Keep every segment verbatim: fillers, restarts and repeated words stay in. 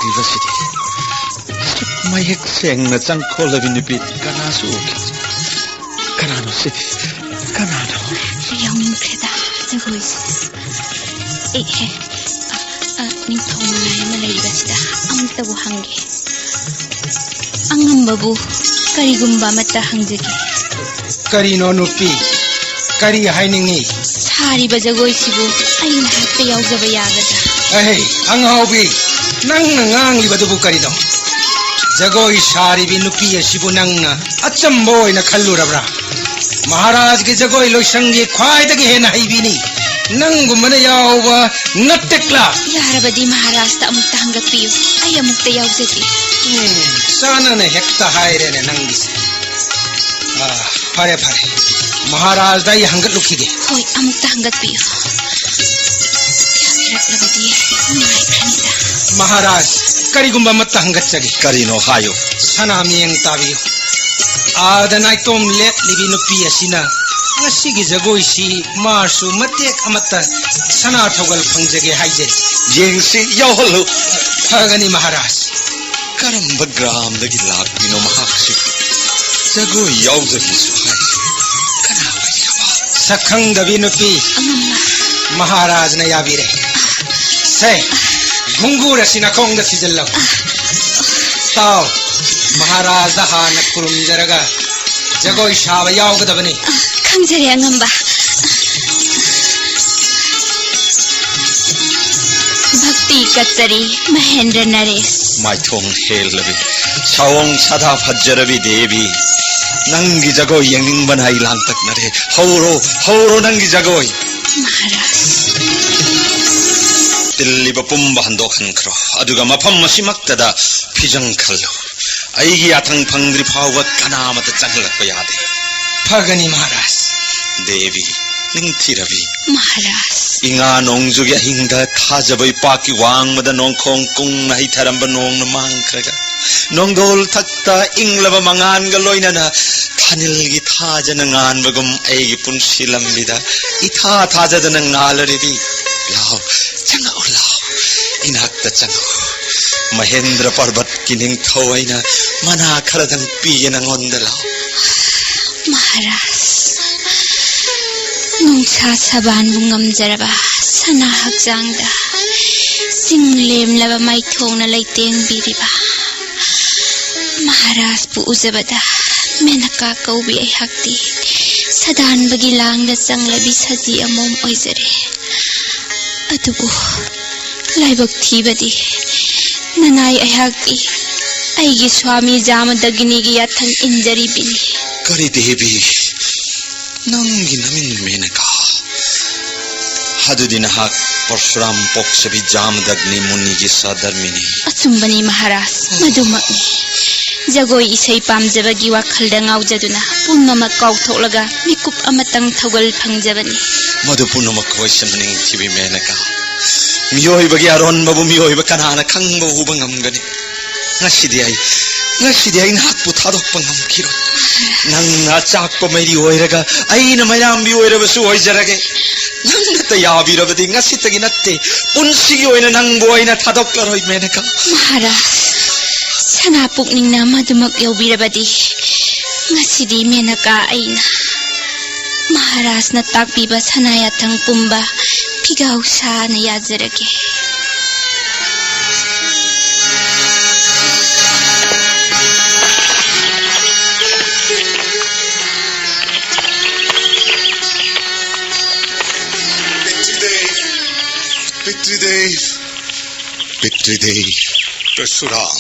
ꯂꯩꯔꯤꯕꯁꯤꯗꯤ꯫ ꯃꯌꯦꯛ ꯁꯦꯡꯅ ꯆꯪꯈꯣꯜꯂꯕꯤ ꯅꯨꯄꯤ ꯀꯅꯥꯁꯨ ꯎꯈꯤꯗꯦ꯫ ꯀꯅꯥꯅꯣ ꯁꯤꯗꯤ? ꯀꯅꯥꯅꯣ? ꯌꯥꯎꯅꯤꯡꯈ꯭ꯔꯦꯗ ꯖꯒꯣꯏꯁꯦ꯫ ꯑꯦ ꯍꯦ, ꯑ, ꯑ, ꯅꯤꯡꯊꯧ ꯃꯉꯥꯏ ꯑꯃ ꯂꯩꯔꯤꯕꯁꯤꯗ ꯑꯃꯨꯛꯇꯕꯨ ꯍꯪꯒꯦ꯫ ꯑꯉꯝꯕꯕꯨ ꯀꯔꯤꯒꯨꯝꯕ ꯑꯃꯠꯇ ꯍꯪꯖꯒꯦ꯫ ꯀꯔꯤꯅꯣ ꯅꯨꯄꯤ? ꯀꯔꯤ ꯍꯥꯏꯅꯤꯡꯉꯤ? ꯁꯥꯔꯤꯕ ꯖꯒꯣꯏꯁꯤꯕꯨ ꯑꯩ ꯉꯥꯏꯍꯥꯛꯇ ꯌꯥꯎꯖꯕ ꯌꯥꯒꯗ꯭ꯔꯥ? ꯑꯍꯦ, ꯑꯉꯥꯎꯕꯤ, ꯅꯪꯅ ꯉꯥꯡꯂꯤꯕꯗꯨꯕꯨ ꯀꯔꯤꯅꯣ? ꯖꯒꯣꯏ ꯁꯥꯔꯤꯕꯤ ꯅꯨꯄꯤ ꯑꯁꯤꯕꯨ ꯅꯪꯅ ꯑꯆꯝꯕ ꯑꯣꯏꯅ ꯈꯜꯂꯨꯔꯕ꯭ꯔꯥ? ꯃꯍꯥꯔꯥꯖꯒꯤ ꯖꯒꯣꯏ ꯂꯣꯏꯁꯪꯒꯤ ꯈ꯭ꯋꯥꯏꯗꯒꯤ ꯍꯦꯟꯅ ꯍꯩꯕꯤꯅꯤ꯫ ꯅꯪꯒꯨꯝꯕꯅ ꯌꯥꯎꯕ ꯅꯠꯇꯦꯛꯂꯥ? ꯌꯥꯔꯕꯗꯤ ꯃꯍꯥꯔꯥꯖꯇ ꯑꯃꯨꯛꯇ ꯍꯪꯒꯠꯄꯤꯌꯨ꯫ ꯑꯩ ꯑꯃꯨꯛꯇ ꯌꯥꯎꯖꯒꯦ꯫ ꯎꯝ, ꯆꯥꯅꯅ ꯍꯦꯛꯇ ꯍꯥꯏꯔꯦꯅꯦ ꯅꯪꯒꯤꯁꯦ꯫ ꯑꯥ, ꯐꯔꯦ, ꯐꯔꯦ꯫ ꯃꯍꯥꯔꯥꯖꯗ ꯑꯩ ꯍꯪꯒꯠꯂꯨꯈꯤꯒꯦ꯫ ꯍꯣꯏ, ꯑꯃꯨꯛꯇ ꯍꯪꯒꯠꯄꯤꯌꯨ꯫ ꯌꯥꯕꯤꯔꯛꯂꯕꯗꯤ ꯅꯨꯡꯉꯥꯏꯈ꯭ꯔꯅꯤꯗ꯫ ꯃꯍꯥꯔꯥꯖ, ꯀꯔꯤꯒꯨꯝꯕ ꯑꯃꯠꯇ ꯍꯪꯒꯠꯆꯒꯦ꯫ ꯀꯔꯤꯅꯣ ꯍꯥꯏꯌꯨ꯫ ꯁꯅꯥ ꯃꯤꯌꯦꯡ ꯇꯥꯕꯤꯌꯨ꯫ ꯑꯥꯗ ꯅꯥꯏꯇꯣꯝ ꯂꯦꯞꯂꯤꯕꯤ ꯅꯨꯄꯤ ꯑꯁꯤꯅ ꯉꯁꯤꯒꯤ ꯖꯒꯣꯏꯁꯤ ꯃꯥꯁꯨ ꯃꯇꯦꯛ ꯑꯃꯠꯇ ꯁꯅꯥ ꯊꯧꯒꯜ ꯐꯪꯖꯒꯦ ꯍꯥꯏꯖꯔꯤ꯫ ꯌꯦꯡꯁꯤ, ꯌꯥꯎꯍꯜꯂꯨ꯫ ꯐꯒꯅꯤ ꯃꯍꯥꯔꯥꯖ꯫ ꯀꯔꯝꯕ ꯒ꯭ꯔꯥꯝꯗꯒꯤ ꯂꯥꯛꯄꯤꯅꯣ ꯃꯍꯥꯛꯁꯤ? ꯖꯒꯣꯏ ꯌꯥꯎꯖꯒꯦꯁꯨ ꯍꯥꯏ꯫ ꯀꯅꯥ ꯑꯣꯏꯕꯤꯔꯕ? ꯁꯛꯈꯪꯗꯕꯤ ꯅꯨꯄꯤ꯫ ꯑꯉꯝꯕ꯫ ꯃꯍꯥꯔꯥꯖꯅ ꯌꯥꯕꯤꯔꯦ꯫ ꯁꯦ, ꯘꯨꯡꯒꯨꯔ ꯑꯁꯤ ꯅꯈꯣꯡꯗ ꯊꯤꯖꯤꯜꯂꯣ꯫ ꯇꯥꯎ, ꯃꯍꯥꯔꯥꯖꯗ ꯍꯥꯟꯅ ꯈꯨꯔꯨꯝꯖꯔꯒ ꯖꯒꯣꯏ ꯁꯥꯕ ꯌꯥꯎꯒꯗꯕꯅꯤ꯫ ꯈꯪꯖꯔꯦ ꯑꯉꯝꯕ꯫ ꯚꯛꯇꯤ ꯀꯠꯆꯔꯤ ꯃꯍꯦꯟꯗ꯭ꯔ ꯅꯔꯦꯁ꯫ ꯃꯥꯏꯊꯣꯡ ꯍꯦꯜꯂꯕꯤ, ꯁꯥꯋꯣꯡ ꯁꯥꯗꯥ ꯐꯖꯔꯕꯤ ꯗꯦꯕꯤ, ꯅꯪꯒꯤ ꯖꯒꯣꯏ ꯌꯦꯡꯅꯤꯡꯕꯅ ꯑꯩ ꯂꯥꯡꯇꯛꯅꯔꯦ꯫ ꯍꯧꯔꯣ, ꯍꯧꯔꯣ ꯅꯪꯒꯤ ꯖꯒꯣꯏ꯫ ꯃꯍꯥꯔꯥꯖ꯫ ꯇꯤꯜꯂꯤꯕ ꯄꯨꯝꯕ ꯍꯟꯗꯣꯛꯍꯟꯈ꯭ꯔꯣ, ꯑꯗꯨꯒ ꯃꯐꯝ ꯑꯁꯤꯃꯛꯇꯗ ꯐꯤꯖꯪ ꯈꯜꯂꯨ꯫ ꯑꯩꯒꯤ ꯌꯥꯊꯪ ꯐꯪꯗ꯭ꯔꯤ ꯐꯥꯎꯕ ꯀꯅꯥꯃꯠꯇ ꯆꯪꯍꯜꯂꯛꯄ ꯌꯥꯗꯦ꯫ ꯐꯒꯅꯤ ꯃꯍꯥꯔꯥꯖ꯫ ꯗꯦꯕꯤ, ꯅꯤꯡꯊꯤꯔꯕꯤ꯫ ꯃꯍꯥꯔꯥꯖ꯫ ꯏꯉꯥ ꯅꯣꯡꯖꯨꯒꯤ ꯑꯍꯤꯡꯗ ꯊꯥꯖꯕ ꯏꯄꯥꯛꯀꯤ ꯋꯥꯡꯃꯗ ꯅꯣꯡꯈꯣꯡ ꯀꯨꯡꯅ ꯍꯩꯊꯔꯝꯕ ꯅꯣꯡꯅ ꯃꯥꯡꯈ꯭ꯔꯒ, ꯅꯣꯡꯗꯣꯜ ꯊꯛꯇ ꯏꯪꯂꯕ ꯃꯉꯥꯟꯒ ꯂꯣꯏꯅꯅ ꯊꯥꯅꯤꯜꯒꯤ ꯊꯥꯖꯅ ꯉꯥꯟꯕꯒꯨꯝ ꯑꯩꯒꯤ ꯄꯨꯟꯁꯤ ꯂꯝꯕꯤꯗ ꯏꯊꯥ ꯊꯥꯖꯗꯅ ꯉꯥꯜꯂꯔꯤꯕꯤ꯫ ꯂꯥꯎ, ꯆꯪꯉꯛꯎ, ꯂꯥꯎ, ꯏꯅꯥꯛꯇ ꯆꯪꯉꯛꯎ꯫ ꯃꯍꯦꯟꯗ꯭ꯔ ꯄꯔꯕꯠꯀꯤ ꯅꯤꯡꯊꯧ ꯑꯩꯅ ꯃꯅꯥ ꯈꯔꯗꯪ ꯄꯤꯒꯦ ꯅꯪꯉꯣꯟꯗ, ꯂꯥꯎ꯫ ꯃꯍꯥꯔꯥꯖ, ꯅꯨꯡꯁꯥ ꯁꯕꯥꯟꯕꯨ ꯉꯝꯖꯔꯕ ꯁꯅꯥ ꯍꯛꯆꯥꯡꯗ ꯆꯤꯡ ꯂꯦꯝꯂꯕ ꯃꯥꯏꯊꯣꯡꯅ ꯂꯩꯇꯦꯡꯕꯤꯔꯤꯕ ꯃꯍꯥꯔꯥꯖꯄꯨ ꯎꯖꯕꯗ ꯃꯦꯅꯀꯥ ꯀꯧꯕꯤ ꯑꯩꯍꯥꯛꯇꯤ ꯁꯗꯥꯟꯕꯒꯤ ꯂꯥꯡꯗ ꯆꯪꯂꯕꯤ ꯁꯖꯤ ꯑꯃꯣꯝ ꯑꯣꯏꯖꯔꯦ꯫ ꯑꯗꯨꯕꯨ ꯂꯥꯏꯕꯛ ꯊꯤꯕꯗꯤ ꯅꯅꯥꯏ ꯑꯩꯍꯥꯛꯇꯤ ꯑꯩꯒꯤ ꯁ꯭ꯋꯥꯃꯤ ꯖꯥꯃꯗꯒꯤꯅꯤꯒꯤ ꯌꯥꯊꯪ ꯏꯟꯖꯔꯤꯕꯤꯅꯤ꯫ ꯀꯔꯤ ꯗꯦꯕꯤ, ꯅꯪꯒꯤ ꯅꯃꯤꯡ ꯃꯦꯅꯀꯥ? ꯑꯗꯨꯗꯤ ꯅꯍꯥꯛ ꯄꯔꯁꯨꯔꯥꯝ ꯄꯣꯛꯆꯕꯤ ꯖꯥꯃꯗꯒꯅꯤ ꯃꯨꯅꯤꯒꯤ ꯁꯍꯙꯔꯃꯤꯅꯤ꯫ ꯑꯆꯨꯝꯕꯅꯤ ꯃꯍꯥꯔꯥꯖ, ꯃꯗꯨꯃꯛꯅꯤ꯫ ꯖꯒꯣꯏ ꯏꯁꯩ ꯄꯥꯝꯖꯕꯒꯤ ꯋꯥꯈꯜꯗ ꯉꯥꯎꯖꯗꯨꯅ ꯄꯨꯝꯅꯃꯛ ꯀꯥꯎꯊꯣꯛꯂꯒ ꯃꯤꯀꯨꯞ ꯑꯃꯇꯪ ꯊꯧꯒꯜ ꯐꯪꯖꯕꯅꯤ꯫ ꯃꯗꯨ ꯄꯨꯝꯅꯃꯛ ꯀꯣꯏꯁꯟꯕ ꯅꯤꯡꯊꯤꯕꯤ ꯃꯦꯅꯀꯥ꯫ ꯃꯤꯑꯣꯏꯕꯒꯤ ꯑꯔꯣꯟꯕꯕꯨ ꯃꯤꯑꯣꯏꯕ ꯀꯅꯥꯅ ꯈꯪꯕ ꯎꯕ ꯉꯝꯒꯅꯤ? ꯉꯁꯤꯗꯤ ꯑꯩ, ꯉꯁꯤꯗꯤ ꯑꯩ ꯅꯍꯥꯛꯄꯨ ꯊꯥꯗꯣꯛꯄ ꯉꯝꯈꯤꯔꯣꯏ꯫ ꯅꯪꯅ ꯑꯆꯥꯛꯄ ꯃꯩꯔꯤ ꯑꯣꯏꯔꯒ ꯑꯩꯅ ꯃꯩꯔꯥꯝꯕꯤ ꯑꯣꯏꯔꯕꯁꯨ ꯑꯣꯏꯖꯔꯒꯦ꯫ ꯅꯪꯅꯇ ꯌꯥꯕꯤꯔꯕꯗꯤ ꯉꯁꯤꯇꯒꯤ ꯅꯠꯇꯦ, ꯄꯨꯟꯁꯤꯒꯤ ꯑꯣꯏꯅ ꯅꯪꯕꯨ ꯑꯩꯅ ꯊꯥꯗꯣꯛꯂꯔꯣꯏ ꯃꯦꯅꯀꯥ꯫ ꯃꯍꯥꯔꯥꯖ, ꯁꯅꯥ ꯄꯨꯛꯅꯤꯡꯅ ꯃꯗꯨꯃꯛ ꯌꯧꯕꯤꯔꯕꯗꯤ ꯉꯁꯤꯗꯤ ꯃꯦꯅꯀꯥ ꯑꯩꯅ ꯃꯍꯥꯔꯥꯖꯅ ꯇꯥꯛꯄꯤꯕ ꯁꯅꯥ ꯌꯥꯊꯪ ꯄꯨꯝꯕ ꯐꯤꯒꯥꯎ ꯁꯥꯅ ꯌꯥꯖꯔꯒꯦ꯫ ꯄꯤꯇ꯭ꯔꯤꯗꯦꯕ, ꯄꯤꯇ꯭ꯔꯤꯗꯦꯕ, ꯄꯤꯇ꯭ꯔꯤꯗꯦꯕ꯫ ꯄꯔꯁꯨꯔꯥꯝ,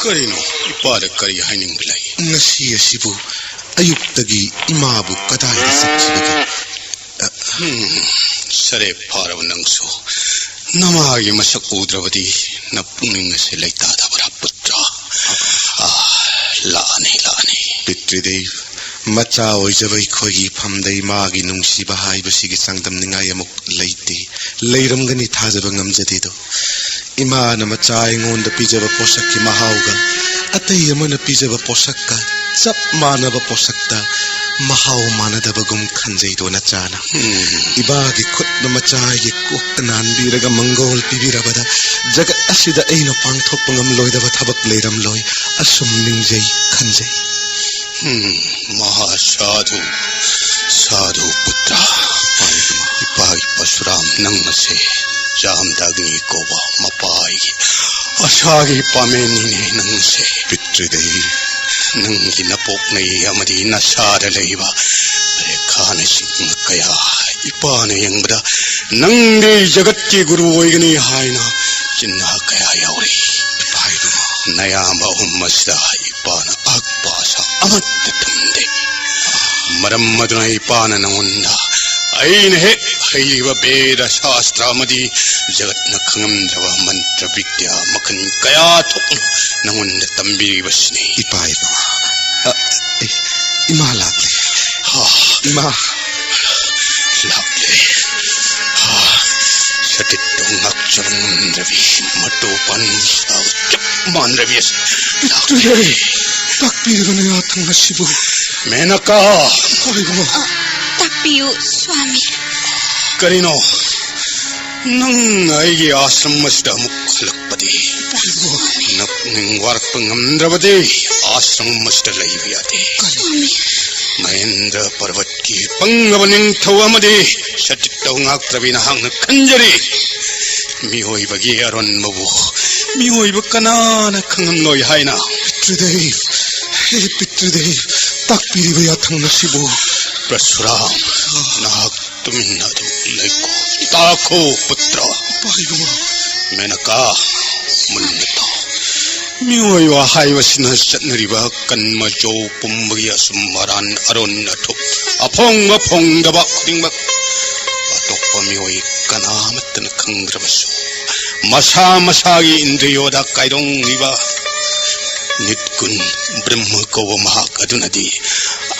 ꯀꯔꯤꯅꯣ? ꯏꯄꯥꯗ ꯀꯔꯤ ꯍꯥꯏꯅꯤꯡꯕ ꯂꯩ? ꯉꯁꯤ ꯑꯁꯤꯕꯨ ꯑꯌꯨꯛꯇꯒꯤ ꯏꯃꯥꯕꯨ ꯀꯗꯥꯏꯗ ꯆꯠꯈꯤꯕꯒꯦ? ꯍꯝ, ꯁꯔꯦ ꯐꯥꯔꯕ ꯅꯪꯁꯨ꯫ ꯅꯃꯥꯒꯤ ꯃꯁꯛ ꯎꯗ꯭ꯔꯕꯗꯤ ꯅꯄꯨꯛꯅꯤꯡ ꯑꯁꯤ ꯂꯩꯇꯥꯗꯕ꯭ꯔꯥ, ꯄꯨꯠꯇ꯭ꯔ? ꯑꯥ, ꯂꯥꯛꯑꯅꯤ, ꯂꯥꯛꯑꯅꯤ꯫ ꯄꯤꯇ꯭ꯔꯤꯗꯦꯕ, ꯃꯆꯥ ꯑꯣꯏꯖꯕ ꯑꯩꯈꯣꯏꯒꯤ ꯏꯐꯝꯗ ꯏꯃꯥꯒꯤ ꯅꯨꯡꯁꯤꯕ ꯍꯥꯏꯕꯁꯤꯒꯤ ꯆꯥꯡꯗꯝꯅꯤꯡꯉꯥꯏ ꯑꯃꯨꯛ ꯂꯩꯇꯦ꯫ ꯂꯩꯔꯝꯒꯅꯤ ꯊꯥꯖꯕ ꯉꯝꯖꯗꯦꯗꯣ꯫ ꯏꯃꯥꯅ ꯃꯆꯥ ꯑꯩꯉꯣꯟꯗ ꯄꯤꯖꯕ ꯄꯣꯠꯁꯛꯀꯤ ꯃꯍꯥꯎꯒ ꯑꯇꯩ ꯑꯃꯅ ꯄꯤꯖꯕ ꯄꯣꯠꯁꯛꯀ ꯆꯞ ꯃꯥꯟꯅꯕ ꯄꯣꯠꯁꯛꯇ ꯃꯍꯥꯎ ꯃꯥꯟꯅꯗꯕꯒꯨꯝ ꯈꯟꯖꯩꯗꯣ ꯅꯆꯥꯅ꯫ ꯎꯝ꯫ ꯏꯃꯥꯒꯤ ꯈꯨꯠꯅ ꯃꯆꯥ ꯑꯩꯒꯤ ꯀꯣꯛꯇ ꯅꯥꯟꯕꯤꯔꯒ ꯃꯪꯒꯣꯜ ꯄꯤꯕꯤꯔꯕꯗ ꯖꯒꯠ ꯑꯁꯤꯗ ꯑꯩꯅ ꯄꯥꯡꯊꯣꯛꯄ ꯉꯝꯂꯣꯏꯗꯕ ꯊꯕꯛ ꯂꯩꯔꯝꯂꯣꯏ꯫ ꯑꯁꯨꯝ ꯅꯤꯡꯖꯩ, ꯈꯟꯖꯩ꯫ ꯎꯝ, ꯃꯍꯥꯁꯥꯙꯨ, ꯁꯥꯙꯨ ꯄꯨꯇ꯭ꯔ, ꯏꯄꯥꯒꯤ ꯄꯔꯁꯨꯔꯥꯝ ꯅꯪ ꯑꯁꯦ ꯆꯥꯝꯗ ꯑꯒꯅꯤ ꯀꯧꯕ ꯃꯄꯥꯒꯤ ꯑꯁꯥꯒꯤ ꯄꯥꯃꯦꯟꯅꯤꯅꯦ ꯅꯪꯁꯦ꯫ ꯄꯤꯇ꯭ꯔꯤꯗꯦꯕ꯫ ꯅꯪꯒꯤ ꯅꯄꯣꯛꯅꯩ ꯑꯃꯗꯤ ꯅꯁꯥꯗ ꯂꯩꯕ ꯔꯦꯈꯥꯅꯆꯤꯡꯕ ꯀꯌꯥ ꯏꯄꯥꯅ ꯌꯦꯡꯕꯗ ꯅꯪꯗꯤ ꯖꯒꯠꯀꯤ ꯒꯨꯔꯨ ꯑꯣꯏꯒꯅꯤ ꯍꯥꯏꯅ ꯆꯤꯟꯍꯥ ꯀꯌꯥ ꯌꯥꯎꯔꯤ꯫ ꯏꯄꯥ ꯏꯕꯨꯡꯉꯣ꯫ ꯅꯌꯥꯝꯕ ꯑꯍꯨꯝ ꯑꯁꯤꯗ ꯏꯄꯥꯅ ꯑꯍꯛꯄ ꯑꯁꯥ ꯑꯃꯠꯇ ꯊꯝꯗꯦ꯫ ꯃꯔꯝ ꯑꯗꯨꯅ ꯏꯄꯥꯅ ꯅꯉꯣꯟꯗ ꯑꯩꯅ ꯍꯦꯛ ꯍꯩꯔꯤꯕ ꯕꯦꯗ ꯁꯥꯁꯇ꯭ꯔ ꯑꯃꯗꯤ ꯖꯒꯠꯅ ꯈꯪꯉꯝꯗ꯭ꯔꯕ ꯃꯟꯇ꯭ꯔ ꯕꯤꯗ꯭ꯌꯥ ꯃꯈꯜ ꯀꯌꯥ ꯊꯣꯛꯅ ꯅꯉꯣꯟꯗ ꯇꯝꯕꯤꯔꯤꯕꯁꯤꯅꯤ꯫ ꯏꯄꯥ ꯏꯕꯨꯡꯉꯣ꯫ ꯑ, ꯑꯦ, ꯏꯃꯥ ꯂꯥꯛꯂꯦ꯫ ꯍꯥ꯫ ꯏꯃꯥ꯫ ꯂꯥꯛꯂꯦ꯫ ꯍꯥ꯫ ꯁꯇꯤꯠꯇꯨ ꯉꯥꯛꯆꯕ ꯉꯝꯗ꯭ꯔꯕꯤ, ꯃꯇꯨ ꯄꯥꯟꯕꯤ ꯁꯥꯕ ꯆꯞ ꯃꯥꯟꯅꯔꯕꯤ ꯑꯁꯤ ꯂꯥꯛꯂꯦ꯫ ꯄꯤꯇ꯭ꯔꯤꯗꯦꯕ, ꯇꯥꯛꯄꯤꯔꯤꯕ ꯅꯌꯥꯊꯪ ꯑꯁꯤꯕꯨ꯫ ꯃꯦꯅꯀꯥ꯫ ꯏꯄꯥ ꯏꯕꯨꯡꯉꯣ꯫ ꯇꯥꯛꯄꯤꯌꯨ, ꯁ꯭ꯋꯥꯃꯤ꯫ ꯀꯔꯤꯅꯣ? ꯅꯪ ꯑꯩꯒꯤ ꯑꯥꯁ꯭ꯔꯝ ꯑꯁꯤꯗ ꯑꯃꯨꯛ ꯍꯜꯂꯛꯄꯗꯤ? ꯅꯄꯨꯛꯅꯤꯡ ꯋꯥꯔꯛꯄ ꯉꯝꯗ꯭ꯔꯕꯗꯤ ꯑꯥꯁ꯭ꯔꯝ ꯑꯁꯤꯗ ꯂꯩꯕ ꯌꯥꯗꯦ꯫ ꯁ꯭ꯋꯥꯃꯤ꯫ ꯃꯍꯦꯟꯗ꯭ꯔ ꯄꯔꯕꯠꯀꯤ ꯄꯪꯂꯕ ꯅꯤꯡꯊꯧ ꯑꯃꯗꯤ ꯁꯇꯤꯠꯇ ꯉꯥꯛꯇ꯭ꯔꯕꯤ ꯅꯍꯥꯛꯅ ꯈꯟꯖꯔꯤ꯫ ꯃꯤꯑꯣꯏꯕꯒꯤ ꯑꯔꯣꯟꯕꯕꯨ ꯃꯤꯑꯣꯏꯕ ꯀꯅꯥꯅ ꯈꯪꯍꯟꯂꯣꯏ ꯍꯥꯏꯅ? ꯄꯤꯇ꯭ꯔꯤꯗꯦꯕ, ꯍꯦ ꯄꯤꯇ꯭ꯔꯤꯗꯦꯕ, ꯇꯥꯛꯄꯤꯔꯤꯕ ꯌꯥꯊꯪ ꯑꯁꯤꯕꯨ꯫ ꯄꯔꯁꯨꯔꯥꯝ, ꯅꯍꯥꯛ ꯇꯨꯃꯤꯟꯅ ꯑꯗꯨꯝ ꯂꯩꯀꯣ꯫ ꯇꯥꯈꯣ, ꯄꯨꯇ꯭ꯔ꯫ ꯏꯄꯥ ꯏꯕꯨꯡꯉꯣ꯫ ꯃꯦꯅꯀꯥ, ꯃꯨꯟꯅ ꯇꯥꯎ꯫ ꯃꯤꯑꯣꯏꯕ ꯍꯥꯏꯕꯁꯤꯅ ꯆꯠꯅꯔꯤꯕ ꯀꯟꯃ ꯖꯧ ꯄꯨꯝꯕꯒꯤ ꯑꯆꯨꯝ ꯑꯔꯥꯟ, ꯑꯔꯣꯟ ꯑꯊꯨꯞ, ꯑꯐꯣꯡꯕ ꯐꯣꯡꯗꯕ ꯈꯨꯗꯤꯡꯃꯛ ꯑꯇꯣꯞꯄ ꯃꯤꯑꯣꯏ ꯀꯅꯥꯃꯠꯇꯅ ꯈꯪꯗ꯭ꯔꯕꯁꯨ, ꯃꯁꯥ ꯃꯁꯥꯒꯤ ꯏꯟꯗ꯭ꯔꯤꯌꯣꯗ ꯀꯥꯏꯗꯣꯡꯂꯤꯕ ꯅꯤꯠꯒꯨꯟ ꯕ꯭ꯔꯍ꯭ꯃ ꯀꯧꯕ ꯃꯍꯥꯛ ꯑꯗꯨꯅꯗꯤ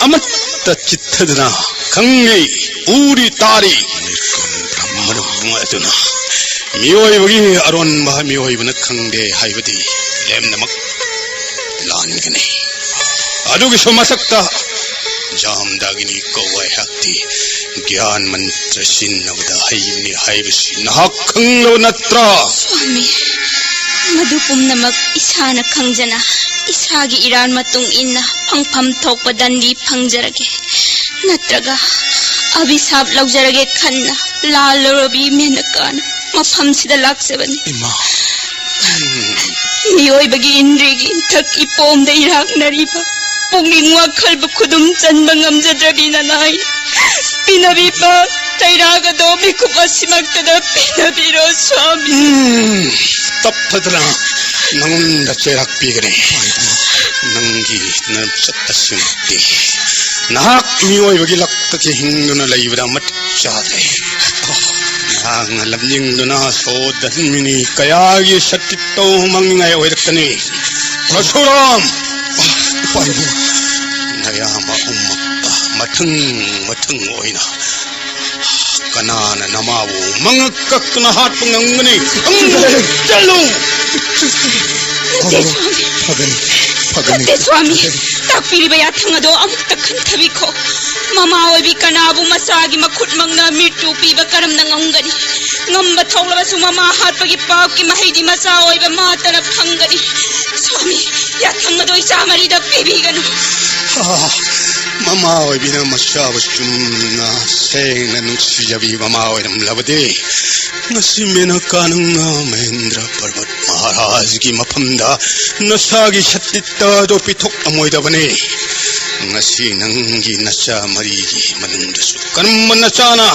ꯑꯃꯠꯇ ꯆꯤꯠꯊꯗꯅ ꯈꯪꯂꯤ, ꯎꯔꯤ, ꯇꯥꯔꯤ꯫ ꯅꯤꯠꯒꯨꯟ ꯕ꯭ꯔꯍ꯭ꯃ ꯑꯗꯨꯅ ꯃꯤꯑꯣꯏꯕꯒꯤ ꯑꯔꯣꯟꯕ ꯃꯤꯑꯣꯏꯕꯅ ꯈꯪꯗꯦ ꯍꯥꯏꯕꯗꯤ ꯂꯦꯝꯅꯃꯛ ꯂꯥꯟꯒꯅꯤ꯫ ꯑꯗꯨꯒꯤꯁꯨ ꯃꯊꯛꯇ ꯖꯥꯝꯗꯥꯒꯤꯅꯤ ꯀꯧꯕ ꯑꯩꯍꯥꯛꯇꯤ ꯒ꯭ꯌꯥꯟ ꯃꯟꯇ꯭ꯔ ꯁꯤꯖꯤꯟꯅꯕꯗ ꯍꯩꯕꯅꯤ ꯍꯥꯏꯕꯁꯤ ꯅꯍꯥꯛ ꯈꯪꯂꯕ ꯅꯠꯇ꯭ꯔꯥ? ꯁ꯭ꯋꯥꯃꯤ, ꯃꯗꯨ ꯄꯨꯝꯅꯃꯛ ꯏꯁꯥꯅ ꯈꯪꯖꯅ ꯏꯁꯥꯒꯤ ꯏꯔꯥꯟ ꯃꯇꯨꯡ ꯏꯟꯅ ꯐꯪꯐꯝ ꯊꯣꯛꯄ ꯗꯟꯗꯤ ꯐꯪꯖꯔꯒꯦ, ꯅꯠꯇ꯭ꯔꯒ ꯑꯚꯤꯁꯥꯞ ꯂꯧꯖꯔꯒꯦ ꯈꯟꯅ ꯂꯥꯜꯂꯨꯔꯕꯤ ꯃꯦꯅꯀꯥꯅ ꯃꯐꯝꯁꯤꯗ ꯂꯥꯛꯆꯕꯅꯤ꯫ ꯏꯃꯥ꯫ ꯃꯤꯑꯣꯏꯕꯒꯤ ꯏꯟꯗ꯭ꯔꯤꯒꯤ ꯏꯊꯛ ꯏꯄꯣꯝꯗ ꯏꯔꯥꯛꯅꯔꯤꯕ ꯄꯨꯛꯅꯤꯡ ꯋꯥꯈꯜꯕꯨ ꯈꯨꯗꯨꯝ ꯆꯟꯕ ꯉꯝꯖꯗ꯭ꯔꯕꯤ ꯅꯅꯥꯏ ꯄꯤꯅꯕꯤꯕ ꯆꯩꯔꯥꯛ ꯑꯗꯣ ꯃꯤꯀꯨꯞ ꯑꯁꯤꯃꯛꯇꯗ ꯄꯤꯅꯕꯤꯔꯣ, ꯁ꯭ꯋꯥꯃꯤ꯫ ꯎꯝ, ꯇꯞꯊꯗꯅ ꯅꯉꯣꯟꯗ ꯆꯩꯔꯥꯛ ꯄꯤꯒꯅꯤ꯫ ꯅꯪꯒꯤ ꯅꯆꯠ ꯑꯁꯤꯃꯛꯇꯤ ꯅꯍꯥꯛ ꯃꯤꯑꯣꯏꯕꯒꯤ ꯂꯛꯇꯒꯤ ꯍꯤꯡꯗꯨꯅ ꯂꯩꯕꯗ ꯃꯇꯤꯛ ꯆꯥꯗ꯭ꯔꯦ꯫ ꯅꯍꯥꯛꯅ ꯂꯝꯖꯤꯡꯗꯨꯅ ꯁꯣꯗꯟꯃꯤꯅꯤ ꯀꯌꯥꯒꯤ ꯁꯇꯤꯠꯇꯧ ꯃꯥꯡꯅꯤꯡꯉꯥꯏ ꯑꯣꯏꯔꯛꯀꯅꯤ꯫ ꯄꯔꯁꯨꯔꯥꯝ! ꯏꯄꯥ ꯏꯄꯨ꯫ ꯅꯌꯥꯝꯕ ꯑꯍꯨꯝꯃꯛꯇ ꯃꯊꯪ ꯃꯊꯪ ꯑꯣꯏꯅ ꯀꯅꯥꯅ ꯅꯃꯥꯕꯨ ꯃꯉꯛ ꯀꯛꯇꯨꯅ ꯍꯥꯠꯄ ꯉꯝꯒꯅꯤ? ꯆꯠꯂꯨ! ꯅꯠꯇꯦ, ꯁ꯭ꯋꯥꯃꯤ꯫ ꯐꯒꯅꯤ, ꯐꯒꯅꯤ꯫ ꯅꯠꯇꯦ, ꯁ꯭ꯋꯥꯃꯤ꯫ ꯇꯥꯛꯄꯤꯔꯤꯕ ꯌꯥꯊꯪ ꯑꯗꯣ ꯑꯃꯨꯛꯇ ꯈꯟꯊꯕꯤꯈꯣ꯫ ꯃꯃꯥ ꯑꯣꯏꯕꯤ ꯀꯅꯥꯕꯨ ꯃꯆꯥꯒꯤ ꯃꯈꯨꯠꯃꯛꯅ ꯃꯤꯔꯇꯨ ꯄꯤꯕ ꯀꯔꯝꯅ ꯉꯝꯒꯅꯤ? ꯉꯝꯕ ꯊꯣꯛꯂꯕꯁꯨ ꯃꯃꯥ ꯍꯥꯠꯄꯒꯤ ꯄꯥꯞꯀꯤ ꯃꯍꯩꯗꯤ ꯃꯆꯥ ꯑꯣꯏꯕ ꯃꯥꯇꯅ ꯐꯪꯒꯅꯤ꯫ ꯁ꯭ꯋꯥꯃꯤ, ꯌꯥꯊꯪ ꯑꯗꯣ ꯏꯆꯥ ꯃꯔꯤꯗ ꯄꯤꯕꯤꯒꯅꯨ꯫ ꯑꯥ, ꯃꯃꯥ ꯑꯣꯏꯕꯤꯅ ꯃꯆꯥꯕꯨ ꯆꯨꯝꯅ ꯁꯦꯡꯅ ꯅꯨꯡꯁꯤꯖꯕꯤ ꯃꯃꯥ ꯑꯣꯏꯔꯝꯂꯕꯗꯤ, ꯉꯁꯤ ꯃꯦꯅꯀꯥ ꯅꯪꯅ ꯃꯍꯦꯟꯗ꯭ꯔ ꯄꯔꯕꯠ ꯃꯍꯥꯔꯥꯖꯒꯤ ꯃꯐꯝꯗ ꯅꯁꯥꯒꯤ ꯁꯇꯤꯠꯇ ꯑꯗꯨ ꯄꯤꯊꯣꯛꯂꯝꯃꯣꯏꯗꯕꯅꯤ꯫ ꯉꯁꯤ ꯅꯪꯒꯤ ꯅꯆꯥ ꯃꯔꯤꯒꯤ ꯃꯅꯨꯡꯗꯁꯨ ꯀꯔꯝꯕ ꯅꯆꯥꯅ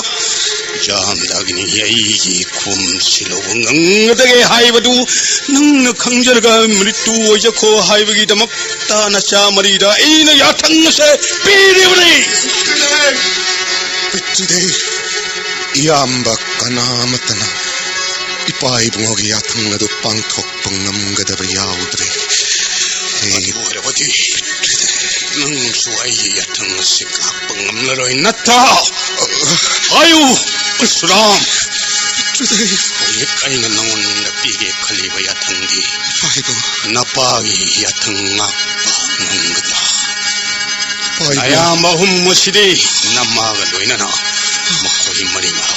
ꯖꯥꯝꯗꯥꯒꯤꯅꯤ ꯑꯩꯒꯤ ꯈꯣꯝꯁꯤ ꯂꯧꯕ ꯉꯝꯒꯗꯒꯦ ꯍꯥꯏꯕꯗꯨ ꯅꯪꯅ ꯈꯪꯖꯔꯒ ꯃ꯭ꯔꯤꯇꯨ ꯑꯣꯏꯖꯈꯣ ꯍꯥꯏꯕꯒꯤꯗꯃꯛꯇ ꯅꯆꯥ ꯃꯔꯤꯗ ꯑꯩꯅ ꯌꯥꯊꯪ ꯑꯁꯦ ꯄꯤꯔꯤꯕꯅꯤ꯫ ꯄꯤꯇ꯭ꯔꯤꯗꯦ, ꯏꯌꯥꯝꯕ ꯀꯅꯥ ꯑꯃꯠꯇꯅ ꯏꯄꯥ ꯏꯕꯨꯡꯉꯣꯒꯤ ꯌꯥꯊꯪ ꯑꯗꯨ ꯄꯥꯡꯊꯣꯛꯄ ꯉꯝꯒꯗꯕ ꯌꯥꯎꯗ꯭ꯔꯦ꯫ ꯍꯦ, ꯑꯗꯨ ꯑꯣꯏꯔꯕꯗꯤ ꯅꯪꯁꯨ ꯑꯩꯒꯤ ꯌꯥꯊꯪ ꯑꯁꯤ ꯉꯥꯛꯄ ꯉꯝꯂꯔꯣꯏ ꯅꯠꯇ꯭ꯔꯥ? ꯍꯥꯏꯌꯨ, ꯄꯔꯁꯨꯔꯥꯝ꯫ ꯄꯤꯇ꯭ꯔꯤꯗꯦ, ꯍꯧꯖꯤꯛ ꯑꯩꯅ ꯅꯉꯣꯟꯗ ꯄꯤꯒꯦ ꯈꯜꯂꯤꯕ ꯌꯥꯊꯪꯗꯤ ꯏꯄꯥ ꯏꯕꯨꯡꯉꯣ꯫ ꯅꯄꯥꯒꯤ ꯌꯥꯊꯪ ꯉꯥꯛꯄ ꯉꯝꯒꯗ꯭ꯔꯥ? ꯏꯄꯥ ꯏꯕꯨꯡꯉꯣ꯫ ꯅꯌꯥꯝꯕ ꯑꯍꯨꯝ ꯑꯁꯤꯗꯤ ꯅꯃꯥꯒ ꯂꯣꯏꯅꯅ ꯃꯈꯣꯏ ꯃꯔꯤꯃꯛ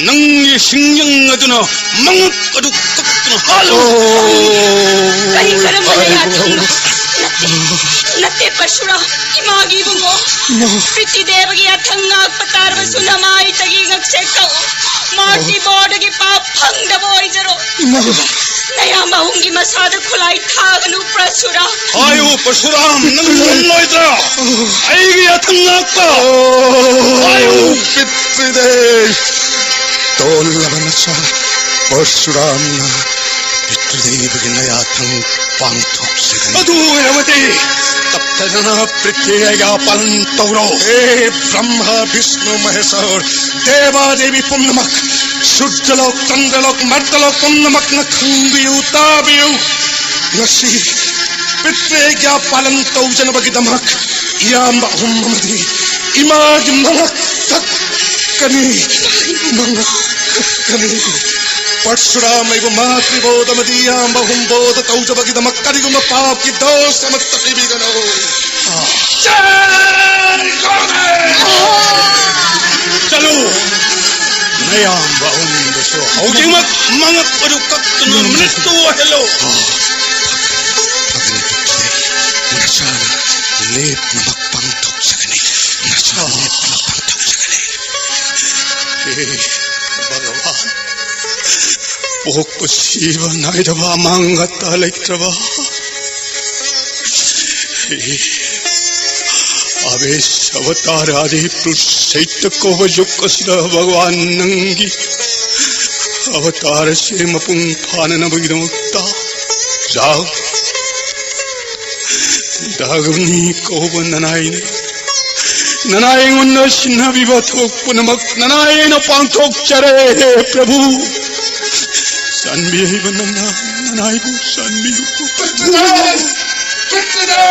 ꯅꯪꯒꯤ ꯁꯤꯡꯖꯪ ꯑꯗꯨꯅ ꯃꯉꯛ ꯑꯗꯨ ꯀꯛꯇꯨꯅ ꯍꯥꯠꯂꯨ꯫ ꯑꯣ, ꯀꯔꯤ ꯀꯔꯝꯕ ꯏꯄꯥ ꯌꯥꯊꯪꯅꯣ? ꯏꯕꯨꯡꯉꯣ꯫ ꯅꯠꯇꯦ, ꯅꯠꯇꯦ, ꯄꯔꯁꯨꯔꯥꯝ, ꯏꯃꯥꯒꯤ ꯏꯕꯨꯡꯉꯣ꯫ ꯏꯃꯥ꯫ ꯄ꯭ꯔꯤꯇꯤꯗꯦꯕꯒꯤ ꯌꯥꯊꯪ ꯉꯥꯛꯄ ꯇꯥꯔꯕꯁꯨ ꯅꯃꯥꯏꯇꯒꯤ ꯉꯛꯁꯦ ꯀꯛꯎ꯫ ꯃꯥꯔꯇꯤ ꯕꯣꯔꯗꯒꯤ ꯄꯥꯞ ꯐꯪꯗꯕ ꯑꯣꯏꯖꯔꯣ꯫ ꯏꯃꯥ꯫ ꯅꯌꯥꯝꯕ ꯑꯍꯨꯝꯒꯤ ꯃꯁꯥꯗ ꯈꯨꯠꯂꯥꯏ ꯊꯥꯒꯅꯨ, ꯄ꯭ꯔꯁꯨꯔꯥꯝ꯫ ꯍꯥꯏꯌꯨ, ꯄꯔꯁꯨꯔꯥꯝ, ꯅꯪ ꯉꯝꯂꯣꯏꯗ꯭ꯔꯥ? ꯑꯩꯒꯤ ꯌꯥꯊꯪ ꯉꯥꯛꯄ꯫ ꯑꯣ, ꯍꯥꯏꯌꯨ꯫ ꯄꯤꯇ꯭ꯔꯤꯗꯦꯕ, ꯇꯣꯜꯂꯕ ꯅꯆꯥ ꯄꯔꯁꯨꯔꯥꯝꯅ ꯄꯤꯇ꯭ꯔꯤꯗꯦꯕꯒꯤ ꯅꯌꯥꯊꯪ ꯄꯥꯡꯊꯣꯛꯆꯒꯅꯤ꯫ ꯑꯗꯨ ꯑꯣꯏꯔꯕꯗꯤ ꯇꯞꯇꯅ ꯄ꯭ꯔꯤꯊꯤꯕꯤꯒꯤ ꯄꯥꯂꯟ ꯇꯧꯔꯣ꯫ ꯍꯦ ꯕ꯭ꯔꯍ꯭ꯃ, ꯕꯤꯁꯅꯨ, ꯃꯍꯦꯁ꯭ꯋꯔ, ꯗꯦꯕꯥ ꯗꯦꯕꯤ ꯄꯨꯝꯅꯃꯛ, ꯁꯨꯔꯖꯂꯣꯛ, ꯆꯟꯗ꯭ꯔꯂꯣꯛ, ꯃꯔꯇꯂꯣꯛ ꯄꯨꯝꯅꯃꯛꯅ ꯈꯪꯕꯤꯌꯨ, ꯇꯥꯕꯤꯌꯨ꯫ ꯉꯁꯤ ꯄ꯭ꯔꯤꯊꯤꯕꯤꯒꯤ ꯄꯥꯂꯟ ꯇꯧꯖꯅꯕꯒꯤꯗꯃꯛ ꯏꯌꯥꯝꯕ ꯑꯍꯨꯝ ꯑꯃꯗꯤ ꯏꯃꯥꯒꯤ ꯃꯉꯛ ꯀꯛꯀꯅꯤ, ꯃꯉꯛ ꯀꯛꯀꯅꯤ꯫ ꯄꯔꯁꯨꯔꯥꯝ ꯑꯩꯕꯨ ꯃꯥꯇ꯭ꯔꯤꯕꯣꯙ ꯑꯃꯗꯤ ꯏꯌꯥꯝꯕ ꯑꯍꯨꯝ ꯕꯣꯙ ꯇꯧꯖꯕꯒꯤꯗꯃꯛ ꯀꯔꯤꯒꯨꯝꯕ ꯄꯥꯞꯀꯤ ꯗꯣꯁ ꯑꯃꯠꯇ ꯄꯤꯕꯤꯒꯅꯨ꯫ ꯆꯠꯂꯨ! ꯅꯌꯥꯝꯕ ꯑꯍꯨꯝꯗꯨꯁꯨ ꯍꯧꯖꯤꯛꯃꯛ ꯃꯉꯛ ꯑꯗꯨ ꯀꯛꯇꯨꯅ ꯃ꯭ꯔꯤꯇꯨ ꯑꯣꯏꯍꯜꯂꯨ꯫ ꯐꯒꯅꯤ, ꯐꯒꯅꯤ꯫ ꯅꯆꯥꯅ ꯂꯦꯞꯅꯃꯛ ꯄꯥꯡꯊꯣꯛꯆꯒꯅꯤ꯫ ꯅꯆꯥꯅ ꯂꯦꯞꯅꯃꯛ ꯄꯥꯡꯊꯣꯛꯆꯒꯅꯤ꯫ ꯍꯦ ꯚꯒꯋꯥꯟ, ꯄꯣꯛꯄ ꯁꯤꯕ ꯅꯥꯏꯗꯕ ꯑꯃꯥꯡ ꯑꯇꯥ ꯂꯩꯇ꯭ꯔꯕ ꯑꯕꯦꯁ ꯑꯕꯇꯥꯔ ꯑꯥꯗꯤ ꯄꯨꯔꯨꯁ ꯁꯩꯇ ꯀꯧꯕ ꯖꯨꯒ ꯑꯁꯤꯗ ꯚꯒꯋꯥꯟ ꯅꯪꯒꯤ ꯑꯕꯇꯥꯔ ꯑꯁꯤ ꯃꯄꯨꯡ ꯐꯥꯅꯅꯕꯒꯤꯗꯃꯛꯇ ꯂꯥꯛ ꯗꯥꯒꯨꯅꯤ ꯀꯧꯕ ꯅꯅꯥꯏꯅꯤ꯫ ꯅꯅꯥꯏ ꯑꯩꯉꯣꯟꯗ ꯁꯤꯟꯅꯕꯤꯕ ꯊꯕꯛ ꯄꯨꯝꯅꯃꯛ ꯅꯅꯥꯏ ꯑꯩꯅ ꯄꯥꯡꯊꯣꯛꯆꯔꯦ, ꯍꯦ ꯄ꯭ꯔꯚꯨ꯫ ꯆꯥꯟꯕꯤꯔꯤꯕ ꯅꯪꯅ ꯅꯅꯥꯏꯕꯨ ꯆꯥꯟꯕꯤꯌꯨ꯫ ꯄ꯭ꯔꯤꯊꯤꯗꯦꯕ! ꯄ꯭ꯔꯤꯊꯤꯗꯦꯕ!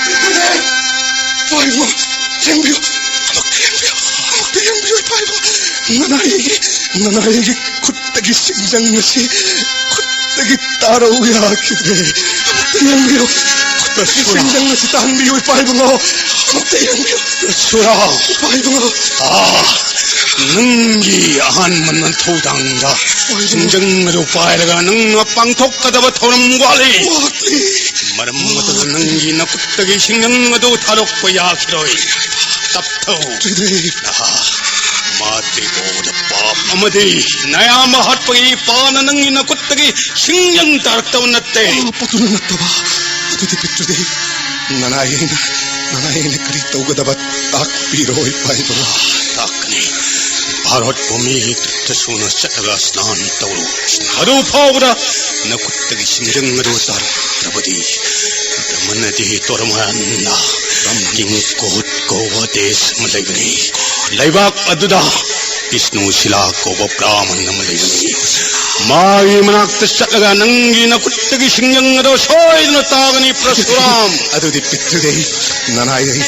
ꯄ꯭ꯔꯤꯊꯤꯗꯦꯕ! ꯏꯄꯥ ꯏꯕꯨꯡꯉꯣ, ꯌꯦꯡꯕꯤꯌꯨ꯫ ꯑꯃꯨꯛꯇ ꯌꯦꯡꯕꯤꯌꯨ꯫ ꯑꯃꯨꯛꯇ ꯌꯦꯡꯕꯤꯌꯨ, ꯏꯄꯥ ꯏꯕꯨꯡꯉꯣ꯫ ꯅꯅꯥꯏꯒꯤ ꯅꯅꯥꯏꯒꯤ ꯈꯨꯠꯇꯒꯤ ꯁꯤꯡꯖꯪ ꯑꯁꯤ ꯈꯨꯠꯇꯒꯤ ꯇꯥꯔꯧ ꯌꯥꯈꯤꯗ꯭ꯔꯦ꯫ ꯑꯃꯨꯛꯇ ꯌꯦꯡꯕꯤꯌꯨ꯫ ꯈꯨꯠꯇꯒꯤ ꯁꯤꯡꯖꯪ ꯑꯁꯤ ꯇꯥꯍꯟꯕꯤꯌꯨ, ꯏꯄꯥ ꯏꯕꯨꯡꯉꯣ꯫ ꯑꯃꯨꯛꯇ ꯌꯦꯡꯕꯤꯌꯨ꯫ ꯁꯨꯔꯥꯎ꯫ ꯏꯄꯥ ꯏꯕꯨꯡꯉꯣ꯫ ꯑꯥ, ꯅꯪꯒꯤ ꯑꯍꯥꯟꯕ ꯅꯊꯧꯗꯥꯡꯗ ꯁꯤꯡꯖꯪ ꯑꯗꯨ ꯄꯥꯏꯔꯒ ꯅꯪꯅ ꯄꯥꯡꯊꯣꯛꯀꯗꯕ ꯊꯧꯔꯝ ꯋꯥꯠꯂꯤ꯫ ꯋꯥꯠꯂꯤ꯫ ꯃꯔꯝ ꯑꯗꯨꯅ ꯅꯪꯒꯤ ꯅꯈꯨꯠꯇꯒꯤ ꯁꯤꯡꯖꯪ ꯑꯗꯨ ꯊꯥꯗꯣꯛꯄ ꯌꯥꯈꯤꯔꯣꯏ꯫ ꯇꯞꯊꯧ꯫ ꯇ꯭ꯔꯤꯗꯦꯕ꯫ ꯑꯥ, ꯃꯥꯇ꯭ꯔꯤ ꯀꯧꯕꯗ ꯄꯥꯞ ꯑꯃꯗꯤ ꯅꯌꯥꯝꯕ ꯍꯥꯠꯄꯒꯤ ꯏꯄꯥꯅ ꯅꯪꯒꯤ ꯅꯈꯨꯠꯇꯒꯤ ꯁꯤꯡꯖꯪ ꯇꯥꯔꯛꯇꯕ ꯅꯠꯇꯦ꯫ ꯄꯥꯞ ꯑꯗꯨꯅ ꯅꯠꯇꯕ꯫ ꯑꯗꯨꯗꯤ ꯄꯤꯇ꯭ꯔꯨꯗꯦꯕ, ꯅꯅꯥꯏ ꯑꯩꯅ, ꯅꯅꯥꯏ ꯑꯩꯅ ꯀꯔꯤ ꯇꯧꯒꯗꯕ ꯇꯥꯛꯄꯤꯔꯣ, ꯏꯄꯥ ꯏꯕꯨꯡꯉꯣ꯫ ꯇꯥꯛꯀꯅꯤ꯫ ꯚꯥꯔꯠ ꯚꯨꯃꯤ ꯇ꯭ꯔꯤꯛꯇ ꯁꯨꯅ ꯆꯠꯂꯒ ꯁ꯭ꯅꯥꯟ ꯇꯧꯔꯨ꯫ ꯑꯗꯨ ꯐꯥꯎꯕꯗ ꯅꯈꯨꯠꯇꯒꯤ ꯁꯤꯡꯖꯪ ꯑꯗꯨ ꯇꯥꯔꯛꯇ꯭ꯔꯕꯗꯤ, ꯕ꯭ꯔꯍꯃꯟ ꯑꯗꯤ ꯇꯣꯔꯃꯥꯟꯅ ꯀꯤꯡꯀꯣꯠ ꯀꯧꯕ ꯗꯦꯁ ꯑꯃ ꯂꯩꯕꯅꯤ꯫ ꯂꯩꯕꯥꯛ ꯑꯗꯨꯗ ꯕꯤꯁꯅꯨ ꯁꯤꯂꯥ ꯀꯧꯕ ꯕ꯭ꯔꯥꯍꯃꯟ ꯑꯃ ꯂꯩꯕꯅꯤ꯫ ꯃꯥꯒꯤ ꯃꯅꯥꯛꯇ ꯆꯠꯂꯒ ꯅꯪꯒꯤ ꯅꯈꯨꯠꯇꯒꯤ ꯁꯤꯡꯖꯪ ꯑꯗꯣ ꯁꯣꯏꯗꯅ ꯇꯥꯒꯅꯤ, ꯄ꯭ꯔꯁꯨꯔꯥꯝ꯫ ꯑꯗꯨꯗꯤ ꯄꯤꯇ꯭ꯔꯨꯗꯦꯕ, ꯅꯅꯥꯏ ꯑꯩ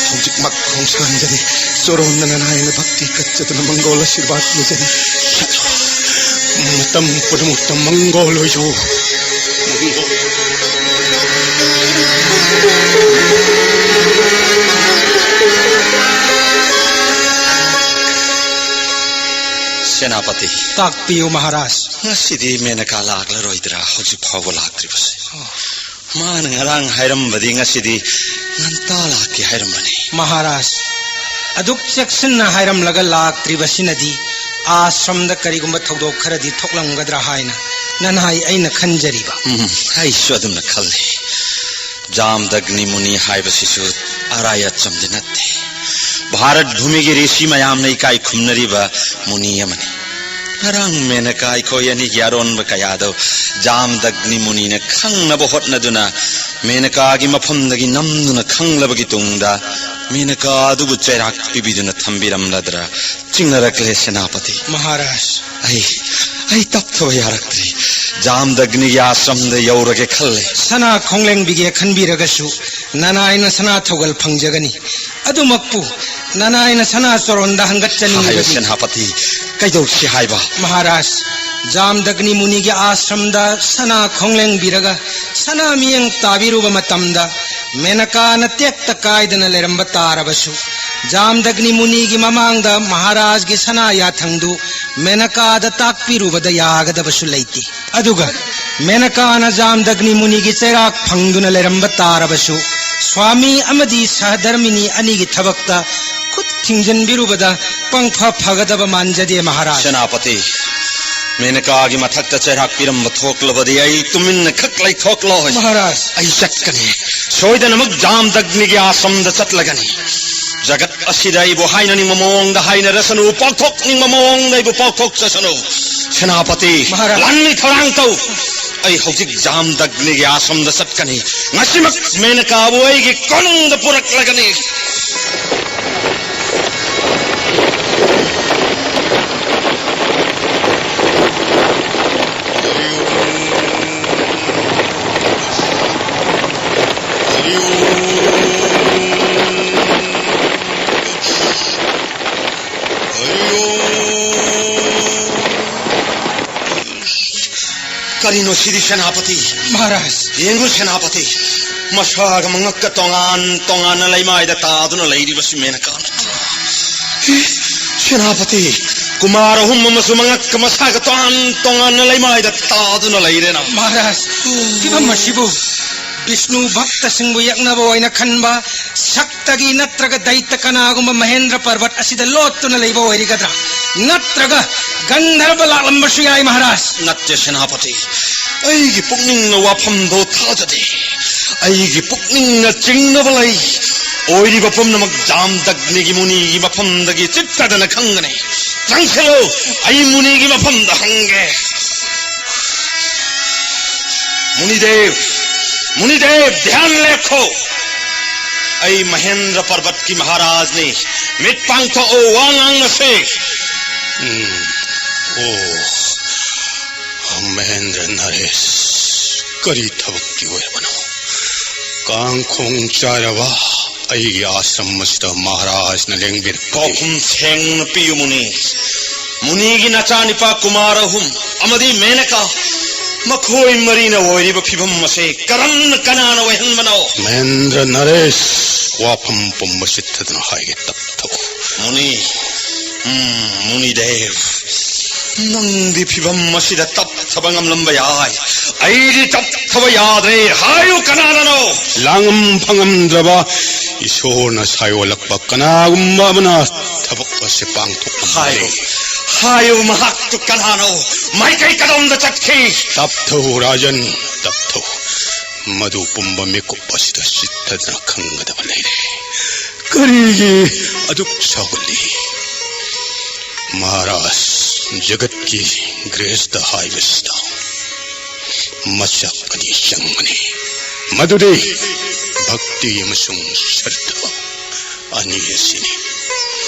ꯍꯧꯖꯤꯛꯃꯛ ꯈꯣꯡꯁꯥꯟꯖꯔꯤ꯫ ꯆꯣꯔꯣꯟꯗ ꯅꯅꯥꯏꯅ ꯚꯛꯇꯤ ꯀꯠꯆꯗꯨꯅ ꯃꯪꯒꯣꯜ ꯑꯁꯤꯔꯕꯥꯗ ꯅꯤꯖꯔꯤ꯫ ꯃꯇꯝ ꯄꯨꯝꯅꯃꯛꯇ ꯃꯪꯒꯣꯜ ꯑꯣꯏꯖꯧ꯫ ꯃꯪꯒꯣꯜ꯫ ꯁꯦꯅꯥꯄꯇꯤ꯫ ꯇꯥꯛꯄꯤꯌꯨ, ꯃꯍꯥꯔꯥꯖ꯫ ꯉꯁꯤꯗꯤ ꯃꯦꯅꯀꯥ ꯂꯥꯛꯂꯔꯣꯏꯗ꯭ꯔꯥ, ꯍꯧꯖꯤꯛ ꯐꯥꯎꯕ ꯂꯥꯛꯇ꯭ꯔꯤꯕꯁꯦ? ꯑꯣ꯫ ꯃꯥꯅ ꯉꯔꯥꯡ ꯍꯥꯏꯔꯝꯕꯗꯤ ꯉꯁꯤꯗꯤ ꯉꯟꯇꯥ ꯂꯥꯛꯀꯦ ꯍꯥꯏꯔꯝꯕꯅꯤ꯫ ꯃꯍꯥꯔꯥꯖ, ꯑꯗꯨꯛ ꯆꯦꯛꯁꯤꯟꯅ ꯍꯥꯏꯔꯝꯂꯒ ꯂꯥꯛꯇ꯭ꯔꯤꯕꯁꯤꯅꯗꯤ ꯑꯥꯁ꯭ꯔꯝꯗ ꯀꯔꯤꯒꯨꯝꯕ ꯊꯧꯗꯣꯛ ꯈꯔꯗꯤ ꯊꯣꯛꯂꯝꯒꯗ꯭ꯔꯥ ꯍꯥꯏꯅ ꯅꯅꯥꯏ ꯑꯩꯅ ꯈꯟꯖꯔꯤꯕ꯫ ꯎꯝ, ꯑꯩꯁꯨ ꯑꯗꯨꯝꯅ ꯈꯜꯂꯤ꯫ ꯖꯥꯝꯗꯒ꯭ꯅꯤ ꯃꯨꯅꯤ ꯍꯥꯏꯕꯁꯤꯁꯨ ꯑꯔꯥꯏ ꯑꯆꯝꯗꯤ ꯅꯠꯇꯦ꯫ ꯚꯥꯔꯠ ꯚꯨꯃꯤꯒꯤ ꯔꯤꯁꯤ ꯃꯌꯥꯝꯅ ꯏꯀꯥꯏ ꯈꯨꯝꯅꯔꯤꯕ ꯃꯨꯅꯤ ꯑꯃꯅꯤ꯫ ꯉꯔꯥꯡ ꯃꯦꯅꯀꯥ ꯑꯩꯈꯣꯏ ꯑꯅꯤꯒꯤ ꯑꯔꯣꯟꯕ ꯀꯌꯥꯗꯣ ꯖꯥꯝꯗꯒ꯭ꯅꯤ ꯃꯨꯅꯤꯅ ꯈꯪꯅꯕ ꯍꯣꯠꯅꯗꯨꯅ ꯃꯦꯅꯀꯥꯒꯤ ꯃꯐꯝꯗꯒꯤ ꯅꯝꯗꯨꯅ ꯈꯪꯂꯕꯒꯤ ꯇꯨꯡꯗ ꯃꯦꯅꯀꯥ ꯑꯗꯨꯕꯨ ꯆꯩꯔꯥꯛ ꯄꯤꯕꯤꯗꯨꯅ ꯊꯝꯕꯤꯔꯝꯂꯗ꯭ꯔꯥ ꯆꯤꯡꯅꯔꯛꯂꯦ, ꯁꯦꯅꯥꯄꯇꯤ꯫ ꯃꯍꯥꯔꯥꯖ꯫ ꯑꯩ, ꯑꯩ ꯇꯞꯊꯕ ꯌꯥꯔꯛꯇ꯭ꯔꯦ꯫ ꯖꯥꯝꯗꯒ꯭ꯅꯤꯒꯤ ꯑꯥꯁ꯭ꯔꯝꯗ ꯌꯧꯔꯒꯦ ꯈꯜꯂꯦ꯫ ꯁꯅꯥ ꯈꯣꯡꯂꯦꯡꯕꯤꯒꯦ ꯈꯟꯕꯤꯔꯒꯁꯨ ꯅꯅꯥꯏꯅ ꯁꯅꯥ ꯊꯧꯒꯜ ꯐꯪꯖꯒꯅꯤ꯫ ꯑꯗꯨꯃꯛꯄꯨ ꯅꯅꯥꯏꯅ ꯁꯅꯥ ꯆꯣꯔꯣꯟꯗ ꯍꯥꯏꯌꯣ ꯍꯪꯒꯠꯆꯅꯤꯡꯂꯤꯕꯗꯤ ꯁꯦꯅꯥꯄꯇꯤ, ꯀꯩꯗꯧꯁꯤ ꯍꯥꯏꯕ? ꯃꯍꯥꯔꯥꯖ, ꯖꯥꯝꯗꯒ꯭ꯅꯤ ꯃꯨꯅꯤꯒꯤ ꯑꯥꯁ꯭ꯔꯝꯗ ꯁꯅꯥ ꯈꯣꯡꯂꯦꯡꯕꯤꯔꯒ ꯁꯅꯥ ꯃꯤꯠꯌꯦꯡ ꯇꯥꯕꯤꯔꯨꯕ ꯃꯇꯝꯗ ꯃꯦꯅꯀꯥꯅ ꯇꯦꯛꯇ ꯀꯥꯏꯗꯅ ꯂꯩꯔꯝꯕ ꯇꯥꯔꯕꯁꯨ, ꯖꯥꯝꯗꯒ꯭ꯅꯤ ꯃꯨꯅꯤꯒꯤ ꯃꯃꯥꯡꯗ ꯃꯍꯥꯔꯥꯖꯒꯤ ꯁꯅꯥ ꯌꯥꯊꯪꯗꯨ ꯃꯦꯅꯀꯥꯗ ꯇꯥꯛꯄꯤꯔꯨꯕꯗ ꯌꯥꯒꯗꯕꯁꯨ ꯂꯩꯇꯦ꯫ ꯑꯗꯨꯒ ꯃꯦꯅꯀꯥꯅ ꯖꯥꯝꯗꯒ꯭ꯅꯤ ꯃꯨꯅꯤꯒꯤ ꯆꯩꯔꯥꯛ ꯐꯪꯗꯨꯅ ꯂꯩꯔꯝꯕ ꯇꯥꯔꯕꯁꯨ, ꯁ꯭ꯋꯥꯃꯤ ꯑꯃꯗꯤ ꯁꯍꯙꯔꯃꯤꯅꯤ ꯑꯅꯤꯒꯤ ꯊꯕꯛꯇ ꯈꯨꯠ ꯊꯤꯡꯖꯤꯟꯕꯤꯔꯨꯕꯗ ꯄꯪꯐ ꯐꯒꯗꯕ ꯃꯥꯟꯖꯗꯦ, ꯃꯍꯥꯔꯥꯖ꯫ ꯁꯦꯅꯥꯄꯇꯤ, ꯃꯦꯅꯀꯥꯒꯤ ꯃꯊꯛꯇ ꯆꯩꯔꯥꯛ ꯄꯤꯔꯝꯕ ꯊꯣꯛꯂꯕꯗꯤ ꯑꯩ ꯇꯨꯃꯤꯟꯅ ꯈꯛ ꯂꯩꯊꯣꯛꯂꯣꯏ꯫ ꯃꯍꯥꯔꯥꯖ꯫ ꯑꯩ ꯆꯠꯀꯅꯤ꯫ ꯁꯣꯏꯗꯅꯃꯛ ꯖꯥꯝꯗꯒ꯭ꯅꯤꯒꯤ ꯑꯥꯁ꯭ꯔꯝꯗ ꯆꯠꯂꯒꯅꯤ꯫ ꯖꯒꯠ ꯑꯁꯤꯗ ꯑꯩꯕꯨ ꯍꯥꯏꯅꯅꯤꯡꯕ ꯃꯑꯣꯡꯗ ꯍꯥꯏꯅꯔꯁꯅꯨ, ꯄꯥꯎꯊꯣꯛꯅꯤꯡꯕ ꯃꯑꯣꯡꯗ ꯑꯩꯕꯨ ꯄꯥꯎꯊꯣꯛꯆꯁꯅꯨ꯫ ꯁꯦꯅꯥꯄꯇꯤ, ꯃꯍꯥꯔꯥꯖ꯫ ꯂꯥꯟꯃꯤ ꯊꯧꯔꯥꯡ ꯇꯧ꯫ ꯑꯩ ꯍꯧꯖꯤꯛ ꯖꯥꯝꯗꯒ꯭ꯅꯤꯒꯤ ꯑꯥꯁ꯭ꯔꯝꯗ ꯆꯠꯀꯅꯤ꯫ ꯉꯁꯤꯃꯛ ꯃꯦꯅꯀꯥꯕꯨ ꯑꯩꯒꯤ ꯀꯣꯅꯨꯡꯗ ꯄꯨꯔꯛꯂꯒꯅꯤ꯫ ꯀꯔꯤꯅꯣ ꯁꯤꯗꯤ, ꯁꯦꯅꯥꯄꯇꯤ? ꯃꯍꯥꯔꯥꯖ꯫ ꯌꯦꯡꯉꯨ, ꯁꯦꯅꯥꯄꯇꯤ, ꯃꯁꯥꯒ ꯃꯉꯛꯀ ꯇꯣꯉꯥꯟ ꯇꯣꯉꯥꯟꯅ ꯂꯩꯃꯥꯏꯗ ꯇꯥꯗꯨꯅ ꯂꯩꯔꯤꯕꯁꯤ ꯃꯦꯅꯀꯥ ꯅꯠꯇ꯭ꯔꯣ? ꯑꯦ, ꯁꯦꯅꯥꯄꯇꯤ, ꯀꯨꯃꯥꯔ ꯑꯍꯨꯝ ꯑꯃꯁꯨ ꯃꯉꯛꯀ ꯃꯁꯥꯒ ꯇꯣꯉꯥꯟ ꯇꯣꯉꯥꯟꯅ ꯂꯩꯃꯥꯏꯗ ꯇꯥꯗꯨꯅ ꯂꯩꯔꯦꯅ꯫ ꯃꯍꯥꯔꯥꯖ, ꯐꯤꯕꯝ ꯑꯁꯤꯕꯨ ꯕꯤꯁꯅꯨ ꯚꯛꯇꯁꯤꯡꯕꯨ ꯌꯦꯛꯅꯕ ꯑꯣꯏꯅ ꯈꯟꯕ ꯁꯛ ꯇꯒꯤ ꯅꯠꯇ꯭ꯔꯒ ꯗꯩꯇ ꯀꯅꯥꯒꯨꯝꯕ ꯃꯍꯦꯟꯗ꯭ꯔ ꯄꯔꯕꯠ ꯑꯁꯤꯗ ꯂꯣꯠꯇꯨꯅ ꯂꯩꯕ ꯑꯣꯏꯔꯤꯒꯗ꯭ꯔꯥ? ꯅꯠꯇ꯭ꯔꯒ ꯒꯟꯙꯔꯕ ꯂꯥꯛꯂꯝꯕꯁꯨ ꯌꯥꯏ, ꯃꯍꯥꯔꯥꯖ꯫ ꯅꯠꯇꯦ, ꯁꯦꯅꯥꯄꯇꯤ꯫ ꯑꯩꯒꯤ ꯄꯨꯛꯅꯤꯡꯅ ꯋꯥꯐꯝꯗꯣ ꯊꯥꯖꯗꯦ꯫ ꯑꯩꯒꯤ ꯄꯨꯛꯅꯤꯡꯅ ꯆꯤꯡꯅꯕ ꯂꯩ꯫ ꯑꯣꯏꯔꯤꯕ ꯄꯨꯝꯅꯃꯛ ꯖꯥꯝꯗꯒ꯭ꯅꯤꯒꯤ ꯃꯨꯅꯤꯒꯤ ꯃꯐꯝꯗꯒꯤ ꯆꯤꯠꯇꯗꯅ ꯈꯪꯒꯅꯤ꯫ ꯆꯪꯁꯤꯜꯂꯨ, ꯑꯩ ꯃꯨꯅꯤꯒꯤ ꯃꯐꯝꯗ ꯍꯪꯒꯦ꯫ ꯃꯨꯅꯤꯗꯦꯕ, ꯃꯨꯅꯤꯗꯦꯕ, ꯙ꯭ꯌꯥꯟ ꯂꯦꯞꯈꯣ꯫ ꯑꯩ ꯃꯍꯦꯟꯗ꯭ꯔ ꯄꯔꯕꯠꯀꯤ ꯃꯍꯥꯔꯥꯖꯅꯤ꯫ ꯃꯤꯠ ꯄꯥꯡꯊꯣꯛꯑꯣ, ꯋꯥ ꯉꯥꯡꯅꯁꯦ꯫ ꯎꯝ꯫ ꯑꯣ꯫ ꯃꯍꯦꯟꯗ꯭ꯔ ꯅꯔꯦꯁ, ꯀꯔꯤ ꯊꯕꯛꯀꯤ ꯑꯣꯏꯔꯕꯅꯣ? ꯀꯥꯡꯈꯣꯡ ꯆꯥꯏꯔꯕ ꯑꯩꯒꯤ ꯑꯥꯁ꯭ꯔꯝ ꯑꯁꯤꯗ ꯃꯍꯥꯔꯥꯖꯅ ꯂꯦꯡꯕꯤꯔꯛꯄꯗꯤ ꯄꯥꯎꯈꯨꯝ ꯁꯦꯡꯅ ꯄꯤꯌꯨ ꯃꯨꯅꯤ꯫ ꯃꯨꯅꯤꯒꯤ ꯅꯆꯥꯅꯤꯄꯥ ꯀꯨꯃꯥꯔ ꯑꯍꯨꯝ ꯑꯃꯗꯤ ꯃꯦꯅꯀꯥ, ꯃꯈꯣꯏ ꯃꯔꯤꯅ ꯑꯣꯏꯔꯤꯕ ꯐꯤꯕꯝ ꯑꯁꯤ ꯀꯔꯝꯅ, ꯀꯅꯥꯅ ꯑꯣꯏꯍꯟꯕꯅꯣ? ꯃꯍꯦꯟꯗ꯭ꯔ ꯅꯔꯦꯁ, ꯋꯥꯐꯝ ꯄꯨꯝꯕ ꯆꯤꯠꯊꯗꯨꯅ ꯍꯥꯏꯒꯦ, ꯇꯞꯊꯧ꯫ ꯃꯨꯅꯤ, ꯎꯝ, ꯃꯨꯅꯤꯗꯦꯕ, ꯅꯪꯗꯤ ꯐꯤꯕꯝ ꯑꯁꯤꯗ ꯇꯞꯊꯕ ꯉꯝꯂꯝꯕ ꯌꯥꯏ, ꯑꯩꯗꯤ ꯇꯞꯊꯕ ꯌꯥꯗ꯭ꯔꯦ꯫ ꯍꯥꯏꯌꯨ, ꯀꯅꯥꯅꯅꯣ? ꯂꯥꯡꯉꯝ ꯐꯪꯉꯝꯗ꯭ꯔꯕ ꯏꯁꯣꯔꯅ ꯁꯥꯏꯑꯣꯜꯂꯛꯄ ꯀꯅꯥꯒꯨꯝꯕ ꯑꯃꯅ ꯊꯕꯛ ꯑꯁꯤ ꯄꯥꯡꯊꯣꯛꯂꯝꯕ ꯍꯥꯏꯌꯨ, ꯂꯩ꯫ ꯍꯥꯏꯌꯨ, ꯃꯍꯥꯛꯇꯨ ꯀꯅꯥꯅꯣ? ꯃꯥꯏꯀꯩ ꯀꯗꯣꯝꯗ ꯆꯠꯈꯤ? ꯇꯞꯊꯧ ꯔꯥꯖꯟ, ꯇꯞꯊꯧ꯫ ꯃꯗꯨ ꯄꯨꯝꯕ ꯃꯤꯀꯨꯞ ꯑꯁꯤꯗ ꯆꯤꯠꯊꯗꯨꯅ ꯈꯪꯒꯗꯕ ꯂꯩꯔꯦ꯫ ꯀꯔꯤꯒꯤ ꯑꯗꯨꯛ ꯁꯥꯎꯒꯠꯂꯤ? ꯃꯍꯥꯔꯥꯖ, ꯖꯒꯠꯀꯤ ꯒ꯭ꯔꯦꯁꯇ ꯍꯥꯏꯕꯁꯤꯗ ꯃꯆꯥꯛ ꯑꯅꯤ ꯆꯪꯕꯅꯤ꯫ ꯃꯗꯨꯗꯤ ꯚꯛꯇꯤ ꯑꯃꯁꯨꯡ ꯁ꯭ꯔꯗꯥ ꯑꯅꯤ ꯑꯁꯤꯅꯤ꯫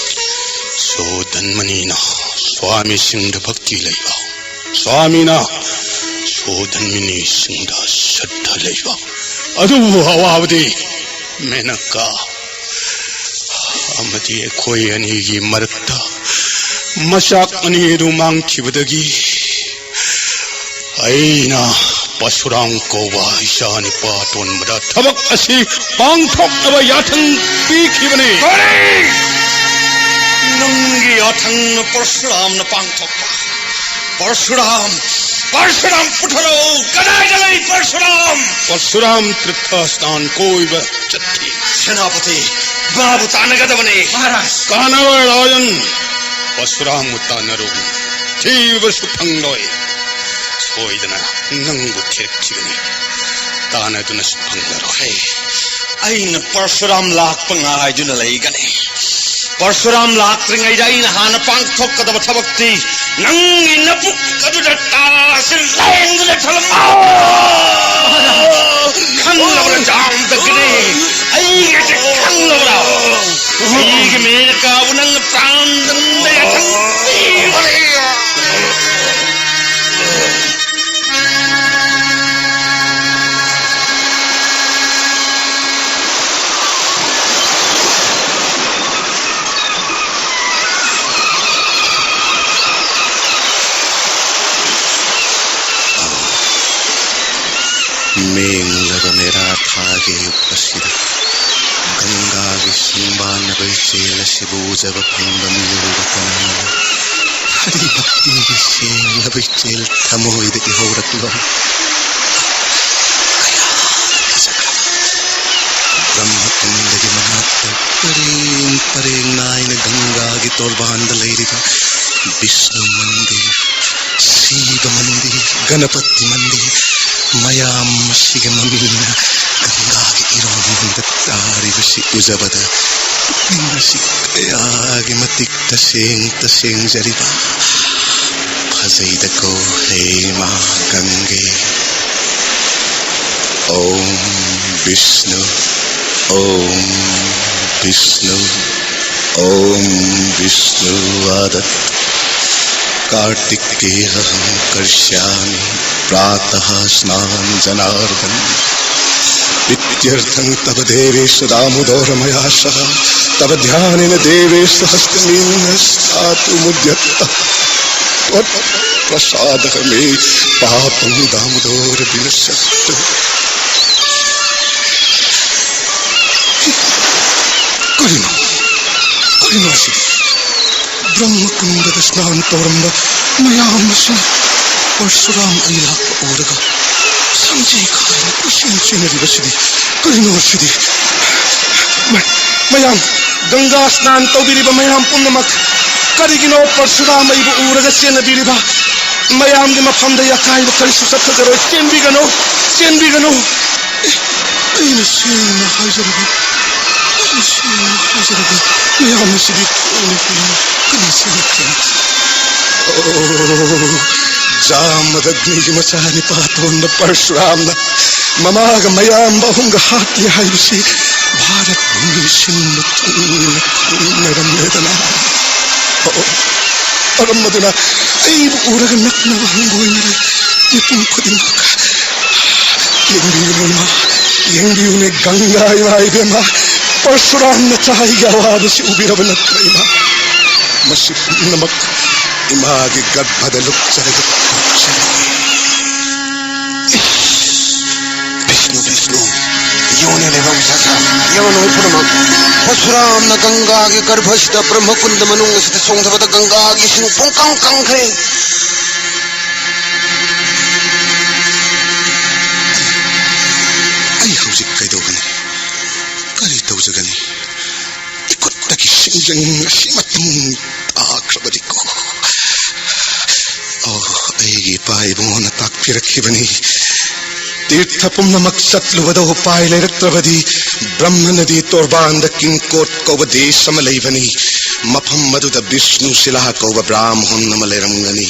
ꯁꯣ ꯙꯟꯃꯅꯤꯅ ꯁ꯭ꯋꯥꯃꯤꯁꯤꯡꯗ ꯚꯛꯇꯤ ꯂꯩꯕ, ꯁ꯭ꯋꯥꯃꯤꯅ ꯁꯣ ꯙꯟꯃꯅꯤꯁꯤꯡꯗ ꯁ꯭ꯔꯗꯥ ꯂꯩꯕ꯫ ꯑꯗꯨꯕꯨ ꯑꯋꯥꯕꯗꯤ ꯃꯦꯅꯀꯥ ꯑꯃꯗꯤ ꯑꯩꯈꯣꯏ ꯑꯅꯤꯒꯤ ꯃꯔꯛꯇ ꯃꯆꯥꯛ ꯑꯅꯤ ꯑꯗꯨ ꯃꯥꯡꯈꯤꯕꯗꯒꯤ ꯑꯩꯅ ꯄꯔꯁꯨꯔꯥꯝ ꯀꯧꯕ ꯏꯆꯥ ꯅꯨꯄꯥ ꯑꯇꯣꯟꯕꯗ ꯊꯕꯛ ꯑꯁꯤ ꯄꯥꯡꯊꯣꯛꯅꯕ ꯌꯥꯊꯪ ꯄꯤꯈꯤꯕꯅꯤ꯫ ꯀꯔꯤ? ꯅꯪꯒꯤ ꯌꯥꯊꯪꯅ ꯄꯔꯁꯨꯔꯥꯝꯅ ꯄꯥꯡꯊꯣꯛꯄ? ꯄꯔꯁꯨꯔꯥꯝ, ꯄꯔꯁꯨꯔꯥꯝ ꯄꯨꯊꯔꯛꯎ꯫ ꯀꯗꯥꯏꯗ ꯂꯩ ꯄꯔꯁꯨꯔꯥꯝ? ꯄꯔꯁꯨꯔꯥꯝ ꯇꯤꯔꯊ ꯁ꯭ꯅꯥꯟ ꯀꯣꯏꯕ ꯆꯠꯈꯤ꯫ ꯁꯦꯅꯥꯄꯇꯤ, ꯃꯥꯕꯨ ꯇꯥꯟꯅꯒꯗꯕꯅꯤ꯫ ꯃꯍꯥꯔꯥꯖ꯫ ꯀꯥꯟꯅꯔꯣꯏ ꯔꯥꯖꯟ, ꯄꯔꯁꯨꯔꯥꯝꯕꯨ ꯇꯥꯟꯅꯔꯨ, ꯊꯤꯕꯁꯨ ꯐꯪꯂꯣꯏ꯫ ꯁꯣꯏꯗꯅ ꯅꯪꯕꯨ ꯊꯤꯔꯛꯈꯤꯒꯅꯤ, ꯇꯥꯟꯅꯗꯨꯅꯁꯨ ꯐꯪꯂꯔꯣꯏ꯫ ꯑꯩꯅ ꯄꯔꯁꯨꯔꯥꯝ ꯂꯥꯛꯄ ꯉꯥꯏꯗꯨꯅ ꯂꯩꯒꯅꯤ꯫ ꯄꯔꯁꯨꯔꯥꯝ ꯂꯥꯛꯇ꯭ꯔꯤꯉꯩꯗ ꯑꯩꯅ ꯍꯥꯟꯅ ꯄꯥꯡꯊꯣꯛꯀꯗꯕ ꯊꯕꯛꯇꯤ ꯅꯪꯒꯤ ꯅꯕꯨꯛ ꯑꯗꯨꯗ ꯇꯥꯔꯥ ꯑꯁꯤ ꯂꯦꯡꯗꯨꯅ ꯊꯝꯂꯝꯃꯨ꯫ ꯈꯪꯂꯕ꯭ꯔꯥ, ꯖꯥꯝꯗꯒꯅꯤ? ꯑꯩꯒꯤꯁꯦ ꯈꯪꯂꯕ꯭ꯔꯥ? ꯑꯩꯒꯤ ꯃꯦꯅꯀꯥꯕꯨ ꯅꯪꯅ ꯄ꯭ꯔꯥꯟꯗꯝꯗ ꯌꯥꯊꯪ ꯄꯤꯕꯅꯤ꯫ ꯏꯕꯨ ꯎꯖꯕ ꯐꯪꯕ ꯃꯤꯑꯣꯏꯕ ꯀꯅꯥꯅꯣ? ꯍꯔꯤ ꯚꯛꯇꯤꯒꯤ ꯁꯦꯡꯂꯕ ꯏꯆꯦꯜ ꯊꯃꯣꯏꯗ ꯏꯍꯧꯔꯛꯂꯣ꯫ ꯕ꯭ꯔꯍ꯭ꯃꯀꯨꯟꯗꯒꯤ ꯃꯅꯥꯛꯇ ꯄꯔꯦꯡ ꯄꯔꯦꯡ ꯅꯥꯏꯅ ꯒꯪꯒꯥꯒꯤ ꯇꯣꯔꯕꯥꯟꯗ ꯂꯩꯔꯤꯕ ꯕꯤꯁꯅꯨ ꯃꯟꯗꯤꯔ, ꯁꯤꯕ ꯃꯟꯗꯤꯔ, ꯒꯅꯄꯇꯤ ꯃꯟꯗꯤꯔ, ꯃꯌꯥꯝ ꯑꯁꯤꯒꯤ ꯃꯃꯤꯡꯅ ꯒꯪꯒꯥꯒꯤ ꯏꯔꯣꯟꯗ ꯇꯥꯔꯤꯕꯁꯤ ꯎꯖꯕꯗ ꯄꯨꯛꯅꯤꯡ ꯑꯁꯤ ꯀꯌꯥꯒꯤ ꯃꯇꯤꯛ ꯇꯁꯦꯡ ꯇꯁꯦꯡꯖꯔꯤꯕ꯫ ꯐꯖꯩꯗꯀꯣ ꯍꯦ ꯃꯥ ꯒꯪꯒꯦ꯫ ॐ विष्णु, ॐ विष्णु, ॐ विष्णु आदत्। कार्तिकेऽहं करिष्यामि प्रातः स्नानं जनार्दन। प्रीत्यर्थं तव देवेश दामोदर मया सह। तव ध्यानेन देवेश हस्तमेन स्थातुमुद्यतः। त्वत्प्रसादः मे पापं दामोदर विनश्यतु। ꯀꯔꯤꯅꯣ? ꯀꯔꯤꯅꯣ ꯑꯁꯤꯗꯤ? ꯕ꯭ꯔꯍ꯭ꯃꯀꯨꯟꯗꯗ ꯁ꯭ꯅꯥꯟ ꯇꯧꯔꯝꯕ ꯃꯌꯥꯝ ꯑꯁꯤꯅ ꯄꯔꯁꯨꯔꯥꯝ ꯑꯩ ꯂꯥꯛꯄ ꯎꯔꯒ ꯁꯝꯖꯤ ꯈꯥꯏꯅ ꯀꯣꯏꯆꯦꯟ ꯆꯦꯟꯅꯔꯤꯕꯁꯤꯗꯤ ꯀꯔꯤꯅꯣ ꯑꯁꯤꯗꯤ? ꯃ-, ꯃꯌꯥꯝ, ꯒꯪꯒꯥ ꯁ꯭ꯅꯥꯟ ꯇꯧꯕꯤꯔꯤꯕ ꯃꯌꯥꯝ ꯄꯨꯝꯅꯃꯛ, ꯀꯔꯤꯒꯤꯅꯣ ꯄꯔꯁꯨꯔꯥꯝ ꯑꯩꯕꯨ ꯎꯔꯒ ꯆꯦꯟꯅꯕꯤꯔꯤꯕ? ꯃꯌꯥꯝꯒꯤ ꯃꯐꯝꯗ ꯑꯀꯥꯏꯕ ꯀꯔꯤꯁꯨ ꯆꯠꯊꯖꯔꯣꯏ꯫ ꯆꯦꯟꯕꯤꯒꯅꯨ, ꯆꯦꯟꯕꯤꯒꯅꯨ꯫ ꯑꯦ, ꯑꯩꯅ ꯁꯦꯡꯅ ꯍꯥꯏꯖꯔꯕꯅꯤ, ꯑꯩꯅ ꯁꯦꯡꯅ ꯍꯥꯏꯖꯔꯕꯅꯤ, ꯃꯌꯥꯝ ꯑꯁꯤꯗꯤ ꯀꯣꯟꯅ ꯀꯣꯟꯅ ꯀꯅꯥꯁꯨ ꯅꯠꯇꯦ꯫ ꯑꯣ, ꯖꯥꯃꯗꯒ꯭ꯅꯤꯒꯤ ꯃꯆꯥꯅꯤꯄꯥ ꯑꯇꯣꯟꯕ ꯄꯔꯁꯨꯔꯥꯝꯅ ꯃꯃꯥꯒ ꯃꯌꯥꯝꯕ ꯑꯍꯨꯝꯒ ꯍꯥꯠꯂꯤ ꯍꯥꯏꯕꯁꯤ ꯚꯥꯔꯠ ꯃꯤꯁꯤꯡꯅ ꯊꯨꯡꯅ ꯈꯪꯅꯔꯝꯂꯦꯗꯅ꯫ ꯑꯣ, ꯃꯔꯝ ꯑꯗꯨꯅ ꯑꯩꯕꯨ ꯎꯔꯒ ꯅꯛꯅꯕ ꯍꯪꯒꯣꯏꯅꯔꯦ ꯃꯤꯄꯨꯝ ꯈꯨꯗꯤꯡꯃꯛ꯫ ꯌꯦꯡꯕꯤꯌꯨꯅꯦ ꯏꯃꯥ, ꯌꯦꯡꯕꯤꯌꯨꯅꯦ ꯒꯪꯒꯥ ꯏꯃꯥ ꯏꯕꯦꯝꯃ, ꯄꯔꯁꯨꯔꯥꯝ ꯅꯆꯥ ꯑꯩꯒꯤ ꯑꯋꯥꯕꯁꯤ ꯎꯕꯤꯔꯕ ꯅꯠꯇ꯭ꯔ ꯏꯃꯥ? ꯃꯁꯤ ꯄꯨꯝꯅꯃꯛ ꯏꯃꯥꯒꯤ ꯒꯔꯚꯗ ꯂꯨꯞꯆꯔꯒ ꯄꯣꯛꯆꯔꯤꯕꯅꯤ꯫ ꯕꯤꯁꯅꯨ, ꯕꯤꯁꯅꯨ, ꯌꯣꯅꯤꯔꯦꯕꯝ ꯁꯥꯁꯥ꯫ ꯌꯦꯡꯉꯨ ꯅꯣꯏ ꯄꯨꯝꯅꯃꯛ, ꯄꯔꯁꯨꯔꯥꯝꯅ ꯒꯪꯒꯥꯒꯤ ꯒꯔꯚꯁꯤꯗ ꯕ꯭ꯔꯍ꯭ꯃꯀꯨꯟꯗ ꯃꯅꯨꯡ ꯑꯁꯤꯗ ꯆꯣꯡꯊꯕꯗ ꯒꯪꯒꯥꯒꯤ ꯏꯁꯤꯡ ꯄꯨꯡꯀꯪ ꯀꯪꯈ꯭ꯔꯦ꯫ ꯑꯩ ꯍꯧꯖꯤꯛ ꯀꯩꯗꯧꯒꯅꯤ? ꯀꯔꯤ ꯇꯧꯖꯒꯅꯤ? ꯏꯈꯨꯠꯇꯒꯤ ꯁꯤꯡꯖꯪ ꯑꯁꯤ ꯃꯇꯨꯡ ꯇꯥꯈ꯭ꯔꯕꯗꯤꯀꯣ꯫ ꯑꯣ, ꯑꯩꯒꯤ ꯏꯄꯥ ꯏꯕꯨꯡꯉꯣꯅ ꯇꯥꯛꯄꯤꯔꯛꯈꯤꯕꯅꯤ꯫ ꯇꯤꯔꯊ ꯄꯨꯝꯅꯃꯛ ꯆꯠꯂꯨꯕꯗ ꯎꯄꯥꯏ ꯂꯩꯔꯛꯇ꯭ꯔꯕꯗꯤ ꯕ꯭ꯔꯍ꯭ꯃ ꯅꯗꯤ ꯇꯣꯔꯕꯥꯟꯗ ꯀꯤꯡꯀꯣꯠ ꯀꯧꯕ ꯗꯦꯁ ꯑꯃ ꯂꯩꯕꯅꯤ꯫ ꯃꯐꯝ ꯑꯗꯨꯗ ꯕꯤꯁꯅꯨ ꯁꯤꯂꯥ ꯀꯧꯕ ꯕ꯭ꯔꯥꯝꯍꯣꯟ ꯑꯃ ꯂꯩꯔꯝꯒꯅꯤ꯫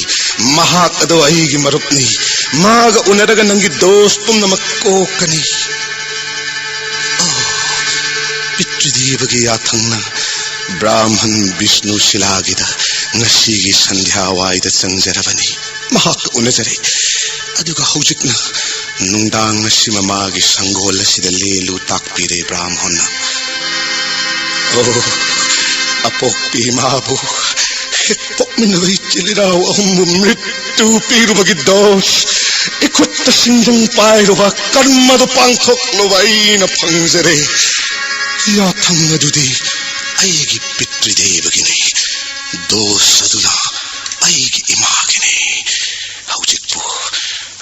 ꯃꯍꯥꯛ ꯑꯗꯣ ꯑꯩꯒꯤ ꯃꯔꯨꯞꯅꯤ꯫ ꯃꯥꯒ ꯎꯅꯔꯒ ꯅꯪꯒꯤ ꯗꯣꯁ ꯄꯨꯝꯅꯃꯛ ꯀꯣꯛꯀꯅꯤ꯫ ꯑꯣ, ꯄꯤꯇ꯭ꯔꯤꯗꯦꯕꯒꯤ ꯌꯥꯊꯪꯅ ꯕ꯭ꯔꯥꯝꯍꯟ ꯕꯤꯁꯅꯨ ꯁꯤꯂꯥꯒꯤꯗ ꯉꯁꯤꯒꯤ ꯁꯟꯙ꯭ꯌꯥꯋꯥꯏꯗ ꯆꯪꯖꯔꯕꯅꯤ꯫ ꯃꯍꯥꯛꯀ ꯎꯅꯖꯔꯦ꯫ ꯑꯗꯨꯒ ꯍꯧꯖꯤꯛꯅ ꯅꯨꯡꯗꯥꯡ ꯑꯁꯤꯃ ꯃꯥꯒꯤ ꯁꯪꯒꯣꯜ ꯑꯁꯤꯗ ꯂꯦꯜꯂꯨ ꯇꯥꯛꯄꯤꯔꯦ ꯕ꯭ꯔꯥꯝꯍꯣꯟꯅ꯫ ꯑꯣ, ꯑꯄꯣꯛꯄꯤ ꯏꯃꯥꯕꯨ, ꯍꯦꯛ ꯄꯣꯛꯃꯤꯟꯅꯕ ꯏꯆꯤꯜ ꯏꯅꯥꯎ ꯑꯍꯨꯝꯕꯨ ꯃ꯭ꯔꯤꯠ ꯇꯨ ꯄꯤꯔꯨꯕꯒꯤ ꯗꯣꯁ ꯏꯈꯨꯠꯇ ꯁꯤꯡꯖꯪ ꯄꯥꯏꯔꯨꯕ ꯀꯔꯃꯗꯨ ꯄꯥꯡꯊꯣꯛꯂꯨꯕ ꯑꯩꯅ ꯐꯪꯖꯔꯦ꯫ ꯌꯥꯊꯪ ꯑꯗꯨꯗꯤ ꯑꯩꯒꯤ ꯄꯤꯇ꯭ꯔꯤꯗꯦꯕꯒꯤꯅꯤ꯫ ꯗꯣꯁ ꯑꯗꯨꯅ ꯑꯩꯒꯤ ꯏꯃꯥꯒꯤꯅꯤ꯫ ꯍꯧꯖꯤꯛꯄꯨ,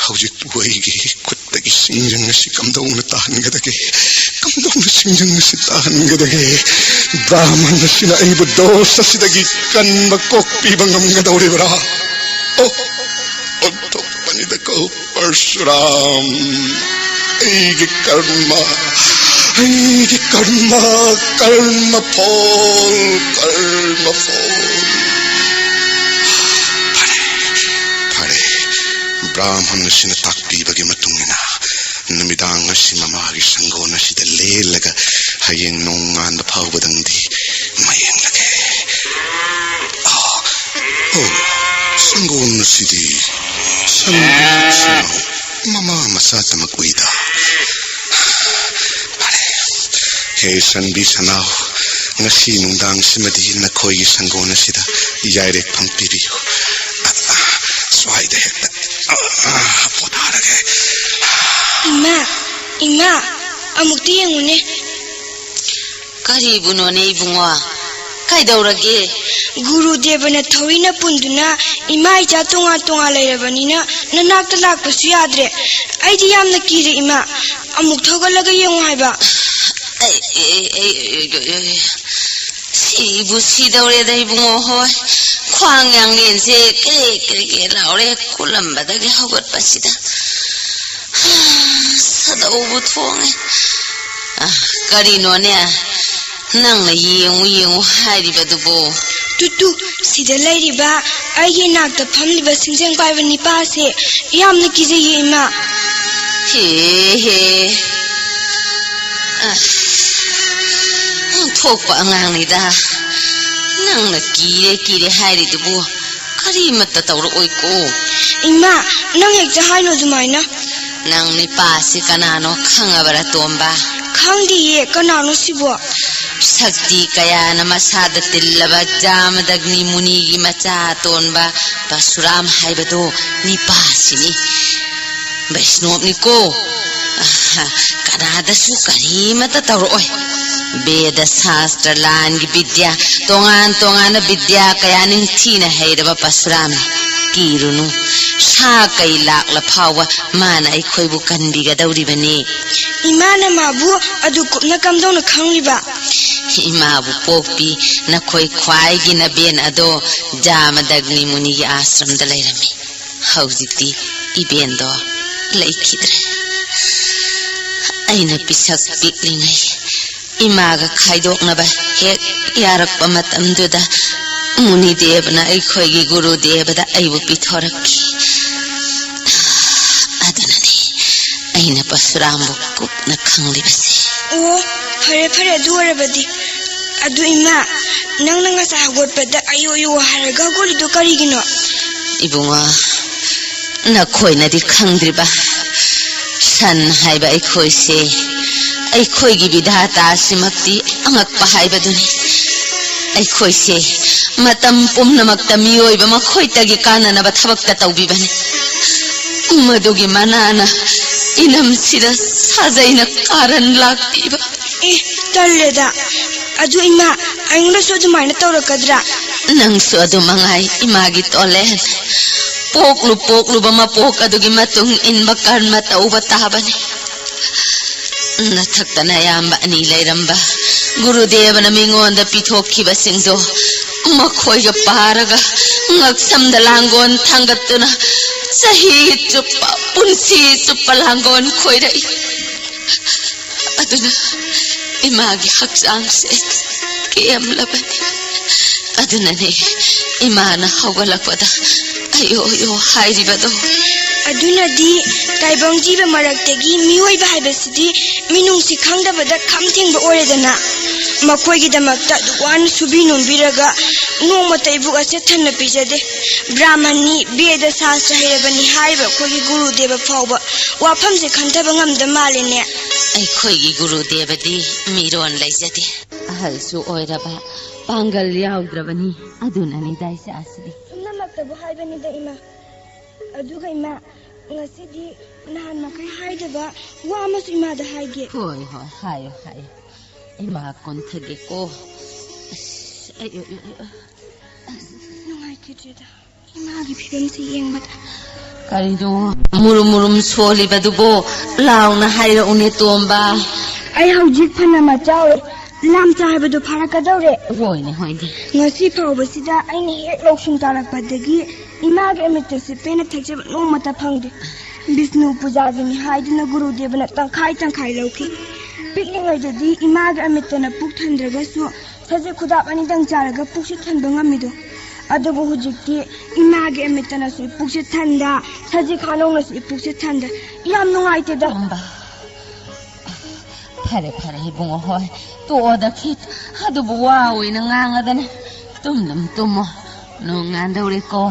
ꯍꯧꯖꯤꯛꯄꯨ ꯑꯩꯒꯤ ꯈꯨꯠꯇꯒꯤ ꯁꯤꯡꯖꯪ ꯑꯁꯤ ꯀꯝꯗꯧꯅ ꯇꯥꯍꯟꯒꯗꯒꯦ? ꯀꯝꯗꯧꯅ ꯁꯤꯡꯖꯪ ꯑꯁꯤ ꯇꯥꯍꯟꯒꯗꯒꯦ? ꯕ꯭ꯔꯥꯍꯃꯟ ꯑꯁꯤꯅ ꯑꯩꯕꯨ ꯗꯣꯁ ꯑꯁꯤꯗꯒꯤ ꯀꯟꯕ ꯀꯣꯛꯄꯤꯕ ꯉꯝꯒꯗꯧꯔꯤꯕ꯭ꯔꯥ? ꯑꯣ, ꯑꯣꯟꯊꯣꯛꯄꯅꯤꯗꯀꯣ ꯄꯔꯁꯨꯔꯥꯝ꯫ ꯑꯩꯒꯤ ꯀꯔꯃ, ꯑꯩꯒꯤ ꯀꯔꯃ, ꯀꯔꯃ ꯐꯣꯜ, ꯀꯔꯃ ꯐꯣꯜ꯫ ꯐꯔꯦ, ꯐꯔꯦ꯫ ꯕ꯭ꯔꯥꯍꯃꯟ ꯑꯁꯤꯅ ꯇꯥꯛꯄꯤꯕꯒꯤ ꯃꯇꯨꯡ ꯏꯟꯅ ꯅꯨꯃꯤꯗꯥꯡ ꯑꯁꯤ ꯃꯃꯥꯒꯤ ꯁꯪꯒꯣꯟ ꯑꯁꯤꯗ ꯂꯦꯜꯂꯒ ꯍꯌꯦꯡ ꯅꯣꯡꯉꯥꯟꯕ ꯐꯥꯎꯕꯗꯪꯗꯤ ꯃꯌꯦꯡꯂꯒꯦ꯫ ꯑꯣ, ꯑꯣ, ꯁꯪꯒꯣꯟ ꯑꯁꯤꯗꯤ ꯁꯪꯒꯣꯟ ꯁꯅꯥꯎ ꯃꯃꯥ ꯃꯆꯥꯇꯃꯛ ꯎꯏꯗ꯫ ꯐꯔꯦ꯫ ꯍꯦ ꯁꯟꯕꯤ ꯁꯅꯥꯎ, ꯉꯁꯤ ꯅꯨꯡꯗꯥꯡꯁꯤꯃꯗꯤ ꯅꯈꯣꯏꯒꯤ ꯁꯪꯒꯣꯟ ꯑꯁꯤꯗ ꯌꯥꯏꯔꯦꯛꯐꯝ ꯄꯤꯕꯤꯌꯨ꯫ ꯑ, ꯑ, ꯁ꯭ꯋꯥꯏꯗ ꯍꯦꯛꯇ, ꯑ, ꯑ, ꯄꯣꯊꯥꯔꯒꯦ꯫ ꯏꯃꯥ, ꯏꯃꯥ, ꯑꯃꯨꯛꯇ ꯌꯦꯡꯉꯨꯅꯦ꯫ ꯀꯔꯤꯕꯨꯅꯣꯅꯦ ꯏꯕꯨꯡꯉꯣ? ꯀꯩꯗꯧꯔꯒꯦ? ꯒꯨꯔꯨꯗꯦꯕꯅ ꯊꯧꯔꯤꯅ ꯄꯨꯟꯗꯨꯅ ꯏꯃꯥ ꯏꯆꯥ ꯇꯣꯉꯥꯟ ꯇꯣꯉꯥꯟ ꯂꯩꯔꯕꯅꯤꯅ ꯅꯅꯥꯛꯇ ꯂꯥꯛꯄꯁꯨ ꯌꯥꯗ꯭ꯔꯦ꯫ ꯑꯩꯗꯤ ꯌꯥꯝꯅ ꯀꯤꯔꯦ ꯏꯃꯥ꯫ ꯑꯃꯨꯛ ꯊꯧꯒꯠꯂꯒ ꯌꯦꯡꯉꯨ ꯍꯥꯏꯕ꯫ ꯑꯩ, ꯑꯩ, ꯑꯩ, ꯑꯩ, ꯑꯩ, ꯑꯩ, ꯁꯤꯕꯨ ꯁꯤꯗꯧꯔꯦꯗ ꯏꯕꯨꯡꯉꯣ ꯍꯣꯏ꯫ ꯈ꯭ꯋꯥꯡ ꯌꯥꯡꯂꯦꯟꯁꯦ ꯀ꯭ꯔꯦ ꯀ꯭ꯔꯦ ꯀ꯭ꯔꯦ ꯂꯥꯎꯔꯦ ꯀꯨꯜꯂꯝꯕꯗꯒꯤ ꯍꯧꯒꯠꯄꯁꯤꯗ꯫ ꯁꯥꯗꯧꯕꯨ ꯊꯣꯡꯉꯦ꯫ ꯑ, ꯀꯔꯤꯅꯣꯅꯦ ꯅꯪꯅ ꯌꯦꯡꯉꯨ ꯌꯦꯡꯉꯨ ꯍꯥꯏꯔꯤꯕꯗꯨꯕꯣ? ꯇꯨ, ꯇꯨ, ꯁꯤꯗ ꯂꯩꯔꯤꯕ ꯑꯩꯒꯤ ꯏꯅꯥꯛꯇ ꯐꯝꯂꯤꯕ ꯁꯤꯡꯖꯪ ꯄꯥꯏꯕ ꯅꯤꯄꯥꯁꯦ ꯌꯥꯝꯅ ꯀꯤꯖꯩꯌꯦ ꯏꯃꯥ꯫ ꯍꯦ, ꯍꯦ꯫ ꯑ, ꯑꯣꯟꯊꯣꯛꯄ ꯑꯉꯥꯡꯅꯤꯗ꯫ ꯅꯪꯅ ꯀꯤꯔꯦ ꯀꯤꯔꯦ ꯍꯥꯏꯔꯤꯗꯨꯕꯨ ꯀꯔꯤꯃꯠꯇ ꯇꯧꯔꯛꯑꯣꯏꯀꯣ꯫ ꯏꯃꯥ, ꯅꯪ ꯍꯦꯛꯇ ꯍꯥꯏꯅꯨ ꯑꯗꯨꯃꯥꯏꯅ꯫ ꯅꯪ ꯅꯤꯄꯥꯁꯤ ꯀꯅꯥꯅꯣ ꯈꯪꯉꯕꯔꯥ, ꯇꯣꯝꯕ? ꯈꯪꯗꯤꯌꯦ, ꯀꯅꯥꯅꯣ ꯁꯤꯕꯣ? ꯁꯛꯇꯤ ꯀꯌꯥꯅ ꯃꯁꯥꯗ ꯇꯤꯜꯂꯕ ꯖꯥꯃꯗꯒ꯭ꯅꯤ ꯃꯨꯅꯤꯒꯤ ꯃꯆꯥ ꯑꯇꯣꯟꯕ ꯄꯔꯁꯨꯔꯥꯝ ꯍꯥꯏꯕꯗꯣ ꯅꯤꯄꯥꯁꯤꯅꯤ꯫ ꯕꯩꯁꯅꯣꯞꯅꯤꯀꯣ꯫ ꯀꯅꯥꯗꯁꯨ ꯀꯔꯤꯃꯠꯇ ꯇꯧꯔꯛꯑꯣꯏ꯫ ꯕꯦꯗ ꯁꯥꯁꯇ꯭ꯔ ꯂꯥꯟꯒꯤ ꯕꯤꯗ꯭ꯌꯥ, ꯇꯣꯉꯥꯟ ꯇꯣꯉꯥꯟꯕ ꯕꯤꯗ꯭ꯌꯥ ꯀꯌꯥ ꯅꯤꯡꯊꯤꯅ ꯍꯩꯔꯕ ꯄꯔꯁꯨꯔꯥꯝꯅꯤ꯫ ꯀꯤꯔꯨꯅꯨ, ꯁꯥ ꯀꯩ ꯂꯥꯛꯂ ꯐꯥꯎꯕ ꯃꯥꯅ ꯑꯩꯈꯣꯏꯕꯨ ꯀꯟꯕꯤꯒꯗꯧꯔꯤꯕꯅꯤ꯫ ꯏꯃꯥꯅ ꯃꯥꯕꯨ ꯑꯗꯨ ꯀꯨꯞꯅ ꯀꯝꯗꯧꯅ ꯈꯪꯂꯤꯕ? ꯏꯃꯥꯕꯨ ꯄꯣꯛꯄꯤ ꯅꯈꯣꯏ ꯈ꯭ꯋꯥꯏꯒꯤ ꯅꯕꯦꯟ ꯑꯗꯣ ꯖꯥꯃꯗꯒ꯭ꯅꯤ ꯃꯨꯅꯤꯒꯤ ꯑꯥꯁ꯭ꯔꯝꯗ ꯂꯩꯔꯝꯃꯤ꯫ ꯍꯧꯖꯤꯛꯇꯤ ꯏꯕꯦꯟꯗꯣ ꯂꯩꯈꯤꯗ꯭ꯔꯦ꯫ ꯑꯩꯅ ꯄꯤꯁꯛ ꯄꯤꯛꯂꯤꯉꯩ ꯏꯃꯥꯒ ꯈꯥꯏꯗꯣꯛꯅꯕ ꯍꯦꯛ ꯌꯥꯔꯛꯄ ꯃꯇꯝꯗꯨꯗ ꯃꯨꯅꯤꯗꯦꯕꯅ ꯑꯩꯈꯣꯏꯒꯤ ꯒꯨꯔꯨꯗꯦꯕꯗ ꯑꯩꯕꯨ ꯄꯤꯊꯣꯔꯛꯈꯤ꯫ ꯑꯗꯨꯅꯅꯤ ꯑꯩꯅ ꯄꯔꯁꯨꯔꯥꯝꯕꯨ ꯀꯨꯞꯅ ꯈꯪꯂꯤꯕꯁꯦ꯫ ꯑꯣ, ꯐꯔꯦ, ꯐꯔꯦ, ꯑꯗꯨ ꯑꯣꯏꯔꯕꯗꯤ꯫ ꯑꯗꯨ ꯏꯃꯥ, ꯅꯪꯅ ꯉꯁꯥꯏ ꯍꯧꯒꯠꯄꯗ "ꯑꯌꯣ, ꯑꯌꯣ" ꯍꯥꯏꯔꯒ ꯍꯧꯒꯠꯂꯤꯗꯣ ꯀꯔꯤꯒꯤꯅꯣ? ꯏꯕꯨꯡꯉꯣ, ꯅꯈꯣꯏꯅꯗꯤ ꯈꯪꯗ꯭ꯔꯤꯕ, ꯁꯟ ꯍꯥꯏꯕ ꯑꯩꯈꯣꯏꯁꯦ, ꯑꯩꯈꯣꯏꯒꯤ ꯕꯤꯙꯥꯇꯥꯁꯤꯃꯛꯇꯤ ꯑꯉꯛꯄ ꯍꯥꯏꯕꯗꯨꯅꯤ꯫ ꯑꯩꯈꯣꯏꯁꯦ ꯃꯇꯝ ꯄꯨꯝꯅꯃꯛꯇ ꯃꯤꯑꯣꯏꯕ ꯃꯈꯣꯏꯇꯒꯤ ꯀꯥꯟꯅꯅꯕ ꯊꯕꯛꯇ ꯇꯧꯕꯤꯕꯅꯤ꯫ ꯃꯗꯨꯒꯤ ꯃꯅꯥꯅ ꯏꯅꯝꯁꯤꯗ ꯁꯥꯖꯩꯅ ꯀꯥꯔꯟ ꯂꯥꯛꯄꯤꯕ꯫ ꯑꯦ, ꯇꯜꯂꯦꯗ꯫ ꯑꯗꯨ ꯏꯃꯥ, ꯑꯩꯉꯣꯟꯗꯁꯨ ꯑꯗꯨꯃꯥꯏꯅ ꯇꯧꯔꯛꯀꯗ꯭ꯔꯥ? ꯅꯪꯁꯨ ꯑꯗꯨ ꯃꯉꯥꯏ, ꯏꯃꯥꯒꯤ ꯇꯣꯂꯦꯟ꯫ ꯄꯣꯛꯂꯨ ꯄꯣꯛꯂꯨꯕ ꯃꯄꯣꯛ ꯑꯗꯨꯒꯤ ꯃꯇꯨꯡ ꯏꯟꯕ ꯀꯔꯃ ꯇꯧꯕ ꯇꯥꯕꯅꯤ꯫ ꯅꯊꯛꯇ ꯅꯌꯥꯝꯕ ꯑꯅꯤ ꯂꯩꯔꯝꯕ ꯒꯨꯔꯨꯗꯦꯕꯅ ꯃꯤꯉꯣꯟꯗ ꯄꯤꯊꯣꯛꯈꯤꯕꯁꯤꯡꯗꯣ ꯃꯈꯣꯏꯒ ꯄꯥꯔꯒ ꯉꯛꯁꯝꯗ ꯂꯥꯡꯒꯣꯟ ꯊꯥꯡꯒꯠꯇꯨꯅ ꯆꯍꯤ ꯆꯨꯞꯄ, ꯄꯨꯟꯁꯤ ꯆꯨꯞꯄ ꯂꯥꯡꯒꯣꯟ ꯈꯣꯏꯔꯛꯏ꯫ ꯑꯗꯨꯅ ꯏꯃꯥꯒꯤ ꯍꯛꯆꯥꯡꯁꯦ ꯀꯦꯝꯂꯕꯅꯤ꯫ ꯑꯗꯨꯅꯅꯦ ꯏꯃꯥꯅ ꯍꯧꯒꯠꯂꯛꯄꯗ "ꯑꯌꯣ ꯑꯌꯣ" ꯍꯥꯏꯔꯤꯕꯗꯣ꯫ ꯑꯗꯨꯅꯗꯤ ꯇꯥꯏꯕꯪ ꯖꯤꯕ ꯃꯔꯛꯇꯒꯤ ꯃꯤꯑꯣꯏꯕ ꯍꯥꯏꯕꯁꯤꯗꯤ ꯃꯤꯅꯨꯡꯁꯤ ꯈꯪꯗꯕꯗ ꯈꯝ ꯊꯦꯡꯕ ꯑꯣꯏꯔꯦꯗꯅ꯫ ꯃꯈꯣꯏꯒꯤꯗꯃꯛꯇ ꯑꯗꯨꯛ ꯋꯥꯅ ꯁꯨꯕꯤ ꯅꯣꯝꯕꯤꯔꯒ ꯅꯣꯡꯃꯇ ꯏꯕꯨꯛ ꯑꯁꯦ ꯊꯟꯅ ꯄꯤꯖꯗꯦ꯫ ꯕ꯭ꯔꯥꯍꯃꯟꯅꯤ, ꯕꯦꯗ ꯁꯥꯁꯇ꯭ꯔ ꯍꯩꯔꯕꯅꯤ ꯍꯥꯏꯔꯤꯕ ꯑꯩꯈꯣꯏꯒꯤ ꯒꯨꯔꯨꯗꯦꯕ ꯐꯥꯎꯕ ꯋꯥꯐꯝꯁꯦ ꯈꯟꯊꯕ ꯉꯝꯗ ꯃꯥꯜꯂꯦꯅꯦ꯫ ꯑꯩꯈꯣꯏꯒꯤ ꯒꯨꯔꯨꯗꯦꯕꯗꯤ ꯃꯤꯔꯣꯟ ꯂꯩꯖꯗꯦ꯫ ꯑꯍꯜꯁꯨ ꯑꯣꯏꯔꯕ, ꯄꯥꯡꯒꯜ ꯌꯥꯎꯗ꯭ꯔꯕꯅꯤ꯫ ꯑꯗꯨꯅꯅꯤꯗ ꯏꯆꯥꯁꯤꯗꯤ꯫ ꯁꯨꯝꯅꯃꯛꯇꯕꯨ ꯍꯥꯏꯕꯅꯤꯗ ꯏꯃꯥ꯫ ꯑꯗꯨꯒ ꯏꯃꯥ, ꯉꯁꯤꯗꯤ ꯅꯍꯥꯟ ꯃꯈꯩ ꯍꯥꯏꯗꯕ ꯋꯥ ꯑꯃꯁꯨ ꯏꯃꯥꯗ ꯍꯥꯏꯒꯦ꯫ ꯍꯣꯏ, ꯍꯣꯏ, ꯍꯥꯏꯌꯣ, ꯍꯥꯏꯌꯣ꯫ ꯏꯃꯥ ꯀꯣꯟꯊꯒꯦꯀꯣ꯫ ꯑꯁ, ꯑꯩ, ꯑꯩ, ꯑꯩ, ꯑꯩ, ꯑꯁ, ꯅꯨꯡꯉꯥꯏꯈꯤꯗ꯭ꯔꯦꯗ ꯏꯃꯥꯒꯤ ꯐꯤꯕꯝꯁꯤ ꯌꯦꯡꯕꯗ꯫ ꯀꯔꯤꯅꯣ ꯃꯨꯔꯨꯝ ꯃꯨꯔꯨꯝ ꯁꯣꯜꯂꯤꯕꯗꯨꯕꯣ? ꯂꯥꯎꯅ ꯍꯥꯏꯔꯛꯎꯅꯦ, ꯇꯣꯝꯕ꯫ ꯑꯩ ꯍꯧꯖꯤꯛ ꯐꯅ ꯃꯆꯥ ꯑꯣꯏ, ꯂꯥꯝꯆꯥ ꯍꯥꯏꯕꯗꯨ ꯐꯥꯔꯛꯀꯗꯧꯔꯦ꯫ ꯍꯣꯏꯅꯦ, ꯍꯣꯏꯅꯦ꯫ ꯉꯁꯤ ꯐꯥꯎꯕꯁꯤꯗ ꯑꯩꯅ ꯍꯦꯛ ꯂꯧꯁꯤꯡ ꯇꯥꯔꯛꯄꯗꯒꯤ ꯏꯃꯥꯒꯤ ꯑꯃꯤꯠꯇꯁꯤ ꯄꯦꯟꯅ ꯊꯛꯆꯕ ꯅꯣꯡꯃꯇ ꯐꯪꯗꯦ꯫ ꯕꯤꯁꯅꯨ ꯄꯨꯖꯥꯒꯤꯅꯤ ꯍꯥꯏꯗꯨꯅ ꯒꯨꯔꯨꯗꯦꯕꯅ ꯇꯪꯈꯥꯏ ꯇꯪꯈꯥꯏ ꯂꯧꯈꯤ꯫ ꯄꯤꯛꯂꯤꯉꯩꯗꯗꯤ ꯏꯃꯥꯒꯤ ꯑꯃꯤꯠꯇꯅ ꯄꯨꯛ ꯊꯟꯗ꯭ꯔꯒꯁꯨ ꯁꯖꯤꯛ ꯈꯨꯗꯥꯞ ꯑꯅꯤꯗꯪ ꯆꯥꯔꯒ ꯄꯨꯛꯁꯤ ꯊꯟꯕ ꯉꯝꯃꯤꯗꯣ꯫ ꯑꯗꯨꯕꯨ ꯍꯧꯖꯤꯛꯇꯤ ꯏꯃꯥꯒꯤ ꯑꯃꯤꯠꯇꯅꯁꯨ ꯄꯨꯛꯁꯤ ꯊꯟꯗ, ꯁꯖꯤꯛ ꯈꯥꯅꯧꯅꯁꯨ ꯄꯨꯛꯁꯤ ꯊꯟꯗ꯫ ꯌꯥꯝ ꯅꯨꯡꯉꯥꯏꯇꯦꯗ꯫ ꯇꯣꯝꯕ, ꯐꯔꯦ, ꯐꯔꯦ, ꯏꯕꯨꯡꯉꯣ ꯍꯣꯏ, ꯇꯣꯛꯑꯣꯗ ꯈꯤꯠ꯫ ꯑꯗꯨꯕꯨ ꯋꯥ ꯑꯣꯏꯅ ꯉꯥꯡꯉꯗꯅ꯫ ꯇꯨꯝꯗꯨꯝ ꯇꯨꯝꯃꯣ, ꯅꯣꯡ ꯉꯥꯟꯗꯧꯔꯦꯀꯣ꯫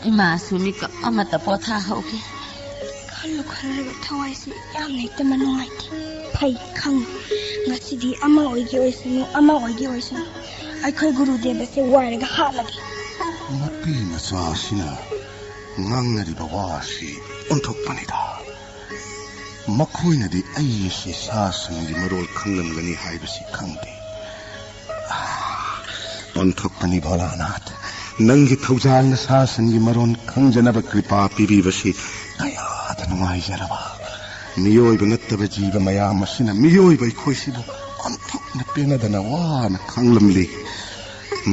ꯏꯃꯥꯁꯨ ꯃꯤꯀꯞ ꯑꯃꯇ ꯄꯣꯊꯥꯍꯧꯒꯦ꯫ ꯈꯜꯂꯨ ꯈꯜꯂꯨꯔꯒ ꯊꯋꯥꯏꯁꯤ ꯌꯥꯝꯅ ꯍꯦꯛꯇ ꯅꯨꯡꯉꯥꯏꯇꯦ꯫ ꯐꯩ, ꯈꯪꯉꯤ꯫ ꯉꯁꯤꯗꯤ ꯑꯃ ꯑꯣꯏꯒꯦ ꯑꯣꯏꯁꯅꯨ, ꯑꯃ ꯑꯣꯏꯒꯦ ꯑꯣꯏꯁꯅꯨ, ꯑꯩꯈꯣꯏ ꯒꯨꯔꯨꯗꯦꯕꯁꯦ ꯋꯥꯏꯔꯒ ꯍꯥꯠꯂꯒꯦ꯫ ꯃꯄꯤ ꯃꯆꯥꯁꯤꯅ ꯉꯥꯡꯅꯔꯤꯕ ꯋꯥꯁꯤ ꯑꯣꯟꯊꯣꯛꯄꯅꯤꯗ꯫ ꯃꯈꯣꯏꯅꯗꯤ ꯑꯩ ꯑꯁꯤ ꯁꯥ ꯁꯟꯒꯤ ꯃꯔꯣꯜ ꯈꯪꯂꯝꯒꯅꯤ ꯍꯥꯏꯕꯁꯤ ꯈꯪꯗꯦ꯫ ꯑꯥ, ꯑꯣꯟꯊꯣꯛꯄꯅꯤ ꯚꯣꯂꯥꯅꯥꯊ꯫ ꯅꯪꯒꯤ ꯊꯧꯖꯥꯜꯅ ꯁꯥ ꯁꯟꯒꯤ ꯃꯔꯣꯜ ꯈꯪꯖꯅꯕ ꯀ꯭ꯔꯤꯄꯥ ꯄꯤꯕꯤꯕꯁꯤ ꯀꯌꯥꯗ ꯅꯨꯡꯉꯥꯏꯖꯔꯕ꯫ ꯃꯤꯑꯣꯏꯕ ꯅꯠꯇꯕ ꯖꯤꯕ ꯃꯌꯥꯝ ꯑꯁꯤꯅ ꯃꯤꯑꯣꯏꯕ ꯑꯩꯈꯣꯏꯁꯤꯕꯨ ꯑꯣꯟꯊꯣꯛꯅ ꯄꯦꯟꯅꯗꯅ ꯋꯥꯅ ꯈꯪꯂꯝꯂꯤ꯫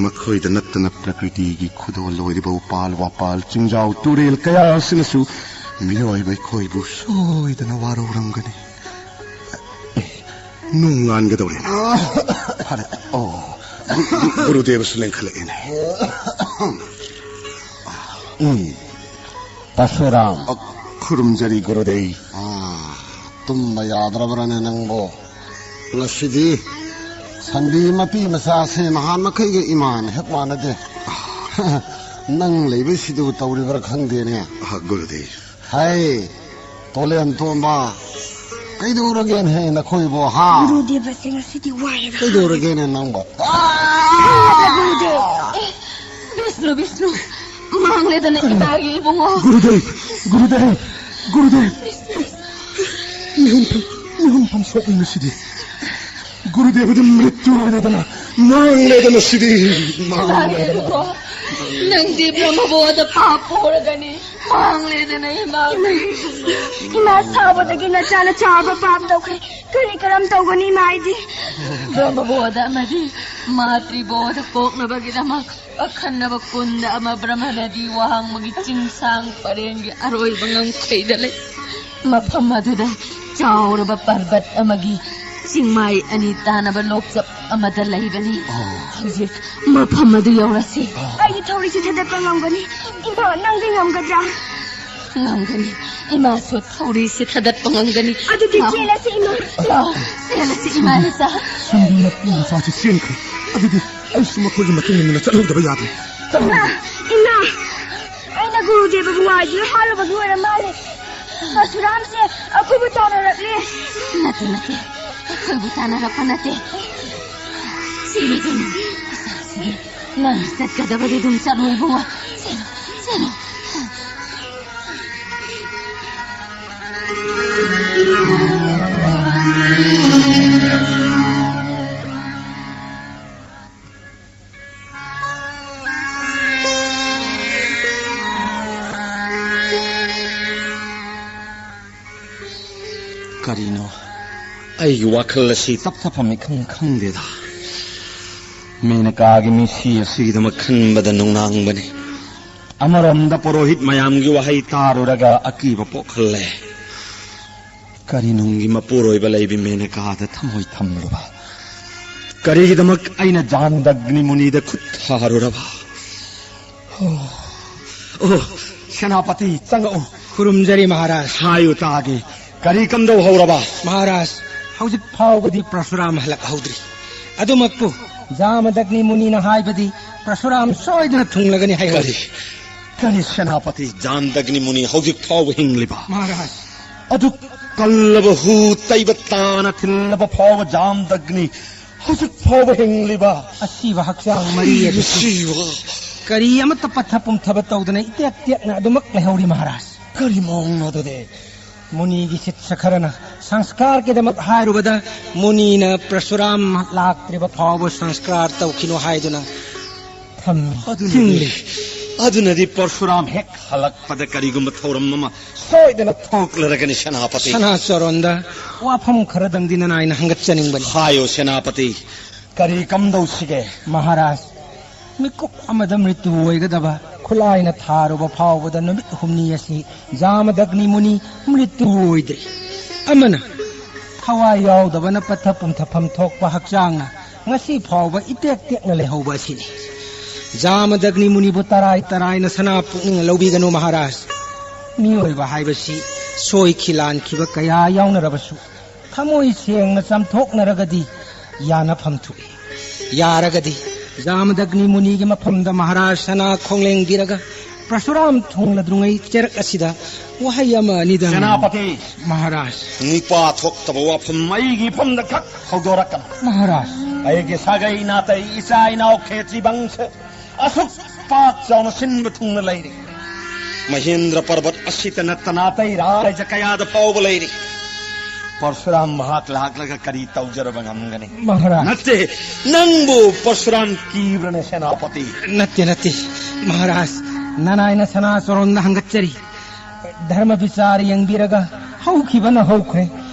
ꯃꯈꯣꯏꯗ ꯅꯠꯇꯅ ꯄ꯭ꯔꯀ꯭ꯔꯤꯇꯤꯒꯤ ꯈꯨꯗꯣꯜ ꯑꯣꯏꯔꯤꯕ ꯎꯄꯥꯜ ꯋꯥꯄꯥꯜ, ꯆꯤꯡꯖꯥꯎ ꯇꯨꯔꯦꯜ ꯀꯌꯥ ꯑꯁꯤꯅꯁꯨ ꯃꯤꯑꯣꯏꯕ ꯑꯩꯈꯣꯏꯕꯨ ꯁꯣꯏꯗꯅ ꯋꯥꯔꯧꯔꯝꯒꯅꯤ꯫ ꯑꯦ, ꯅꯣꯡ ꯉꯥꯟꯒꯗꯧꯔꯦꯅꯦ꯫ ꯐꯔꯦ꯫ ꯑꯣ, ꯒꯨ-, ꯒꯨ-, ꯒꯨꯔꯨꯗꯦꯕꯁꯨ ꯂꯦꯡꯈꯠꯂꯛꯑꯦꯅꯦ꯫ ꯎꯝ, ꯄꯔꯁꯨꯔꯥꯝ꯫ ꯑ, ꯈꯨꯔꯨꯝꯖꯔꯤ ꯒꯨꯔꯨꯗꯦꯕ꯫ ꯑꯥ, ꯇꯨꯝꯕ ꯌꯥꯗ꯭ꯔꯕ꯭ꯔꯅꯦ ꯅꯪꯕꯣ? ꯉꯁꯤꯗꯤ ꯁꯟꯗꯤ ꯃꯄꯤ ꯃꯆꯥꯁꯦ ꯅꯍꯥꯟ ꯃꯈꯩꯒ ꯏꯃꯥꯟ ꯍꯦꯛ ꯃꯥꯟꯅꯗꯦ꯫ ꯅꯪ ꯂꯩꯕꯁꯤꯗꯕꯨ ꯇꯧꯔꯤꯕ꯭ꯔꯥ ꯈꯪꯗꯦꯅꯦ꯫ ꯑ, ꯒꯨꯔꯨꯗꯦꯕ꯫ ꯍꯩ, ꯇꯣꯂꯦꯟ ꯇꯣꯝꯕ, ꯀꯩꯗꯧꯔꯒꯦꯅꯦ ꯅꯈꯣꯏꯕꯣ, ꯍꯥ? ꯒꯨꯔꯨꯗꯦꯕꯁꯦ ꯉꯁꯤꯗꯤ ꯋꯥꯏꯔꯦꯗ꯫ ꯀꯩꯗꯧꯔꯒꯦꯅꯦ ꯅꯪꯕꯣ? ꯈꯪꯉꯦꯗ ꯒꯨꯔꯨꯗꯦꯕ꯫ ꯑꯦ, ꯕꯤꯁꯅꯨ, ꯕꯤꯁꯅꯨ, ꯃꯥꯡꯂꯦꯗꯅ ꯏꯃꯥꯒꯤ ꯏꯕꯨꯡꯉꯣ꯫ ꯒꯨꯔꯨꯗꯦꯕ, ꯒꯨꯔꯨꯗꯦꯕ, ꯒꯨꯔꯨꯗꯦꯕ꯫ ꯃꯤꯍꯨꯟ ꯐꯝ-, ꯃꯤꯍꯨꯟ ꯐꯝ ꯁꯣꯛꯂꯤ ꯉꯁꯤꯗꯤ꯫ ꯒꯨꯔꯨꯗꯦꯕꯗꯤ ꯃ꯭ꯔꯤꯇ꯭ꯌꯨ ꯑꯣꯏꯔꯦꯗꯅ, ꯃꯥꯡꯂꯦꯗꯅ ꯁꯤꯗꯤ, ꯃꯥꯡꯂꯦꯗꯅ꯫ ꯏꯃꯥꯒꯤꯀꯣ, ꯅꯪꯗꯤ ꯕ꯭ꯔꯍ꯭ꯃꯕꯣꯙ ꯄꯥꯞ ꯄꯣꯔꯒꯅꯤ, ꯃꯥꯡꯂꯦꯗꯅ ꯏꯃꯥ꯫ ꯏꯃꯥ ꯁꯥꯎꯕꯗꯒꯤ ꯅꯆꯥꯅ ꯆꯥꯎꯔꯕ ꯄꯥꯞ ꯇꯧꯈ꯭ꯔꯦ꯫ ꯀꯔꯤ ꯀꯔꯝ ꯇꯧꯒꯅꯤ ꯏꯃꯥ ꯑꯩꯗꯤ? ꯕ꯭ꯔꯍ꯭ꯃꯕꯣꯙ ꯑꯃꯗꯤ ꯃꯥꯇ꯭ꯔꯤꯕꯣꯙ ꯄꯣꯛꯅꯕꯒꯤꯗꯃꯛ ꯑꯈꯟꯅꯕ ꯀꯨꯟꯗ ꯑꯃ ꯕ꯭ꯔꯍ꯭ꯃꯅꯗꯤ ꯋꯥꯡꯃꯒꯤ ꯆꯤꯡꯁꯥꯡ ꯄꯔꯦꯡꯒꯤ ꯑꯔꯣꯏꯕ ꯉꯝꯈꯩꯗ ꯂꯩ꯫ ꯃꯐꯝ ꯑꯗꯨꯗ ꯆꯥꯎꯔꯕ ꯄꯔꯕꯠ ꯑꯃꯒꯤ ꯆꯤꯡꯃꯥꯏ ꯑꯅꯤ ꯇꯥꯅꯕ ꯂꯣꯛꯆꯞ ꯑꯃꯗ ꯂꯩꯕꯅꯤ꯫ ꯑꯣ꯫ ꯍꯧꯖꯤꯛ ꯃꯐꯝ ꯑꯗꯨ ꯌꯧꯔꯁꯤ꯫ ꯑꯩꯒꯤ ꯊꯧꯔꯤꯁꯤ ꯊꯗꯠꯄ ꯉꯝꯒꯅꯤ꯫ ꯏꯃꯥ, ꯅꯪꯗꯤ ꯉꯝꯒꯗ꯭ꯔꯥ? ꯉꯝꯒꯅꯤ꯫ ꯏꯃꯥꯁꯨ ꯊꯧꯔꯤꯁꯤ ꯊꯗꯠꯄ ꯉꯝꯒꯅꯤ꯫ ꯑꯗꯨꯗꯤ ꯂꯥꯎ꯫ ꯆꯦꯜꯂꯁꯤ, ꯏꯃꯥ꯫ ꯂꯥꯎ, ꯆꯦꯜꯂꯁꯤ, ꯏꯃꯥ ꯏꯆꯥ꯫ ꯁꯟꯗꯤ ꯃꯄꯤ ꯃꯆꯥꯁꯤ ꯆꯦꯟꯈ꯭ꯔꯦ꯫ ꯑꯗꯨꯗꯤ ꯑꯩꯁꯨ ꯃꯈꯣꯏꯒꯤ ꯃꯇꯨꯡ ꯏꯟꯗꯨꯅ ꯆꯠꯍꯧꯗꯕ ꯌꯥꯗ꯭ꯔꯦ꯫ ꯆꯠꯍꯧ꯫ ꯏꯃꯥ, ꯏꯃꯥ, ꯑꯩꯅ ꯒꯨꯔꯨꯗꯦꯕꯕꯨ ꯋꯥꯏꯗꯨꯅ ꯍꯥꯠꯂꯨꯕꯒꯤ ꯑꯣꯏꯔ ꯃꯥꯜꯂꯦ꯫ ꯄꯔꯁꯨꯔꯥꯝꯁꯦ ꯑꯩꯈꯣꯏꯕꯨ ꯇꯥꯟꯅꯔꯛꯂꯦ꯫ ꯅꯠꯇꯦ, ꯅꯠꯇꯦ, ꯑꯩꯈꯣꯏꯕꯨ ꯇꯥꯟꯅꯔꯛꯄ ꯅꯠꯇꯦ꯫ ꯁꯤꯔꯦꯗꯅ, ꯏꯆꯥꯁꯤꯗꯤ꯫ ꯅꯪ ꯆꯠꯀꯗꯕꯗꯤ ꯑꯗꯨꯝ ꯆꯠꯂꯣ ꯏꯕꯨꯡꯉꯣ꯫ ꯆꯦꯜꯂꯣ, ꯆꯦꯜꯂꯣ꯫ ꯀꯔꯤꯅꯣ? ꯑꯩꯒꯤ ꯋꯥꯈꯜ ꯑꯁꯤ ꯇꯞꯊꯐꯝ ꯏꯈꯪ ꯈꯪꯗꯦꯗ꯫ ꯃꯦꯅꯀꯥꯒꯤ ꯃꯤꯁꯤ ꯑꯁꯤꯒꯤꯗꯃꯛ ꯈꯟꯕꯗ ꯅꯨꯡꯅꯥꯡꯕꯅꯤ꯫ ꯑꯃꯔꯣꯝꯗ ꯄꯨꯔꯣꯍꯤꯠ ꯃꯌꯥꯝꯒꯤ ꯋꯥꯍꯩ ꯇꯥꯔꯨꯔꯒ ꯑꯀꯤꯕ ꯄꯣꯛꯍꯜꯂꯦ꯫ ꯀꯔꯤ ꯅꯨꯡꯒꯤ ꯃꯄꯨꯔꯣꯏꯕ ꯂꯩꯕꯤ ꯃꯦꯅꯀꯥꯗ ꯊꯃꯣꯏ ꯊꯝꯂꯨꯕ? ꯀꯔꯤꯒꯤꯗꯃꯛ ꯑꯩꯅ ꯖꯥꯟꯗꯒ꯭ꯅꯤ ꯃꯨꯅꯤꯗ ꯈꯨꯠ ꯊꯥꯔꯨꯔꯕ? ꯑꯣ, ꯑꯣ, ꯁꯦꯅꯥꯄꯇꯤ, ꯆꯪꯉꯛꯎ꯫ ꯈꯨꯔꯨꯝꯖꯔꯤ, ꯃꯍꯥꯔꯥꯖ꯫ ꯍꯥꯏꯌꯨ ꯇꯥꯒꯦ, ꯀꯔꯤ ꯀꯝꯗꯧ ꯍꯧꯔꯕ? ꯃꯍꯥꯔꯥꯖ, ꯍꯧꯖꯤꯛ ꯐꯥꯎꯕꯗꯤ ꯄ꯭ꯔꯁꯨꯔꯥꯝ ꯍꯜꯂꯛꯍꯧꯗ꯭ꯔꯤ꯫ ꯑꯗꯨꯃꯛꯄꯨ, ꯖꯥꯃꯗꯒ꯭ꯅꯤ ꯃꯨꯅꯤꯅ ꯍꯥꯏꯕꯗꯤ ꯄ꯭ꯔꯁꯨꯔꯥꯝ ꯁꯣꯏꯗꯅ ꯊꯨꯡꯂꯒꯅꯤ ꯍꯥꯏꯍꯧꯔꯤ꯫ ꯀꯔꯤ? ꯀꯔꯤ ꯁꯦꯅꯥꯄꯇꯤ, ꯖꯥꯟꯗꯒ꯭ꯅꯤ ꯃꯨꯅꯤ ꯍꯧꯖꯤꯛ ꯐꯥꯎꯕ ꯍꯤꯡꯂꯤꯕ? ꯃꯍꯥꯔꯥꯖ꯫ ꯑꯗꯨꯛ ꯀꯜꯂꯕ ꯍꯨ ꯇꯩꯕ ꯇꯥꯅ ꯊꯤꯜꯂꯕ ꯐꯥꯎꯕ ꯖꯥꯝꯗꯒ꯭ꯅꯤ ꯍꯧꯖꯤꯛ ꯐꯥꯎꯕ ꯍꯤꯡꯂꯤꯕ? ꯑꯁꯤꯕ ꯍꯛꯆꯥꯡ ꯃꯔꯤ ꯑꯗꯨꯁꯨ ꯁꯤꯕ꯫ ꯀꯔꯤ ꯑꯃꯠꯇ ꯄꯠꯊ ꯄꯨꯝꯊꯕ ꯇꯧꯗꯅ ꯏꯇꯦꯛ ꯇꯦꯛꯅ ꯑꯗꯨꯃꯛ ꯂꯩꯍꯧꯔꯤ, ꯃꯍꯥꯔꯥꯖ꯫ ꯀꯔꯤ ꯃꯑꯣꯡꯅꯣ ꯑꯗꯨꯗꯤ? ꯃꯨꯅꯤꯒꯤ ꯁꯤꯠꯁ ꯈꯔꯅ ꯁꯪꯁꯀꯥꯔꯒꯤꯗꯃꯛ ꯍꯥꯏꯔꯨꯕꯗ, ꯃꯨꯅꯤꯅ ꯄ꯭ꯔꯁꯨꯔꯥꯝ ꯂꯥꯛꯇ꯭ꯔꯤꯕ ꯐꯥꯎꯕ ꯁꯪꯁꯀꯥꯔ ꯇꯧꯈꯤꯅꯨ ꯍꯥꯏꯗꯨꯅ ꯊꯝꯃꯤ꯫ ꯑꯗꯨꯅꯗꯤ, ꯊꯤꯡꯂꯤ꯫ ꯑꯗꯨꯅꯗꯤ ꯄ꯭ꯔꯁꯨꯔꯥꯝ ꯍꯦꯛ ꯍꯜꯂꯛꯄꯗ ꯀꯔꯤꯒꯨꯝꯕ ꯊꯧꯔꯝ ꯑꯃ ꯁꯣꯏꯗꯅ ꯊꯣꯛꯂꯔꯒꯅꯤ, ꯁꯦꯅꯥꯄꯇꯤ꯫ ꯁꯅꯥꯆꯣꯔꯣꯟꯗ ꯋꯥꯐꯝ ꯈꯔꯗꯪꯗꯤ ꯅꯅꯥꯏꯅ ꯍꯪꯒꯠꯆꯅꯤꯡꯕꯅꯤ꯫ ꯍꯥꯏꯌꯣ, ꯁꯦꯅꯥꯄꯇꯤ, ꯀꯔꯤ ꯀꯝꯗꯧꯁꯤꯒꯦ? ꯃꯍꯥꯔꯥꯖ, ꯃꯤꯀꯨꯞ ꯑꯃꯗ ꯃ꯭ꯔꯤꯇꯨ ꯑꯣꯏꯒꯗꯕ ꯈꯨꯠꯂꯥꯏꯅ ꯊꯥꯔꯨꯕ ꯐꯥꯎꯕꯗ ꯅꯨꯃꯤꯠ ꯍꯨꯝꯅꯤ ꯑꯁꯤ ꯖꯥꯃꯗꯒ꯭ꯅꯤ ꯃꯨꯅꯤ ꯃ꯭ꯔꯤꯇꯨ ꯑꯣꯏꯗ꯭ꯔꯤ꯫ ꯑꯃꯅ ꯊꯋꯥꯏ ꯌꯥꯎꯗꯕꯅ ꯄꯠꯊ ꯄꯨꯝꯊꯐꯝ ꯊꯣꯛꯄ ꯍꯛꯆꯥꯡꯅ ꯉꯁꯤ ꯐꯥꯎꯕ ꯏꯇꯦꯛ ꯇꯦꯛꯅ ꯂꯩꯍꯧꯕ ꯑꯁꯤꯅꯤ꯫ ꯖꯥꯃꯗꯒ꯭ꯅꯤ ꯃꯨꯅꯤꯕꯨ ꯇꯔꯥꯏ ꯇꯔꯥꯏꯅ ꯁꯅꯥ ꯄꯨꯛꯅꯤꯡꯅ ꯂꯧꯕꯤꯒꯅꯨ, ꯃꯍꯥꯔꯥꯖ꯫ ꯃꯤꯑꯣꯏꯕ ꯍꯥꯏꯕꯁꯤ ꯁꯣꯏꯈꯤ ꯂꯥꯟꯈꯤꯕ ꯀꯌꯥ ꯌꯥꯎꯅꯔꯕꯁꯨ, ꯊꯃꯣꯏ ꯁꯦꯡꯅ ꯆꯥꯝꯊꯣꯛꯅꯔꯒꯗꯤ ꯌꯥꯅꯐꯝ ꯊꯣꯛꯏ꯫ ꯌꯥꯔꯒꯗꯤ ꯖꯥꯃꯗꯒ꯭ꯅꯤ ꯃꯨꯅꯤꯒꯤ ꯃꯐꯝꯗ ꯃꯍꯥꯔꯥꯖ ꯁꯅꯥ ꯈꯣꯡꯂꯦꯡꯕꯤꯔꯒ ꯄ꯭ꯔꯁꯨꯔꯥꯝ ꯊꯨꯡꯂꯗ꯭ꯔꯤꯉꯩ ꯆꯩꯔꯛ ꯑꯁꯤꯗ ꯋꯥꯍꯩ ꯑꯃ ꯑꯅꯤꯗꯪ꯫ ꯁꯦꯅꯥꯄꯇꯤ! ꯃꯍꯥꯔꯥꯖ! ꯅꯤꯄꯥ ꯊꯣꯛꯇꯕ ꯋꯥꯐꯝ ꯑꯩꯒꯤ ꯏꯐꯝꯗ ꯈꯛ ꯍꯧꯗꯣꯔꯛꯀꯅꯨ꯫ ꯃꯍꯥꯔꯥꯖ! ꯑꯩꯒꯤ ꯁꯥꯒꯩ ꯅꯥꯇꯩ, ꯏꯆꯥ ꯏꯅꯥꯎ, ꯈꯦꯇ꯭ꯔꯤ ꯕꯪꯁ ꯑꯁꯨꯛ ꯄꯥꯛ ꯆꯥꯎꯅ ꯁꯤꯟꯕ ꯊꯨꯡꯅ ꯂꯩꯔꯤ꯫ ꯃꯍꯦꯟꯗ꯭ꯔ ꯄꯔꯕꯠ ꯑꯁꯤꯇ ꯅꯠꯇꯅ ꯑꯇꯩ ꯔꯥꯏꯖ ꯀꯌꯥꯗ ꯐꯥꯎꯕ ꯂꯩꯔꯤ꯫ ꯄꯔꯁꯨꯔꯥꯝ ꯃꯍꯥꯛ ꯂꯥꯛꯂꯒ ꯀꯔꯤ ꯇꯧꯖꯔꯕ ꯉꯝꯒꯅꯤ? ꯃꯍꯥꯔꯥꯖ꯫ ꯅꯠꯇꯦ, ꯅꯪꯕꯨ ꯄꯔꯁꯨꯔꯥꯝ ꯀꯤꯕ꯭ꯔꯅꯦ, ꯁꯦꯅꯥꯄꯇꯤ? ꯅꯠꯇꯦ, ꯅꯠꯇꯦ, ꯃꯍꯥꯔꯥꯖ꯫ ꯅꯅꯥꯏꯅ ꯁꯅꯥ ꯆꯣꯔꯣꯟꯗ ꯍꯪꯒꯠꯆꯔꯤ꯫ ꯙꯔꯃ ꯕꯤꯆꯥꯔ ꯌꯦꯡꯕꯤꯔꯒ ꯍꯧꯈꯤꯕꯅ ꯍꯧꯈ꯭ꯔꯦ꯫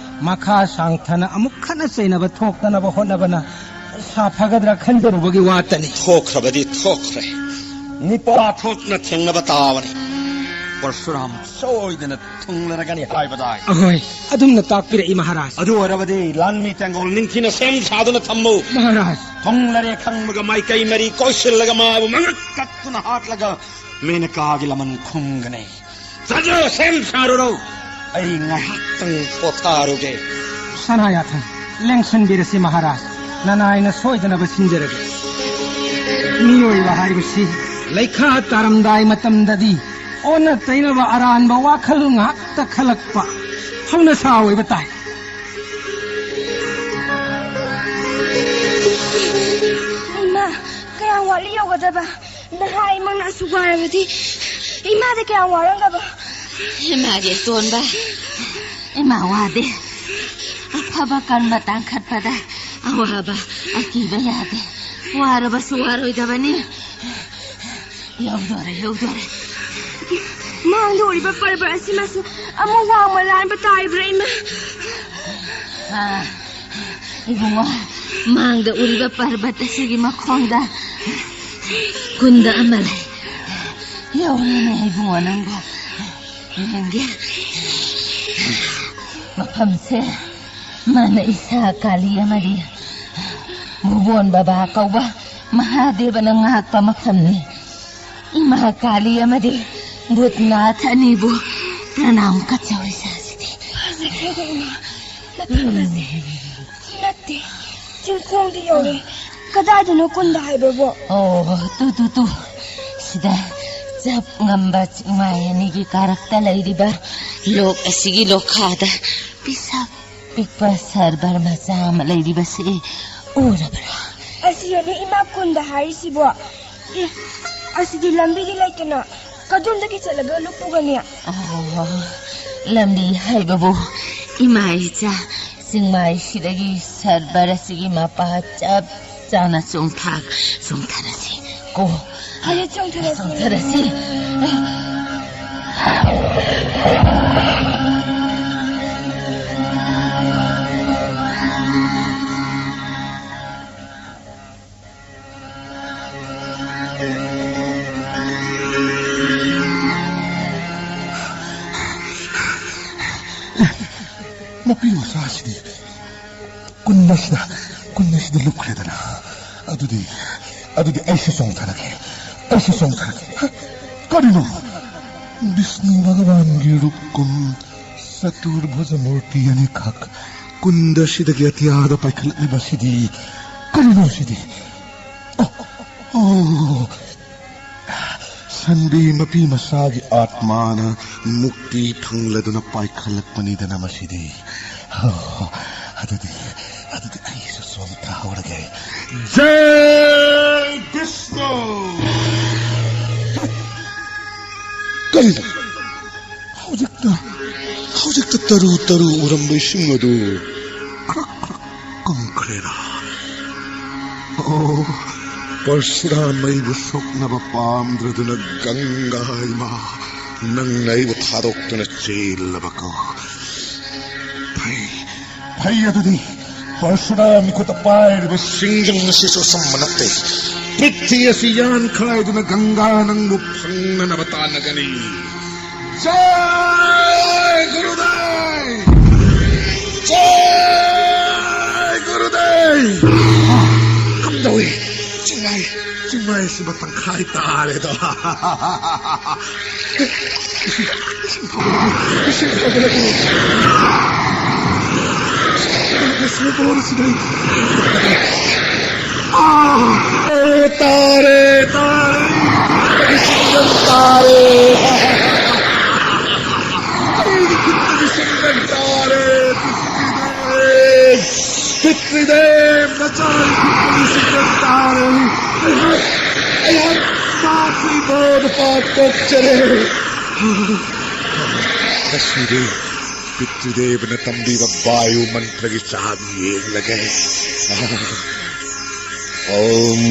ꯃꯈꯥ ꯁꯥꯡꯊꯅ ꯑꯃꯨꯛ ꯈꯠꯅ ꯆꯩꯅꯕ ꯊꯣꯛꯇꯅꯕ ꯍꯣꯠꯅꯕꯅ ꯁꯥꯐꯒꯗ꯭ꯔꯥ ꯈꯟꯖꯔꯨꯕꯒꯤ ꯋꯥꯇꯅꯤ꯫ ꯊꯣꯛꯈ꯭ꯔꯕꯗꯤ ꯊꯣꯛꯈ꯭ꯔꯦ꯫ ꯅꯤꯄꯥ ꯊꯣꯛꯅ ꯊꯦꯡꯅꯕ ꯇꯥꯕꯅꯤ꯫ ꯄꯔꯁꯨꯔꯥꯝ ꯁꯣꯏꯗꯅ ꯊꯨꯡꯂꯔꯒꯅꯤ ꯍꯥꯏꯕꯗꯥꯏ? ꯑꯍꯣꯏ, ꯑꯗꯨꯝꯅ ꯇꯥꯛꯄꯤꯔꯛꯏ, ꯃꯍꯥꯔꯥꯖ꯫ ꯑꯗꯨ ꯑꯣꯏꯔꯕꯗꯤ ꯂꯥꯟꯃꯤ ꯇꯦꯡꯒꯣꯜ ꯅꯤꯡꯊꯤꯅ ꯁꯦꯝ ꯁꯥꯗꯨꯅ ꯊꯝꯃꯨ꯫ ꯃꯍꯥꯔꯥꯖ꯫ ꯊꯨꯡꯂꯔꯦ ꯈꯪꯕꯒ ꯃꯥꯏꯀꯩ ꯃꯔꯤ ꯀꯣꯏꯁꯤꯜꯂꯒ ꯃꯥꯕꯨ ꯃꯉꯛ ꯀꯛꯇꯨꯅ ꯍꯥꯠꯂꯒ ꯃꯦꯅꯀꯥꯒꯤ ꯂꯃꯟ ꯈꯨꯝꯒꯅꯤ꯫ ꯆꯠꯂꯣ, ꯁꯦꯝ ꯁꯥꯔꯨꯔꯣ꯫ ꯑꯩ ꯉꯥꯏꯍꯥꯛꯇꯪ ꯄꯣꯊꯥꯔꯨꯒꯦ꯫ ꯁꯅꯥꯌꯥꯊꯟ, ꯂꯦꯡꯁꯟꯕꯤꯔꯁꯤ ꯃꯍꯥꯔꯥꯖ꯫ ꯅꯅꯥꯏꯅ ꯁꯣꯏꯗꯅꯕ ꯁꯤꯟꯖꯔꯒꯦ꯫ ꯃꯤꯑꯣꯏꯕ ꯍꯥꯏꯕꯁꯤ ꯂꯩꯈꯥ ꯇꯥꯔꯝꯗꯥꯏ ꯃꯇꯝꯗꯗꯤ ꯑꯣꯟꯅ ꯇꯩꯅꯕ ꯑꯔꯥꯟꯕ ꯋꯥꯈꯜ ꯉꯥꯛꯇ ꯈꯜꯂꯛꯄ ꯍꯧꯅꯁꯥ ꯑꯣꯏꯕ ꯇꯥꯏ꯫ ꯏꯃꯥ, ꯀꯌꯥꯝ ꯋꯥꯠꯂꯤ ꯌꯧꯒꯗꯕ? ꯅꯍꯥ ꯏꯃꯪꯅ ꯑꯁꯨꯛ ꯋꯥꯔꯕꯗꯤ ꯏꯃꯥꯗ ꯀꯌꯥꯝ ꯋꯥꯔꯝꯒꯕ? ꯏꯃꯥꯒꯤ ꯑꯇꯣꯟꯕ, ꯏꯃꯥ ꯋꯥꯗꯦ꯫ ꯑꯐꯕ ꯀꯔꯃ ꯇꯥꯡꯈꯠꯄꯗ ꯑꯋꯥꯕ ꯑꯀꯤꯕ ꯌꯥꯗꯦ꯫ ꯋꯥꯔꯕꯁꯨ ꯋꯥꯔꯣꯏꯗꯕꯅꯤ꯫ ꯌꯧꯗꯣꯔꯦ, ꯌꯧꯗꯣꯔꯦ꯫ ꯃꯥꯡꯗ ꯎꯔꯤꯕ ꯄꯔꯕꯠ ꯑꯁꯤꯃꯁꯨ ꯑꯃꯨꯛ ꯋꯥꯡꯃ ꯂꯥꯟꯕ ꯇꯥꯔꯤꯕ꯭ꯔꯥ, ꯏꯃꯥ? ꯑꯥ, ꯏꯕꯨꯡꯉꯣ, ꯃꯥꯡꯗ ꯎꯔꯤꯕ ꯄꯔꯕꯠ ꯑꯁꯤꯒꯤ ꯃꯈꯣꯡꯗ ꯀꯨꯟꯗ ꯑꯃ ꯂꯩ꯫ ꯌꯧꯔꯦꯅꯦ ꯏꯕꯨꯡꯉꯣ ꯅꯪꯕꯣ꯫ ꯌꯦꯡꯒꯦ꯫ ꯃꯐꯝꯁꯦ ꯃꯥꯅ ꯏꯁꯥ ꯀꯥꯂꯤ ꯑꯃꯗꯤ ꯃꯨꯕꯣꯟ ꯕꯕꯥ ꯀꯧꯕ ꯃꯍꯥꯗꯦꯕꯅ ꯉꯥꯛꯄ ꯃꯐꯝꯅꯤ꯫ ꯏꯃꯥ ꯀꯥꯂꯤ ꯑꯃꯗꯤ ꯚꯨꯠꯅꯥꯊ ꯑꯅꯤꯕꯨ ꯄ꯭ꯔꯅꯥꯝ ꯀꯠꯆꯧ ꯏꯆꯥꯁꯤꯗꯤ꯫ ꯅꯠꯇꯦ, ꯆꯤꯡꯈꯣꯡꯗꯤ ꯌꯧꯔꯦ꯫ ꯀꯗꯥꯏꯗꯅꯣ ꯀꯨꯟꯗ ꯍꯥꯏꯕꯕꯣ? ꯑꯣ, ꯇꯨ, ꯇꯨ, ꯇꯨ꯫ ꯁꯤꯗ ꯆꯞ ꯉꯝꯕ ꯆꯤꯡꯃꯥꯏ ꯑꯅꯤꯒꯤ ꯀꯥꯔꯛꯇ ꯂꯩꯔꯤꯕ ꯂꯣꯛ ꯑꯁꯤꯒꯤ ꯂꯣꯛꯈꯥꯗ ꯄꯤꯁꯛ ꯄꯤꯛꯄ ꯁꯔꯕꯔ ꯃꯆꯥ ꯑꯃ ꯂꯩꯔꯤꯕꯁꯤ ꯎꯔꯕ꯭ꯔꯥ? ꯑꯁꯤꯗꯅꯤ ꯏꯃꯥ ꯀꯨꯟꯗ ꯍꯥꯏꯔꯤꯁꯤꯕꯣ꯫ ꯑꯦ, ꯑꯁꯤꯗꯤ ꯂꯝꯕꯤꯗꯤ ꯂꯩꯇꯅ ꯀꯗꯣꯝꯗꯒꯤ ꯆꯠꯂꯒ ꯂꯨꯞꯄꯨꯒꯅꯤ? ꯑꯣ, ꯂꯝꯕꯤ ꯍꯥꯏꯕꯕꯨ ꯏꯃꯥ ꯏꯆꯥ, ꯆꯤꯡꯃꯥꯏꯁꯤꯗꯒꯤ ꯁꯔꯕꯔ ꯑꯁꯤꯒꯤ ꯃꯄꯥ ꯆꯞ ꯆꯥꯅ ꯆꯣꯡꯊꯥ-, ꯆꯣꯡꯊꯔꯁꯤ꯫ ꯀꯣ꯫ ꯍꯣꯏ, ꯆꯣꯡꯊꯔꯁꯤ꯫ ꯆꯣꯡꯊꯔꯁꯤ꯫ ꯃꯄꯤ ꯃꯆꯥꯁꯤꯗꯤ ꯀꯨꯟ ꯑꯁꯤꯗ, ꯀꯨꯟ ꯑꯁꯤꯗ ꯂꯨꯞꯈ꯭ꯔꯦꯗꯅ꯫ ꯑꯗꯨꯗꯤ, ꯑꯗꯨꯗꯤ ꯑꯩꯁꯨ ꯆꯣꯡꯊꯔꯒꯦ, ꯑꯩꯁꯨ ꯆꯣꯡꯊꯔꯒꯦ꯫ ꯍ? ꯀꯔꯤꯅꯣ? ꯕꯤꯁꯅꯨ ꯚꯒꯕꯥꯟꯒꯤ ꯔꯨꯞꯀꯨꯝ ꯆꯇꯨꯔꯚꯨꯖ ꯃꯨꯔꯇꯤ ꯑꯅꯤꯈꯛ ꯀꯨꯟꯗ ꯁꯤꯗꯒꯤ ꯑꯇꯤꯌꯥꯗ ꯄꯥꯏꯈꯠꯂꯛꯂꯤꯕꯁꯤꯗꯤ ꯀꯔꯤꯅꯣ ꯁꯤꯗꯤ? ꯑꯣ, ꯑꯣ, ꯁꯟꯕꯤ ꯃꯄꯤ ꯃꯆꯥꯒꯤ ꯑꯥꯠꯃꯥꯅ ꯃꯨꯛꯇꯤ ꯐꯪꯂꯗꯨꯅ ꯄꯥꯏꯈꯠꯂꯛꯄꯅꯤꯗꯅ ꯃꯁꯤꯗꯤ꯫ ꯑꯣ, ꯑꯗꯨꯗꯤ, ꯑꯗꯨꯗꯤ ꯑꯩꯁꯨ ꯆꯣꯡꯊꯍꯧꯔꯒꯦ꯫ ꯖꯩ ꯕꯤꯁꯅꯨ! ꯀꯔꯤꯅꯣ? ꯍꯧꯖꯤꯛꯇ, ꯍꯧꯖꯤꯛꯇ ꯇꯔꯨ ꯇꯔꯨ ꯎꯔꯝꯕ ꯏꯁꯤꯡ ꯑꯗꯨ ꯈ꯭ꯔꯛ ꯈ꯭ꯔꯛ ꯀꯪꯈ꯭ꯔꯦꯗ꯫ ꯑꯣ, ꯄꯔꯁꯨꯔꯥꯝ ꯑꯩꯕꯨ ꯁꯣꯛꯅꯕ ꯄꯥꯝꯗ꯭ꯔꯗꯨꯅ ꯒꯪꯒꯥ ꯏꯃꯥ, ꯅꯪꯅ ꯑꯩꯕꯨ ꯊꯥꯗꯣꯛꯇꯨꯅ ꯆꯦꯜꯂꯕꯀꯣ꯫ ꯐꯩ, ꯐꯩ ꯑꯗꯨꯗꯤ꯫ ꯄꯔꯁꯨꯔꯥꯝ ꯈꯨꯠꯇ ꯄꯥꯏꯔꯤꯕ ꯁꯤꯡꯖꯪ ꯑꯁꯤꯁꯨ ꯑꯆꯝꯕ ꯅꯠꯇꯦ꯫ ꯄ꯭ꯔꯤꯊꯤ ꯑꯁꯤ ꯌꯥꯟꯈꯥꯏꯗꯨꯅ ꯒꯪꯒꯥ ꯅꯪꯕꯨ ꯐꯪꯅꯅꯕ ꯇꯥꯟꯅꯒꯅꯤ꯫ ꯖꯥꯏ ꯒꯨꯔꯨꯗꯦꯕ! ꯖꯥꯏ ꯒꯨꯔꯨꯗꯦꯕ! ꯀꯝꯗꯧꯏ? ꯆꯤꯡꯃꯥꯏ, ꯆꯤꯡꯃꯥꯏꯁꯤꯃ ꯇꯪꯈꯥꯏ ꯇꯥꯔꯦꯗꯣ꯫ ꯏꯁꯤꯡ, ꯏꯁꯤꯡ ꯐꯥꯎꯒꯠꯂꯛꯏ, ꯏꯁꯤꯡ ꯐꯥꯎꯒꯠꯂꯛꯏ꯫ ꯏꯁꯤꯡ ꯐꯥꯎꯒꯠꯂꯛꯏ꯫ ꯑꯥ! ꯑꯦ, ꯇꯥꯔꯦ, ꯇꯥꯔꯦ, ꯏꯁꯤꯡ ꯇꯥꯔꯦ꯫ ꯑꯩꯒꯤ ꯈꯨꯠꯇꯒꯤ ꯁꯤꯡꯖꯪ ꯇꯥꯔꯦ, ꯄꯤꯊ꯭ꯔꯤꯗꯦꯕ! ꯄꯤꯊ꯭ꯔꯤꯗꯦꯕ! ꯅꯆꯥꯒꯤ ꯈꯨꯠꯇꯒꯤ ꯁꯤꯡꯖꯪ ꯇꯥꯔꯦ! ꯑꯩꯍꯥꯛ, ꯑꯩꯍꯥꯛ ꯃꯥꯐꯤ ꯃꯣꯟ ꯄꯥꯟꯊꯣꯛꯆꯔꯦ! ꯉꯁꯤꯗꯤ ꯄꯤꯇ꯭ꯔꯤꯗꯦꯕꯅ ꯇꯝꯕꯤꯕ ꯕꯥꯌꯨ ꯃꯟꯇ꯭ꯔꯒꯤ ꯆꯥꯛ ꯌꯦꯡꯂꯒꯦ꯫ ॐ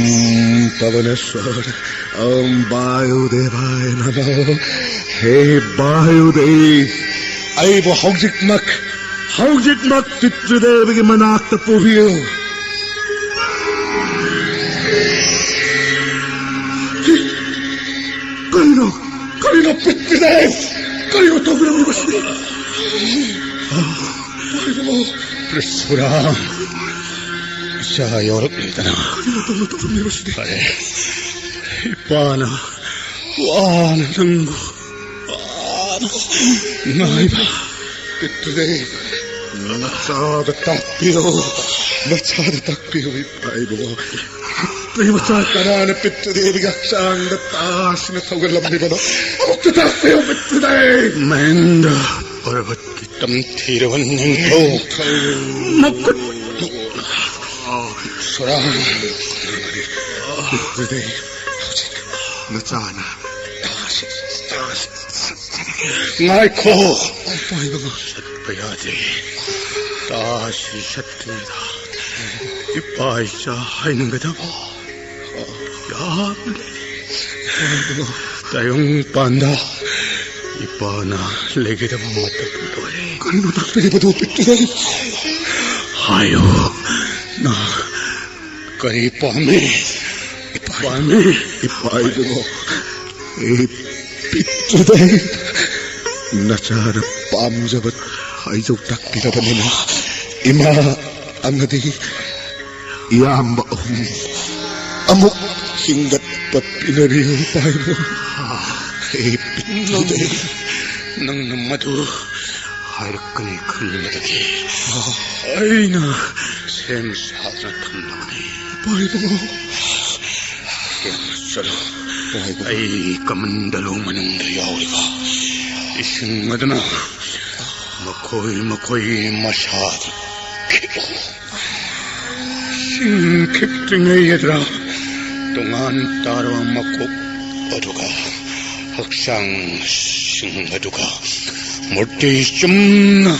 पवनेश्वर, ॐ वायुदेवाय नमः। हे वायुदेव, ꯑꯩꯕꯨ ꯍꯧꯖꯤꯛꯃꯛ, ꯍꯧꯖꯤꯛꯃꯛ ꯄꯤꯇ꯭ꯔꯤꯗꯦꯕꯒꯤ ꯃꯅꯥꯛꯇ ꯄꯨꯕꯤꯌꯨ꯫ ꯀꯔꯤꯅꯣ? ꯀꯔꯤꯅꯣ ꯄꯤꯇ꯭ꯔꯤꯗꯦꯕ? ꯀꯔꯤꯅꯣ ꯇꯧꯕꯤꯔꯝꯂꯤꯕꯁꯤꯗꯤ? ꯄ꯭ꯔꯤꯊꯨꯔꯥꯝ, ꯏꯆꯥ ꯌꯥꯎꯔꯛꯂꯦꯗꯅ꯫ ꯀꯔꯤꯅꯣ ꯇꯧꯅ ꯇꯧꯔꯝꯂꯤꯕꯁꯤꯗꯤ? ꯐꯔꯦ, ꯏꯄꯥꯅ ꯋꯥꯅ ꯅꯪꯕꯨ ꯋꯥꯅ ꯉꯥꯏꯕ꯫ ꯄꯤꯇ꯭ꯔꯤꯗꯦꯕ, ꯅꯆꯥꯗ ꯇꯥꯛꯄꯤꯌꯨ, ꯅꯆꯥꯗ ꯇꯥꯛꯄꯤꯌꯨ, ꯏꯄꯥ ꯏꯕꯨꯡꯉꯣ꯫ ꯀꯔꯤ ꯃꯆꯥ ꯀꯅꯥꯅ ꯄꯤꯇ꯭ꯔꯤꯗꯦꯕꯒꯤ ꯍꯛꯆꯥꯡꯗ ꯇꯥꯁꯤꯅ ꯊꯧꯒꯠꯂꯝꯂꯤꯕꯅꯣ? ꯑꯃꯨꯛꯇ ꯇꯥꯛꯄꯤꯌꯨ, ꯄꯤꯇ꯭ꯔꯤꯗꯦꯕ꯫ ꯃꯍꯦꯟꯗ꯭ꯔ ꯄꯔꯕꯠꯀꯤ ꯇꯝꯊꯤꯔꯕ ꯅꯤꯡꯊꯧ ꯃꯈꯨꯠ ꯁꯣꯔꯥ꯫ ꯄꯤꯇ꯭ꯔꯤꯗꯦꯕ, ꯍꯧꯖꯤꯛ ꯅꯆꯥꯅ ꯇꯥꯁꯤ, ꯇꯥꯁꯤ꯫ ꯉꯥꯏꯈꯣ꯫ ꯆꯠꯄ ꯌꯥꯗꯦ꯫ ꯇꯥꯁꯤ ꯆꯠꯇ꯭ꯔꯤꯉꯩꯗ ꯏꯄꯥ ꯏꯆꯥ ꯍꯥꯏꯅꯒꯗꯕ ꯌꯥꯝ ꯂꯩ꯫ ꯇꯥꯏꯕꯪ ꯄꯥꯟꯗ ꯏꯄꯥꯅ ꯂꯩꯒꯗꯕ ꯃꯇꯝ ꯂꯣꯏꯔꯦ꯫ ꯀꯔꯤꯅꯣ ꯇꯥꯛꯄꯤꯔꯤꯕꯗꯨ, ꯄꯤꯇ꯭ꯔꯤꯗꯦꯕ? ꯍꯥꯏꯌꯨ, ꯅꯪ ꯀꯔꯤ ꯄꯥꯝꯃꯤ? ꯄꯥꯝꯃꯤ꯫ ꯏꯄꯥ ꯏꯕꯨꯡꯉꯣ, ꯑꯩ ꯄꯤꯛꯄꯗ ꯅꯆꯥꯅ ꯄꯥꯝꯖꯕ ꯍꯥꯏꯖꯧ ꯇꯥꯛꯄꯤꯔꯕꯅꯤꯅ, ꯏꯃꯥ ꯑꯃꯗꯤ ꯏꯌꯥꯝꯕ ꯑꯍꯨꯝ ꯑꯃꯨꯛ ꯍꯤꯡꯒꯠꯄ ꯄꯤꯅꯕꯤꯌꯨ, ꯏꯄꯥ ꯏꯕꯨꯡꯉꯣ꯫ ꯑꯩ ꯄꯤꯛꯄꯗ ꯅꯪꯅ ꯃꯗꯨ ꯍꯥꯏꯔꯛꯀꯅꯤ ꯈꯟꯕꯗꯒꯤ ꯑꯩꯅ ꯁꯦꯝ ꯁꯥꯗꯨꯅ ꯊꯝꯂꯕꯅꯤ꯫ ꯏꯄꯥ ꯏꯕꯨꯡꯉꯣ꯫ ꯌꯥꯝꯅ ꯆꯠꯂꯣ꯫ ꯏꯄꯥ ꯏꯕꯨꯡꯉꯣ꯫ ꯑꯩ ꯀꯃꯟꯗꯂꯨ ꯃꯅꯨꯡꯗ ꯌꯥꯎꯔꯤꯕ ꯏꯁꯤꯡ ꯑꯗꯨꯅ ꯃꯈꯣꯏ ꯃꯈꯣꯏ ꯃꯁꯥꯗ ꯈꯤꯛꯎ꯫ ꯏꯁꯤꯡ ꯈꯤꯛꯇ꯭ꯔꯤꯉꯩ ꯑꯗꯨꯗ ꯇꯣꯉꯥꯟ ꯇꯥꯔꯕ ꯃꯀꯣꯛ ꯑꯗꯨꯒ ꯍꯛꯆꯥꯡꯁꯤꯡ ꯑꯗꯨꯒ ꯃꯨꯔꯇꯤ ꯆꯨꯝꯅ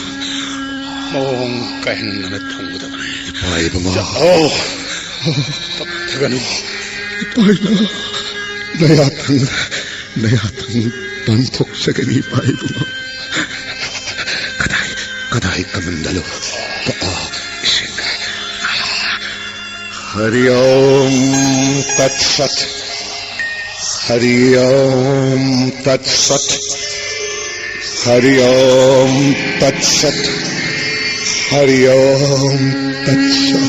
ꯃꯑꯣꯡ ꯀꯥꯏꯍꯟꯗꯅ ꯊꯝꯒꯗꯕꯅꯤ꯫ ꯏꯄꯥ ꯏꯕꯨꯡꯉꯣ꯫ ꯆꯠꯂꯣ꯫ ꯇꯞꯊꯒꯅꯨ꯫ ꯏꯄꯥ ꯏꯕꯨꯡꯉꯣ꯫ ꯅꯌꯥꯊꯪ, ꯅꯌꯥꯊꯪ ꯄꯥꯡꯊꯣꯛꯆꯒꯅꯤ ꯏꯄꯥ ꯏꯕꯨꯡꯉꯣ꯫ ꯀꯗꯥꯏ, ꯀꯗꯥꯏ ꯀꯃꯟꯗꯅꯣ? ꯑꯣ, ꯏꯁꯤꯡ꯫ ꯍꯔꯤ ꯇꯠ ꯁꯠ꯫ ꯍꯔꯤ ꯇꯠ ꯁꯠ꯫ ꯍꯔꯤ ꯇꯠ ꯁꯠ꯫ ꯍꯔꯤ ꯇꯠ ꯁꯠ꯫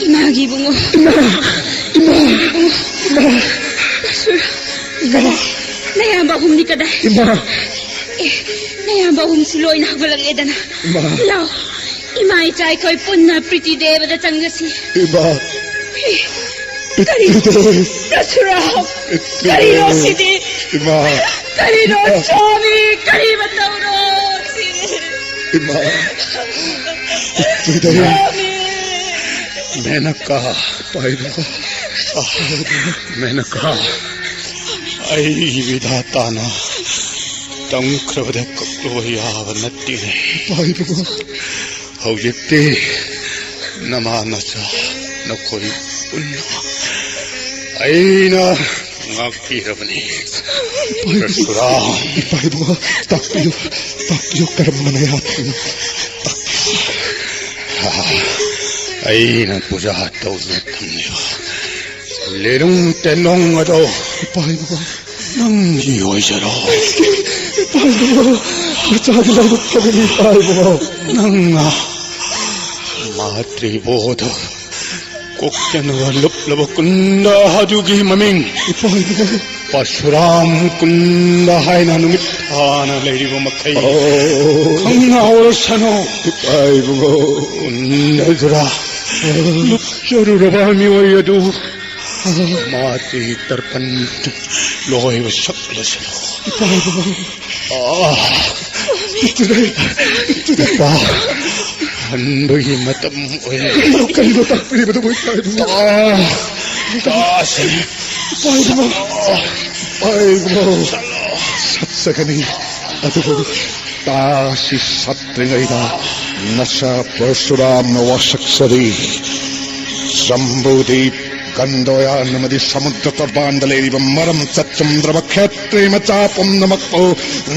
ꯏꯃꯥꯒꯤ ꯏꯕꯨꯡꯉꯣ꯫ ꯏꯃꯥ! ꯏꯃꯥ! ꯏꯃꯥ! ꯄꯔꯁꯨꯔꯥꯝ, ꯏꯃꯥ! ꯀꯗꯥꯏ? ꯅꯌꯥꯝꯕ ꯑꯍꯨꯝꯗꯤ ꯀꯗꯥꯏ? ꯏꯃꯥ! ꯑꯦ, ꯅꯌꯥꯝꯕ ꯑꯍꯨꯝꯁꯨ ꯂꯣꯏꯅ ꯍꯧꯒꯠꯂꯛꯂꯦꯗꯅ꯫ ꯏꯃꯥ! ꯂꯥꯎ, ꯏꯃꯥ ꯏꯆꯥ ꯑꯩꯈꯣꯏ ꯄꯨꯟꯅ ꯄ꯭ꯔꯤꯇꯤ ꯗꯦꯕꯗ ꯆꯪꯉꯁꯤ꯫ ꯏꯃꯥ! ꯑꯦ, ꯀꯔꯤ? ꯄ꯭ꯔꯤꯇꯤ ꯗꯦꯕ! ꯄꯔꯁꯨꯔꯥꯝ! ꯄ꯭ꯔꯤꯇꯤ ꯀꯔꯤꯅꯣ ꯗꯦꯕ! ꯁꯤꯗꯤ? ꯏꯃꯥ! ꯀꯔꯤꯅꯣ ꯏꯃꯥ! ꯁ꯭ꯋꯥꯃꯤ? ꯀꯔꯤ ꯃꯇꯧꯅꯣ ꯁꯤꯗꯤ? ꯏꯃꯥ! ꯄ꯭ꯔꯤꯇꯤ ꯗꯦꯕ! ꯁ꯭ꯋꯥꯃꯤ! ꯃꯦꯅꯀꯥ! ꯄꯥꯏꯕ! ꯃꯦꯅꯀꯥ! ꯑꯩ ꯕꯤꯙꯥꯇꯥꯅ ꯇꯝꯈ꯭ꯔꯕꯗ ꯀꯛꯂꯨꯕ ꯌꯥꯕ ꯅꯠꯇꯦꯅꯦ꯫ ꯄꯥꯏꯕ! ꯍꯧꯖꯤꯛꯇꯤ ꯅꯃꯥ ꯅꯆꯥ ꯅꯈꯣꯏ ꯄꯨꯟꯅ ꯑꯩꯅ ꯉꯥꯛꯄꯤꯔꯕꯅꯤ꯫ ꯄꯔꯁꯨꯔꯥꯝ! ꯏꯄꯥ ꯏꯕꯨꯡꯉꯣ, ꯇꯥꯛꯄꯤꯌꯨ, ꯇꯥꯛꯄꯤꯌꯨ, ꯀꯔꯝꯕꯅ ꯌꯥꯗ꯭ꯔꯤꯅꯣ? ꯑꯩꯅ ꯄꯨꯖꯥ ꯇꯧꯗꯨꯅ ꯊꯝꯂꯤꯕ ꯂꯤꯔꯨꯡ ꯇꯦꯟꯂꯣꯡ ꯑꯗꯣ ꯏꯄꯥ ꯏꯕꯨꯡꯉꯣ꯫ ꯅꯪꯒꯤ ꯑꯣꯏꯖꯔꯣ꯫ ꯏꯄꯥ ꯏꯕꯨꯡꯉꯣ, ꯃꯆꯥꯒꯤ ꯂꯥꯏꯕꯛ ꯐꯕꯅꯤ, ꯏꯄꯥ ꯏꯕꯨꯡꯉꯣ꯫ ꯅꯪꯅ ꯃꯥꯇ꯭ꯔꯤꯕꯣꯙ ꯀꯣꯛꯆꯅꯕ ꯂꯨꯞꯂꯕ ꯀꯨꯟꯗ ꯑꯗꯨꯒꯤ ꯃꯃꯤꯡ ꯏꯄꯥ ꯏꯕꯨꯡꯉꯣ꯫ ꯄꯔꯁꯨꯔꯥꯝ ꯀꯨꯟꯗ ꯍꯥꯏꯅ ꯅꯨꯃꯤꯠ ꯊꯥꯅ ꯂꯩꯔꯤꯕ ꯃꯈꯩ ꯑꯣ꯫ ꯈꯪꯍꯧꯔꯁꯅꯨ꯫ ꯏꯄꯥ ꯏꯕꯨꯡꯉꯣ꯫ ꯀꯨꯟꯗ ꯑꯗꯨꯔ ꯂꯨꯞꯆꯔꯨꯔꯕ ꯃꯤꯑꯣꯏ ꯑꯗꯨ ꯃꯥꯒꯤ ꯇꯔꯄꯟ ꯂꯣꯏꯕ ꯁꯛꯂꯁꯅꯨ꯫ ꯏꯄꯥ ꯏꯕꯨꯡꯉꯣ꯫ ꯑꯥ꯫ ꯂꯨꯞꯆꯔꯦ, ꯂꯨꯞꯆꯔꯦ꯫ ꯏꯄꯥ, ꯍꯟꯕꯒꯤ ꯃꯇꯝ ꯑꯣꯏꯔꯦ꯫ ꯀꯔꯤꯅꯣ, ꯀꯔꯤꯅꯣ ꯇꯥꯛꯄꯤꯔꯤꯕꯗꯨꯕꯨ, ꯏꯄꯥ ꯏꯕꯨꯡꯉꯣ? ꯇꯥ-, ꯇꯥꯁꯤ꯫ ꯏꯄꯥ ꯏꯕꯨꯡꯉꯣ꯫ ꯑꯩꯕꯨ ꯁꯠꯆꯒꯅꯤ꯫ ꯑꯗꯨꯕꯨ ꯇꯥꯁꯤ ꯁꯠꯇ꯭ꯔꯤꯉꯩꯗ ꯅꯆꯥ ꯄꯔꯁꯨꯔꯥꯝꯅ ꯋꯥꯁꯛꯆꯔꯤ꯫ ꯖꯝꯕꯨꯗꯤꯞ, ꯒꯟꯗꯣꯌꯥꯟ ꯑꯃꯗꯤ ꯁꯃꯨꯗ꯭ꯔ ꯇꯣꯔꯕꯥꯟꯗ ꯂꯩꯔꯤꯕ ꯃꯔꯝ ꯆꯠ ꯆꯨꯝꯗ꯭ꯔꯕ ꯈꯦꯇ꯭ꯔꯤ ꯃꯆꯥ ꯄꯨꯝꯅꯃꯛꯄꯨ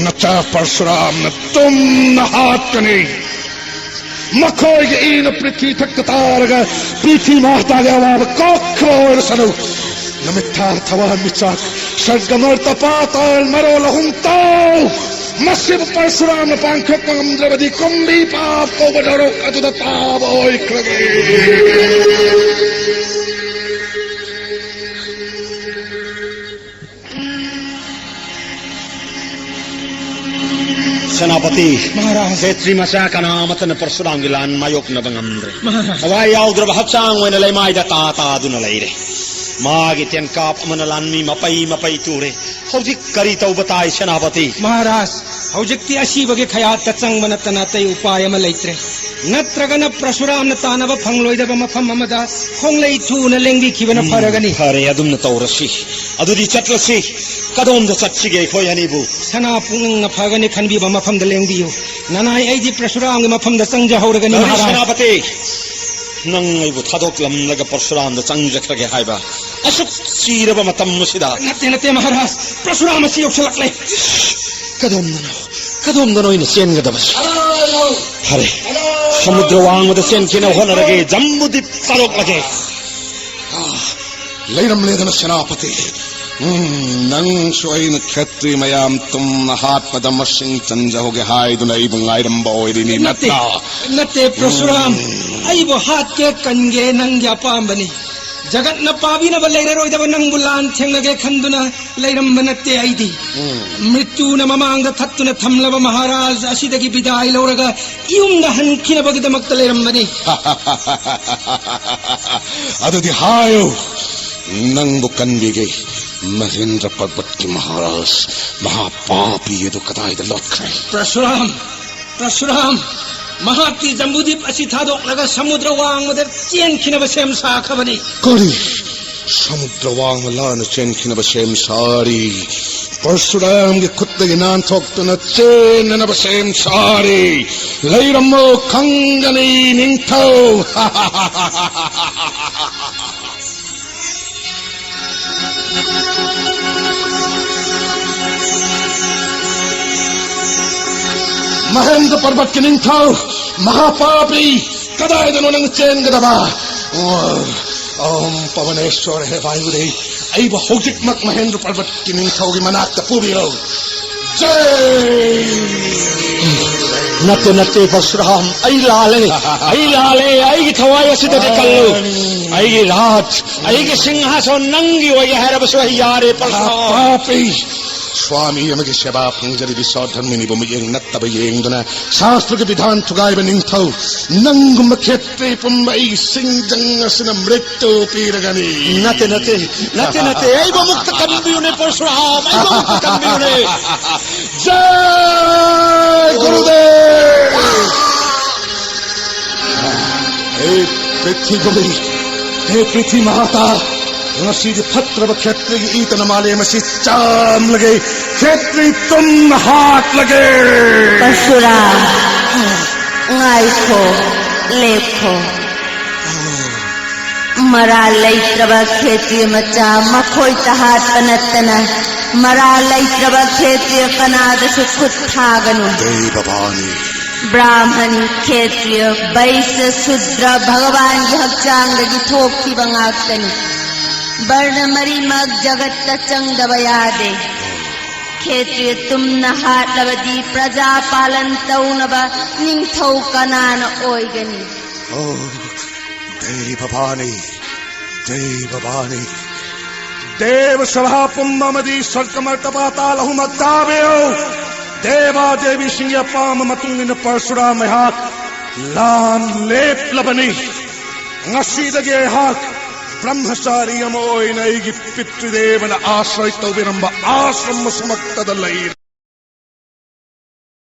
ꯅꯆꯥ ꯄꯔꯁꯨꯔꯥꯝꯅ ꯇꯨꯝꯅ ꯍꯥꯠꯀꯅꯤ꯫ ꯃꯈꯣꯏꯒꯤ ꯏꯅ ꯄ꯭ꯔꯤꯊꯤ ꯊꯛꯇ ꯇꯥꯔꯒ ꯄ꯭ꯔꯤꯊꯤ ꯃꯥꯇꯥꯒꯤ ꯑꯋꯥꯕ ꯀꯣꯛꯈ꯭ꯔ ꯑꯣꯏꯔꯁꯅꯨ꯫ ꯅꯨꯃꯤꯠ ꯊꯥ ꯊꯋꯥꯟ ꯃꯤꯆꯥꯛ ꯁꯔꯒ ꯃꯔꯇ ꯄꯥꯇꯥꯜ ꯃꯔꯣꯜ ꯑꯍꯨꯝ ꯇꯥꯎ꯫ ꯃꯁꯤꯕꯨ ꯄꯔꯁꯨꯔꯥꯝꯅ ꯄꯥꯡꯊꯣꯛꯄ ꯉꯝꯗ꯭ꯔꯕꯗꯤ ꯀꯨꯝꯕꯤ ꯄꯥꯞ ꯀꯧꯕ ꯅꯔꯣꯛ ꯑꯗꯨꯗ ꯇꯥꯕ ꯑꯣꯏꯈ꯭ꯔꯒꯦ꯫ ꯁꯦꯅꯥꯄꯇꯤ꯫ ꯃꯍꯥꯔꯥꯖ꯫ ꯈꯦꯇ꯭ꯔꯤ ꯃꯆꯥ ꯀꯅꯥ ꯑꯃꯠꯇꯅ ꯄꯔꯁꯨꯔꯥꯝꯒꯤ ꯂꯥꯟ ꯃꯥꯌꯣꯛꯅꯕ ꯉꯝꯗ꯭ꯔꯦ꯫ ꯃꯍꯥꯔꯥꯖ꯫ ꯊꯋꯥꯏ ꯌꯥꯎꯗ꯭ꯔꯕ ꯍꯛꯆꯥꯡ ꯑꯣꯏꯅ ꯂꯩꯃꯥꯏꯗ ꯇꯥ ꯇꯥꯗꯨꯅ ꯂꯩꯔꯦ꯫ ꯃꯥꯒꯤ ꯇꯦꯟꯀꯥꯞ ꯑꯃꯅ ꯂꯥꯟꯃꯤ ꯃꯄꯩ ꯃꯄꯩ ꯇꯨꯔꯦ꯫ ꯍꯧꯖꯤꯛ ꯀꯔꯤ ꯇꯧꯕ ꯇꯥꯏ, ꯁꯦꯅꯥꯄꯇꯤ? ꯃꯍꯥꯔꯥꯖ, ꯍꯧꯖꯤꯛꯇꯤ ꯑꯁꯤꯕꯒꯤ ꯈꯌꯥꯠꯇ ꯆꯪꯕ ꯅꯠꯇꯅ ꯑꯇꯩ ꯎꯄꯥꯏ ꯑꯃ ꯂꯩꯇ꯭ꯔꯦ꯫ ꯅꯠꯇ꯭ꯔꯒꯅ ꯄ꯭ꯔꯁꯨꯔꯥꯝꯅ ꯇꯥꯟꯅꯕ ꯐꯪꯂꯣꯏꯗꯕ ꯃꯐꯝ ꯑꯃꯗ ꯈꯣꯡꯂꯩ ꯊꯨꯅ ꯂꯦꯡꯕꯤꯈꯤꯕꯅ ꯎꯝ, ꯐꯔꯒꯅꯤ꯫ ꯐꯔꯦ, ꯑꯗꯨꯝꯅ ꯇꯧꯔꯁꯤ꯫ ꯑꯗꯨꯗꯤ ꯆꯠꯂꯁꯤ꯫ ꯀꯗꯣꯝꯗ ꯆꯠꯁꯤꯒꯦ ꯑꯩꯈꯣꯏ ꯑꯅꯤꯕꯨ? ꯁꯅꯥ ꯄꯨꯡꯅꯤꯡꯅ ꯐꯒꯅꯤ ꯈꯟꯕꯤꯕ ꯃꯐꯝꯗ ꯂꯦꯡꯕꯤꯌꯨ꯫ ꯅꯅꯥꯏ ꯑꯩꯗꯤ ꯄ꯭ꯔꯁꯨꯔꯥꯝꯒꯤ ꯃꯐꯝꯗ ꯆꯪꯖꯍꯧꯔꯒꯅꯤ, ꯀꯔꯤ ꯃꯍꯥꯔꯥꯖ꯫ ꯁꯦꯅꯥꯄꯇꯤ? ꯅꯪ ꯑꯩꯕꯨ ꯊꯥꯗꯣꯛꯂꯝꯂꯒ ꯄꯔꯁꯨꯔꯥꯝꯗ ꯆꯪꯖꯈ꯭ꯔꯒꯦ ꯍꯥꯏꯕ? ꯑꯁꯨꯛ ꯆꯤꯔꯕ ꯃꯇꯝ ꯑꯁꯤꯗ? ꯅꯠꯇꯦ, ꯅꯠꯇꯦ, ꯃꯍꯥꯔꯥꯖ꯫ ꯄꯔꯁꯨꯔꯥꯝ ꯑꯁꯤ ꯌꯧꯁꯤꯜꯂꯛꯂꯦ꯫ ꯀꯗꯣꯝꯗꯅꯣ? ꯀꯗꯣꯝꯗꯅꯣ ꯑꯩꯅ ꯆꯦꯟꯒꯗꯕꯁꯦ? ꯐꯔꯦ, ꯁꯃꯨꯗ꯭ꯔ ꯋꯥꯡꯃꯗ ꯆꯦꯟꯈꯤꯅꯕ ꯍꯣꯠꯅꯔꯒꯦ꯫ ꯖꯝꯕꯨꯗꯤꯞ ꯇꯥꯔꯣꯛꯂꯒꯦ꯫ ꯑꯥ, ꯂꯩꯔꯝꯂꯦꯗꯅ ꯁꯦꯅꯥꯄꯇꯤ꯫ ꯎꯝ, ꯅꯪꯁꯨ ꯑꯩꯅ ꯈꯦꯇ꯭ꯔꯤ ꯃꯌꯥꯝ ꯇꯨꯝꯅ ꯍꯥꯠꯄꯗ ꯃꯁꯤꯡ ꯆꯟꯖꯍꯧꯒꯦ ꯍꯥꯏꯗꯨꯅ ꯑꯩꯕꯨ ꯉꯥꯏꯔꯝꯕ ꯑꯣꯏꯔꯤꯅꯤ ꯅꯠꯇꯦ, ꯅꯠꯇ꯭ꯔꯥ? ꯅꯠꯇꯦ, ꯄ꯭ꯔꯁꯨꯔꯥꯝ꯫ ꯎꯝ꯫ ꯑꯩꯕꯨ ꯍꯥꯠꯀꯦ ꯀꯟꯒꯦ ꯅꯪꯒꯤ ꯑꯄꯥꯝꯕꯅꯤ꯫ ꯖꯒꯠꯅ ꯄꯥꯕꯤꯅꯕ ꯂꯩꯔꯔꯣꯏꯗꯕ ꯅꯪꯕꯨ ꯂꯥꯟ ꯊꯦꯡꯅꯒꯦ ꯈꯟꯗꯨꯅ ꯂꯩꯔꯝꯕ ꯅꯠꯇꯦ ꯑꯩꯗꯤ꯫ ꯎꯝ꯫ ꯃ꯭ꯔꯤꯇ꯭ꯌꯨꯅ ꯃꯃꯥꯡꯗ ꯊꯠꯇꯨꯅ ꯊꯝꯂꯕ ꯃꯍꯥꯔꯥꯖ ꯑꯁꯤꯗꯒꯤ ꯕꯤꯗꯥꯏ ꯂꯧꯔꯒ ꯌꯨꯝꯗ ꯍꯟꯈꯤꯅꯕꯒꯤꯗꯃꯛꯇ ꯂꯩꯔꯝꯕꯅꯤ꯫ ꯑꯗꯨꯗꯤ ꯍꯥꯏꯌꯨ, ꯅꯪꯕꯨ ꯀꯟꯕꯤꯒꯦ꯫ ꯃꯍꯦꯟꯗ꯭ꯔ ꯄꯔꯕꯠꯀꯤ ꯃꯍꯥꯔꯥꯖ ꯃꯍꯥꯄꯥꯄꯤ ꯑꯗꯨ ꯀꯗꯥꯏꯗ ꯂꯣꯠꯈ꯭ꯔꯦ? ꯄ꯭ꯔꯁꯨꯔꯥꯝ, ꯄ꯭ꯔꯁꯨꯔꯥꯝ, ꯃꯍꯥꯛꯇꯤ ꯖꯝꯕꯨꯗꯤꯞ ꯑꯁꯤ ꯊꯥꯗꯣꯛꯂꯒ ꯁꯃꯨꯗ꯭ꯔ ꯋꯥꯡꯃꯗ ꯆꯦꯟꯈꯤꯅꯕ ꯁꯦꯝ ꯁꯥꯈ꯭ꯔꯕꯅꯤ꯫ ꯀꯔꯤ? ꯁꯃꯨꯗ꯭ꯔ ꯋꯥꯡꯃ ꯂꯥꯟꯅ ꯆꯦꯟꯈꯤꯅꯕ ꯁꯦꯝ ꯁꯥꯔꯤ꯫ ꯄꯔꯁꯨꯔꯥꯝꯒꯤ ꯈꯨꯠꯇꯒꯤ ꯅꯥꯟꯊꯣꯛꯇꯨꯅ ꯆꯦꯟꯅꯅꯕ ꯁꯦꯝ ꯁꯥꯔꯤ꯫ ꯂꯩꯔꯝꯃꯣ ꯈꯪꯒꯅꯤ ꯅꯤꯡꯊꯧ꯫ ꯃꯍꯦꯟꯗ꯭ꯔ ꯄꯔꯕꯠꯀꯤ ꯅꯤꯡꯊꯧ, ꯃꯍꯥꯄꯥꯄꯤ, ꯀꯗꯥꯏꯗꯅꯣ ꯅꯪ ꯆꯦꯟꯒꯗꯕ? ꯑꯣ, ꯑꯣꯝ ꯄꯕꯅꯦꯁ꯭ꯋꯔ ꯍꯦ ꯚꯥꯌꯨꯗꯦ, ꯑꯩꯕꯨ ꯍꯧꯖꯤꯛꯃꯛ ꯃꯍꯦꯟꯗ꯭ꯔ ꯄꯔꯕꯠꯀꯤ ꯅꯤꯡꯊꯧꯒꯤ ꯃꯅꯥꯛꯇ ꯄꯨꯕꯤꯔꯣ꯫ ꯖꯩ! ꯅꯠꯇꯦ, ꯅꯠꯇꯦ, ꯄꯔꯁꯨꯔꯥꯝ, ꯑꯩ ꯂꯥꯜꯂꯦ, ꯑꯩ ꯂꯥꯜꯂꯦ, ꯑꯩꯒꯤ ꯊꯋꯥꯏ ꯑꯁꯤꯗꯗꯤ ꯀꯜꯂꯨ꯫ ꯑꯩꯒꯤ ꯔꯥꯖ, ꯑꯩꯒꯤ ꯁꯤꯡꯍꯥꯁꯟ ꯅꯪꯒꯤ ꯑꯣꯏꯒꯦ ꯍꯥꯏꯔꯕꯁꯨ ꯑꯩ ꯌꯥꯔꯦ, ꯄꯔꯁꯨꯔꯥꯝ꯫ ꯄꯥꯄꯤ! ꯁ꯭ꯋꯥꯃꯤ ꯑꯃꯒꯤ ꯁꯦꯕꯥ ꯐꯪꯖꯔꯤꯕꯤ ꯁꯣꯙꯔꯃꯤꯅꯤꯕꯨ ꯃꯤꯠꯌꯦꯡ ꯅꯠꯇꯕ ꯌꯦꯡꯗꯨꯅ ꯁꯥꯁꯇ꯭ꯔꯒꯤ ꯕꯤꯙꯥꯟ ꯊꯨꯒꯥꯏꯕ ꯅꯤꯡꯊꯧ, ꯅꯪꯒꯨꯝꯕ ꯈꯦꯇ꯭ꯔꯤ ꯄꯨꯝꯕ ꯑꯩꯒꯤ ꯁꯤꯡꯖꯪ ꯑꯁꯤꯅ ꯃ꯭ꯔꯤꯠꯇꯨ ꯄꯤꯔꯒꯅꯤ꯫ ꯅꯠꯇꯦ, ꯅꯠꯇꯦ, ꯅꯠꯇꯦ, ꯅꯠꯇꯦ, ꯑꯩꯕꯨ ꯑꯃꯨꯛꯇ ꯀꯟꯕꯤꯌꯨꯅꯦ, ꯄꯔꯁꯨꯔꯥꯝ, ꯑꯩꯕꯨ ꯑꯃꯨꯛꯇ ꯀꯟꯕꯤꯌꯨꯅꯦ꯫ ꯖꯥꯏ ꯒꯨꯔꯨꯗꯦꯕ! ꯍꯦ ꯄ꯭ꯔꯤꯊꯤꯕꯤ, ꯍꯦ ꯄ꯭ꯔꯤꯊꯤ ꯃꯥꯇꯥ, ꯉꯁꯤꯗꯤ ꯐꯠꯇ꯭ꯔꯕ ꯈꯦꯇ꯭ꯔꯤꯒꯤ ꯏꯇꯅ ꯃꯥꯂꯦꯝ ꯑꯁꯤ ꯆꯥꯝꯂꯒꯦ, ꯈꯦꯇ꯭ꯔꯤ ꯇꯨꯝꯅ ꯍꯥꯠꯂꯒꯦ꯫ ꯄꯔꯁꯨꯔꯥꯝ, ꯉꯥꯏꯈꯣ, ꯂꯦꯞꯈꯣ꯫ ꯃꯔꯥꯜ ꯂꯩꯇ꯭ꯔꯕ ꯈꯦꯇ꯭ꯔꯤ ꯃꯆꯥ ꯃꯈꯣꯏꯇ ꯍꯥꯠꯄ ꯅꯠꯇꯅ ꯃꯔꯥꯜ ꯂꯩꯇ꯭ꯔꯕ ꯈꯦꯇ꯭ꯔꯤ ꯀꯅꯥꯗꯁꯨ ꯈꯨꯠ ꯊꯥꯒꯅꯨ꯫ ꯗꯦꯕ ꯚꯥꯅꯤ꯫ ꯕ꯭ꯔꯥꯍꯃꯟ, ꯈꯦꯇ꯭ꯔꯤꯌ, ꯕꯩꯁ꯭ꯌ, ꯁꯨꯗ꯭ꯔ ꯚꯒꯋꯥꯟꯒꯤ ꯍꯛꯆꯥꯡꯗꯒꯤ ꯊꯣꯛꯈꯤꯕ ꯉꯥꯛꯇꯅꯤ꯫ ꯕꯔꯅ ꯃꯔꯤꯃꯛ ꯖꯒꯠꯇ ꯆꯪꯗꯕ ꯌꯥꯗꯦ꯫ ꯈꯦꯇ꯭ꯔꯤꯌ ꯇꯨꯝꯅ ꯍꯥꯠꯂꯕꯗꯤ ꯄ꯭ꯔꯖꯥ ꯄꯥꯂꯟ ꯇꯧꯅꯕ ꯅꯤꯡꯊꯧ ꯀꯅꯥꯅ ꯑꯣꯏꯒꯅꯤ? ꯑꯣ, ꯗꯦꯕ ꯚꯥꯅꯤ, ꯗꯦꯕ ꯚꯥꯅꯤ꯫ ꯗꯦꯕ ꯁꯚꯥ ꯄꯨꯝꯕ ꯑꯃꯗꯤ ꯁꯔꯒ ꯃꯔꯇ ꯄꯥꯇꯥꯜ ꯑꯍꯨꯝꯃꯛ ꯇꯥꯕꯤꯌꯨ꯫ ꯗꯦꯕ ꯗꯦꯕꯤꯁꯤꯡꯒꯤ ꯑꯄꯥꯝꯕ ꯃꯇꯨꯡ ꯏꯟꯅ ꯄꯔꯁꯨꯔꯥꯝ ꯑꯩꯍꯥꯛ ꯂꯥꯟ ꯂꯦꯞꯂꯕꯅꯤ꯫ ꯉꯁꯤꯗꯒꯤ ꯑꯩꯍꯥꯛ ꯕ꯭ꯔꯍ꯭ꯃꯆꯥꯔꯤ ꯑꯃ ꯑꯣꯏꯅ ꯑꯩꯒꯤ ꯄꯤꯇ꯭ꯔꯤꯗꯦꯕꯅ ꯑꯥꯁ꯭ꯔꯌ ꯇꯧꯕꯤꯔꯝꯕ ꯑꯥꯁ꯭ꯔꯝ ꯑꯁꯤꯃꯛꯇꯗ ꯂꯩꯔꯦ꯫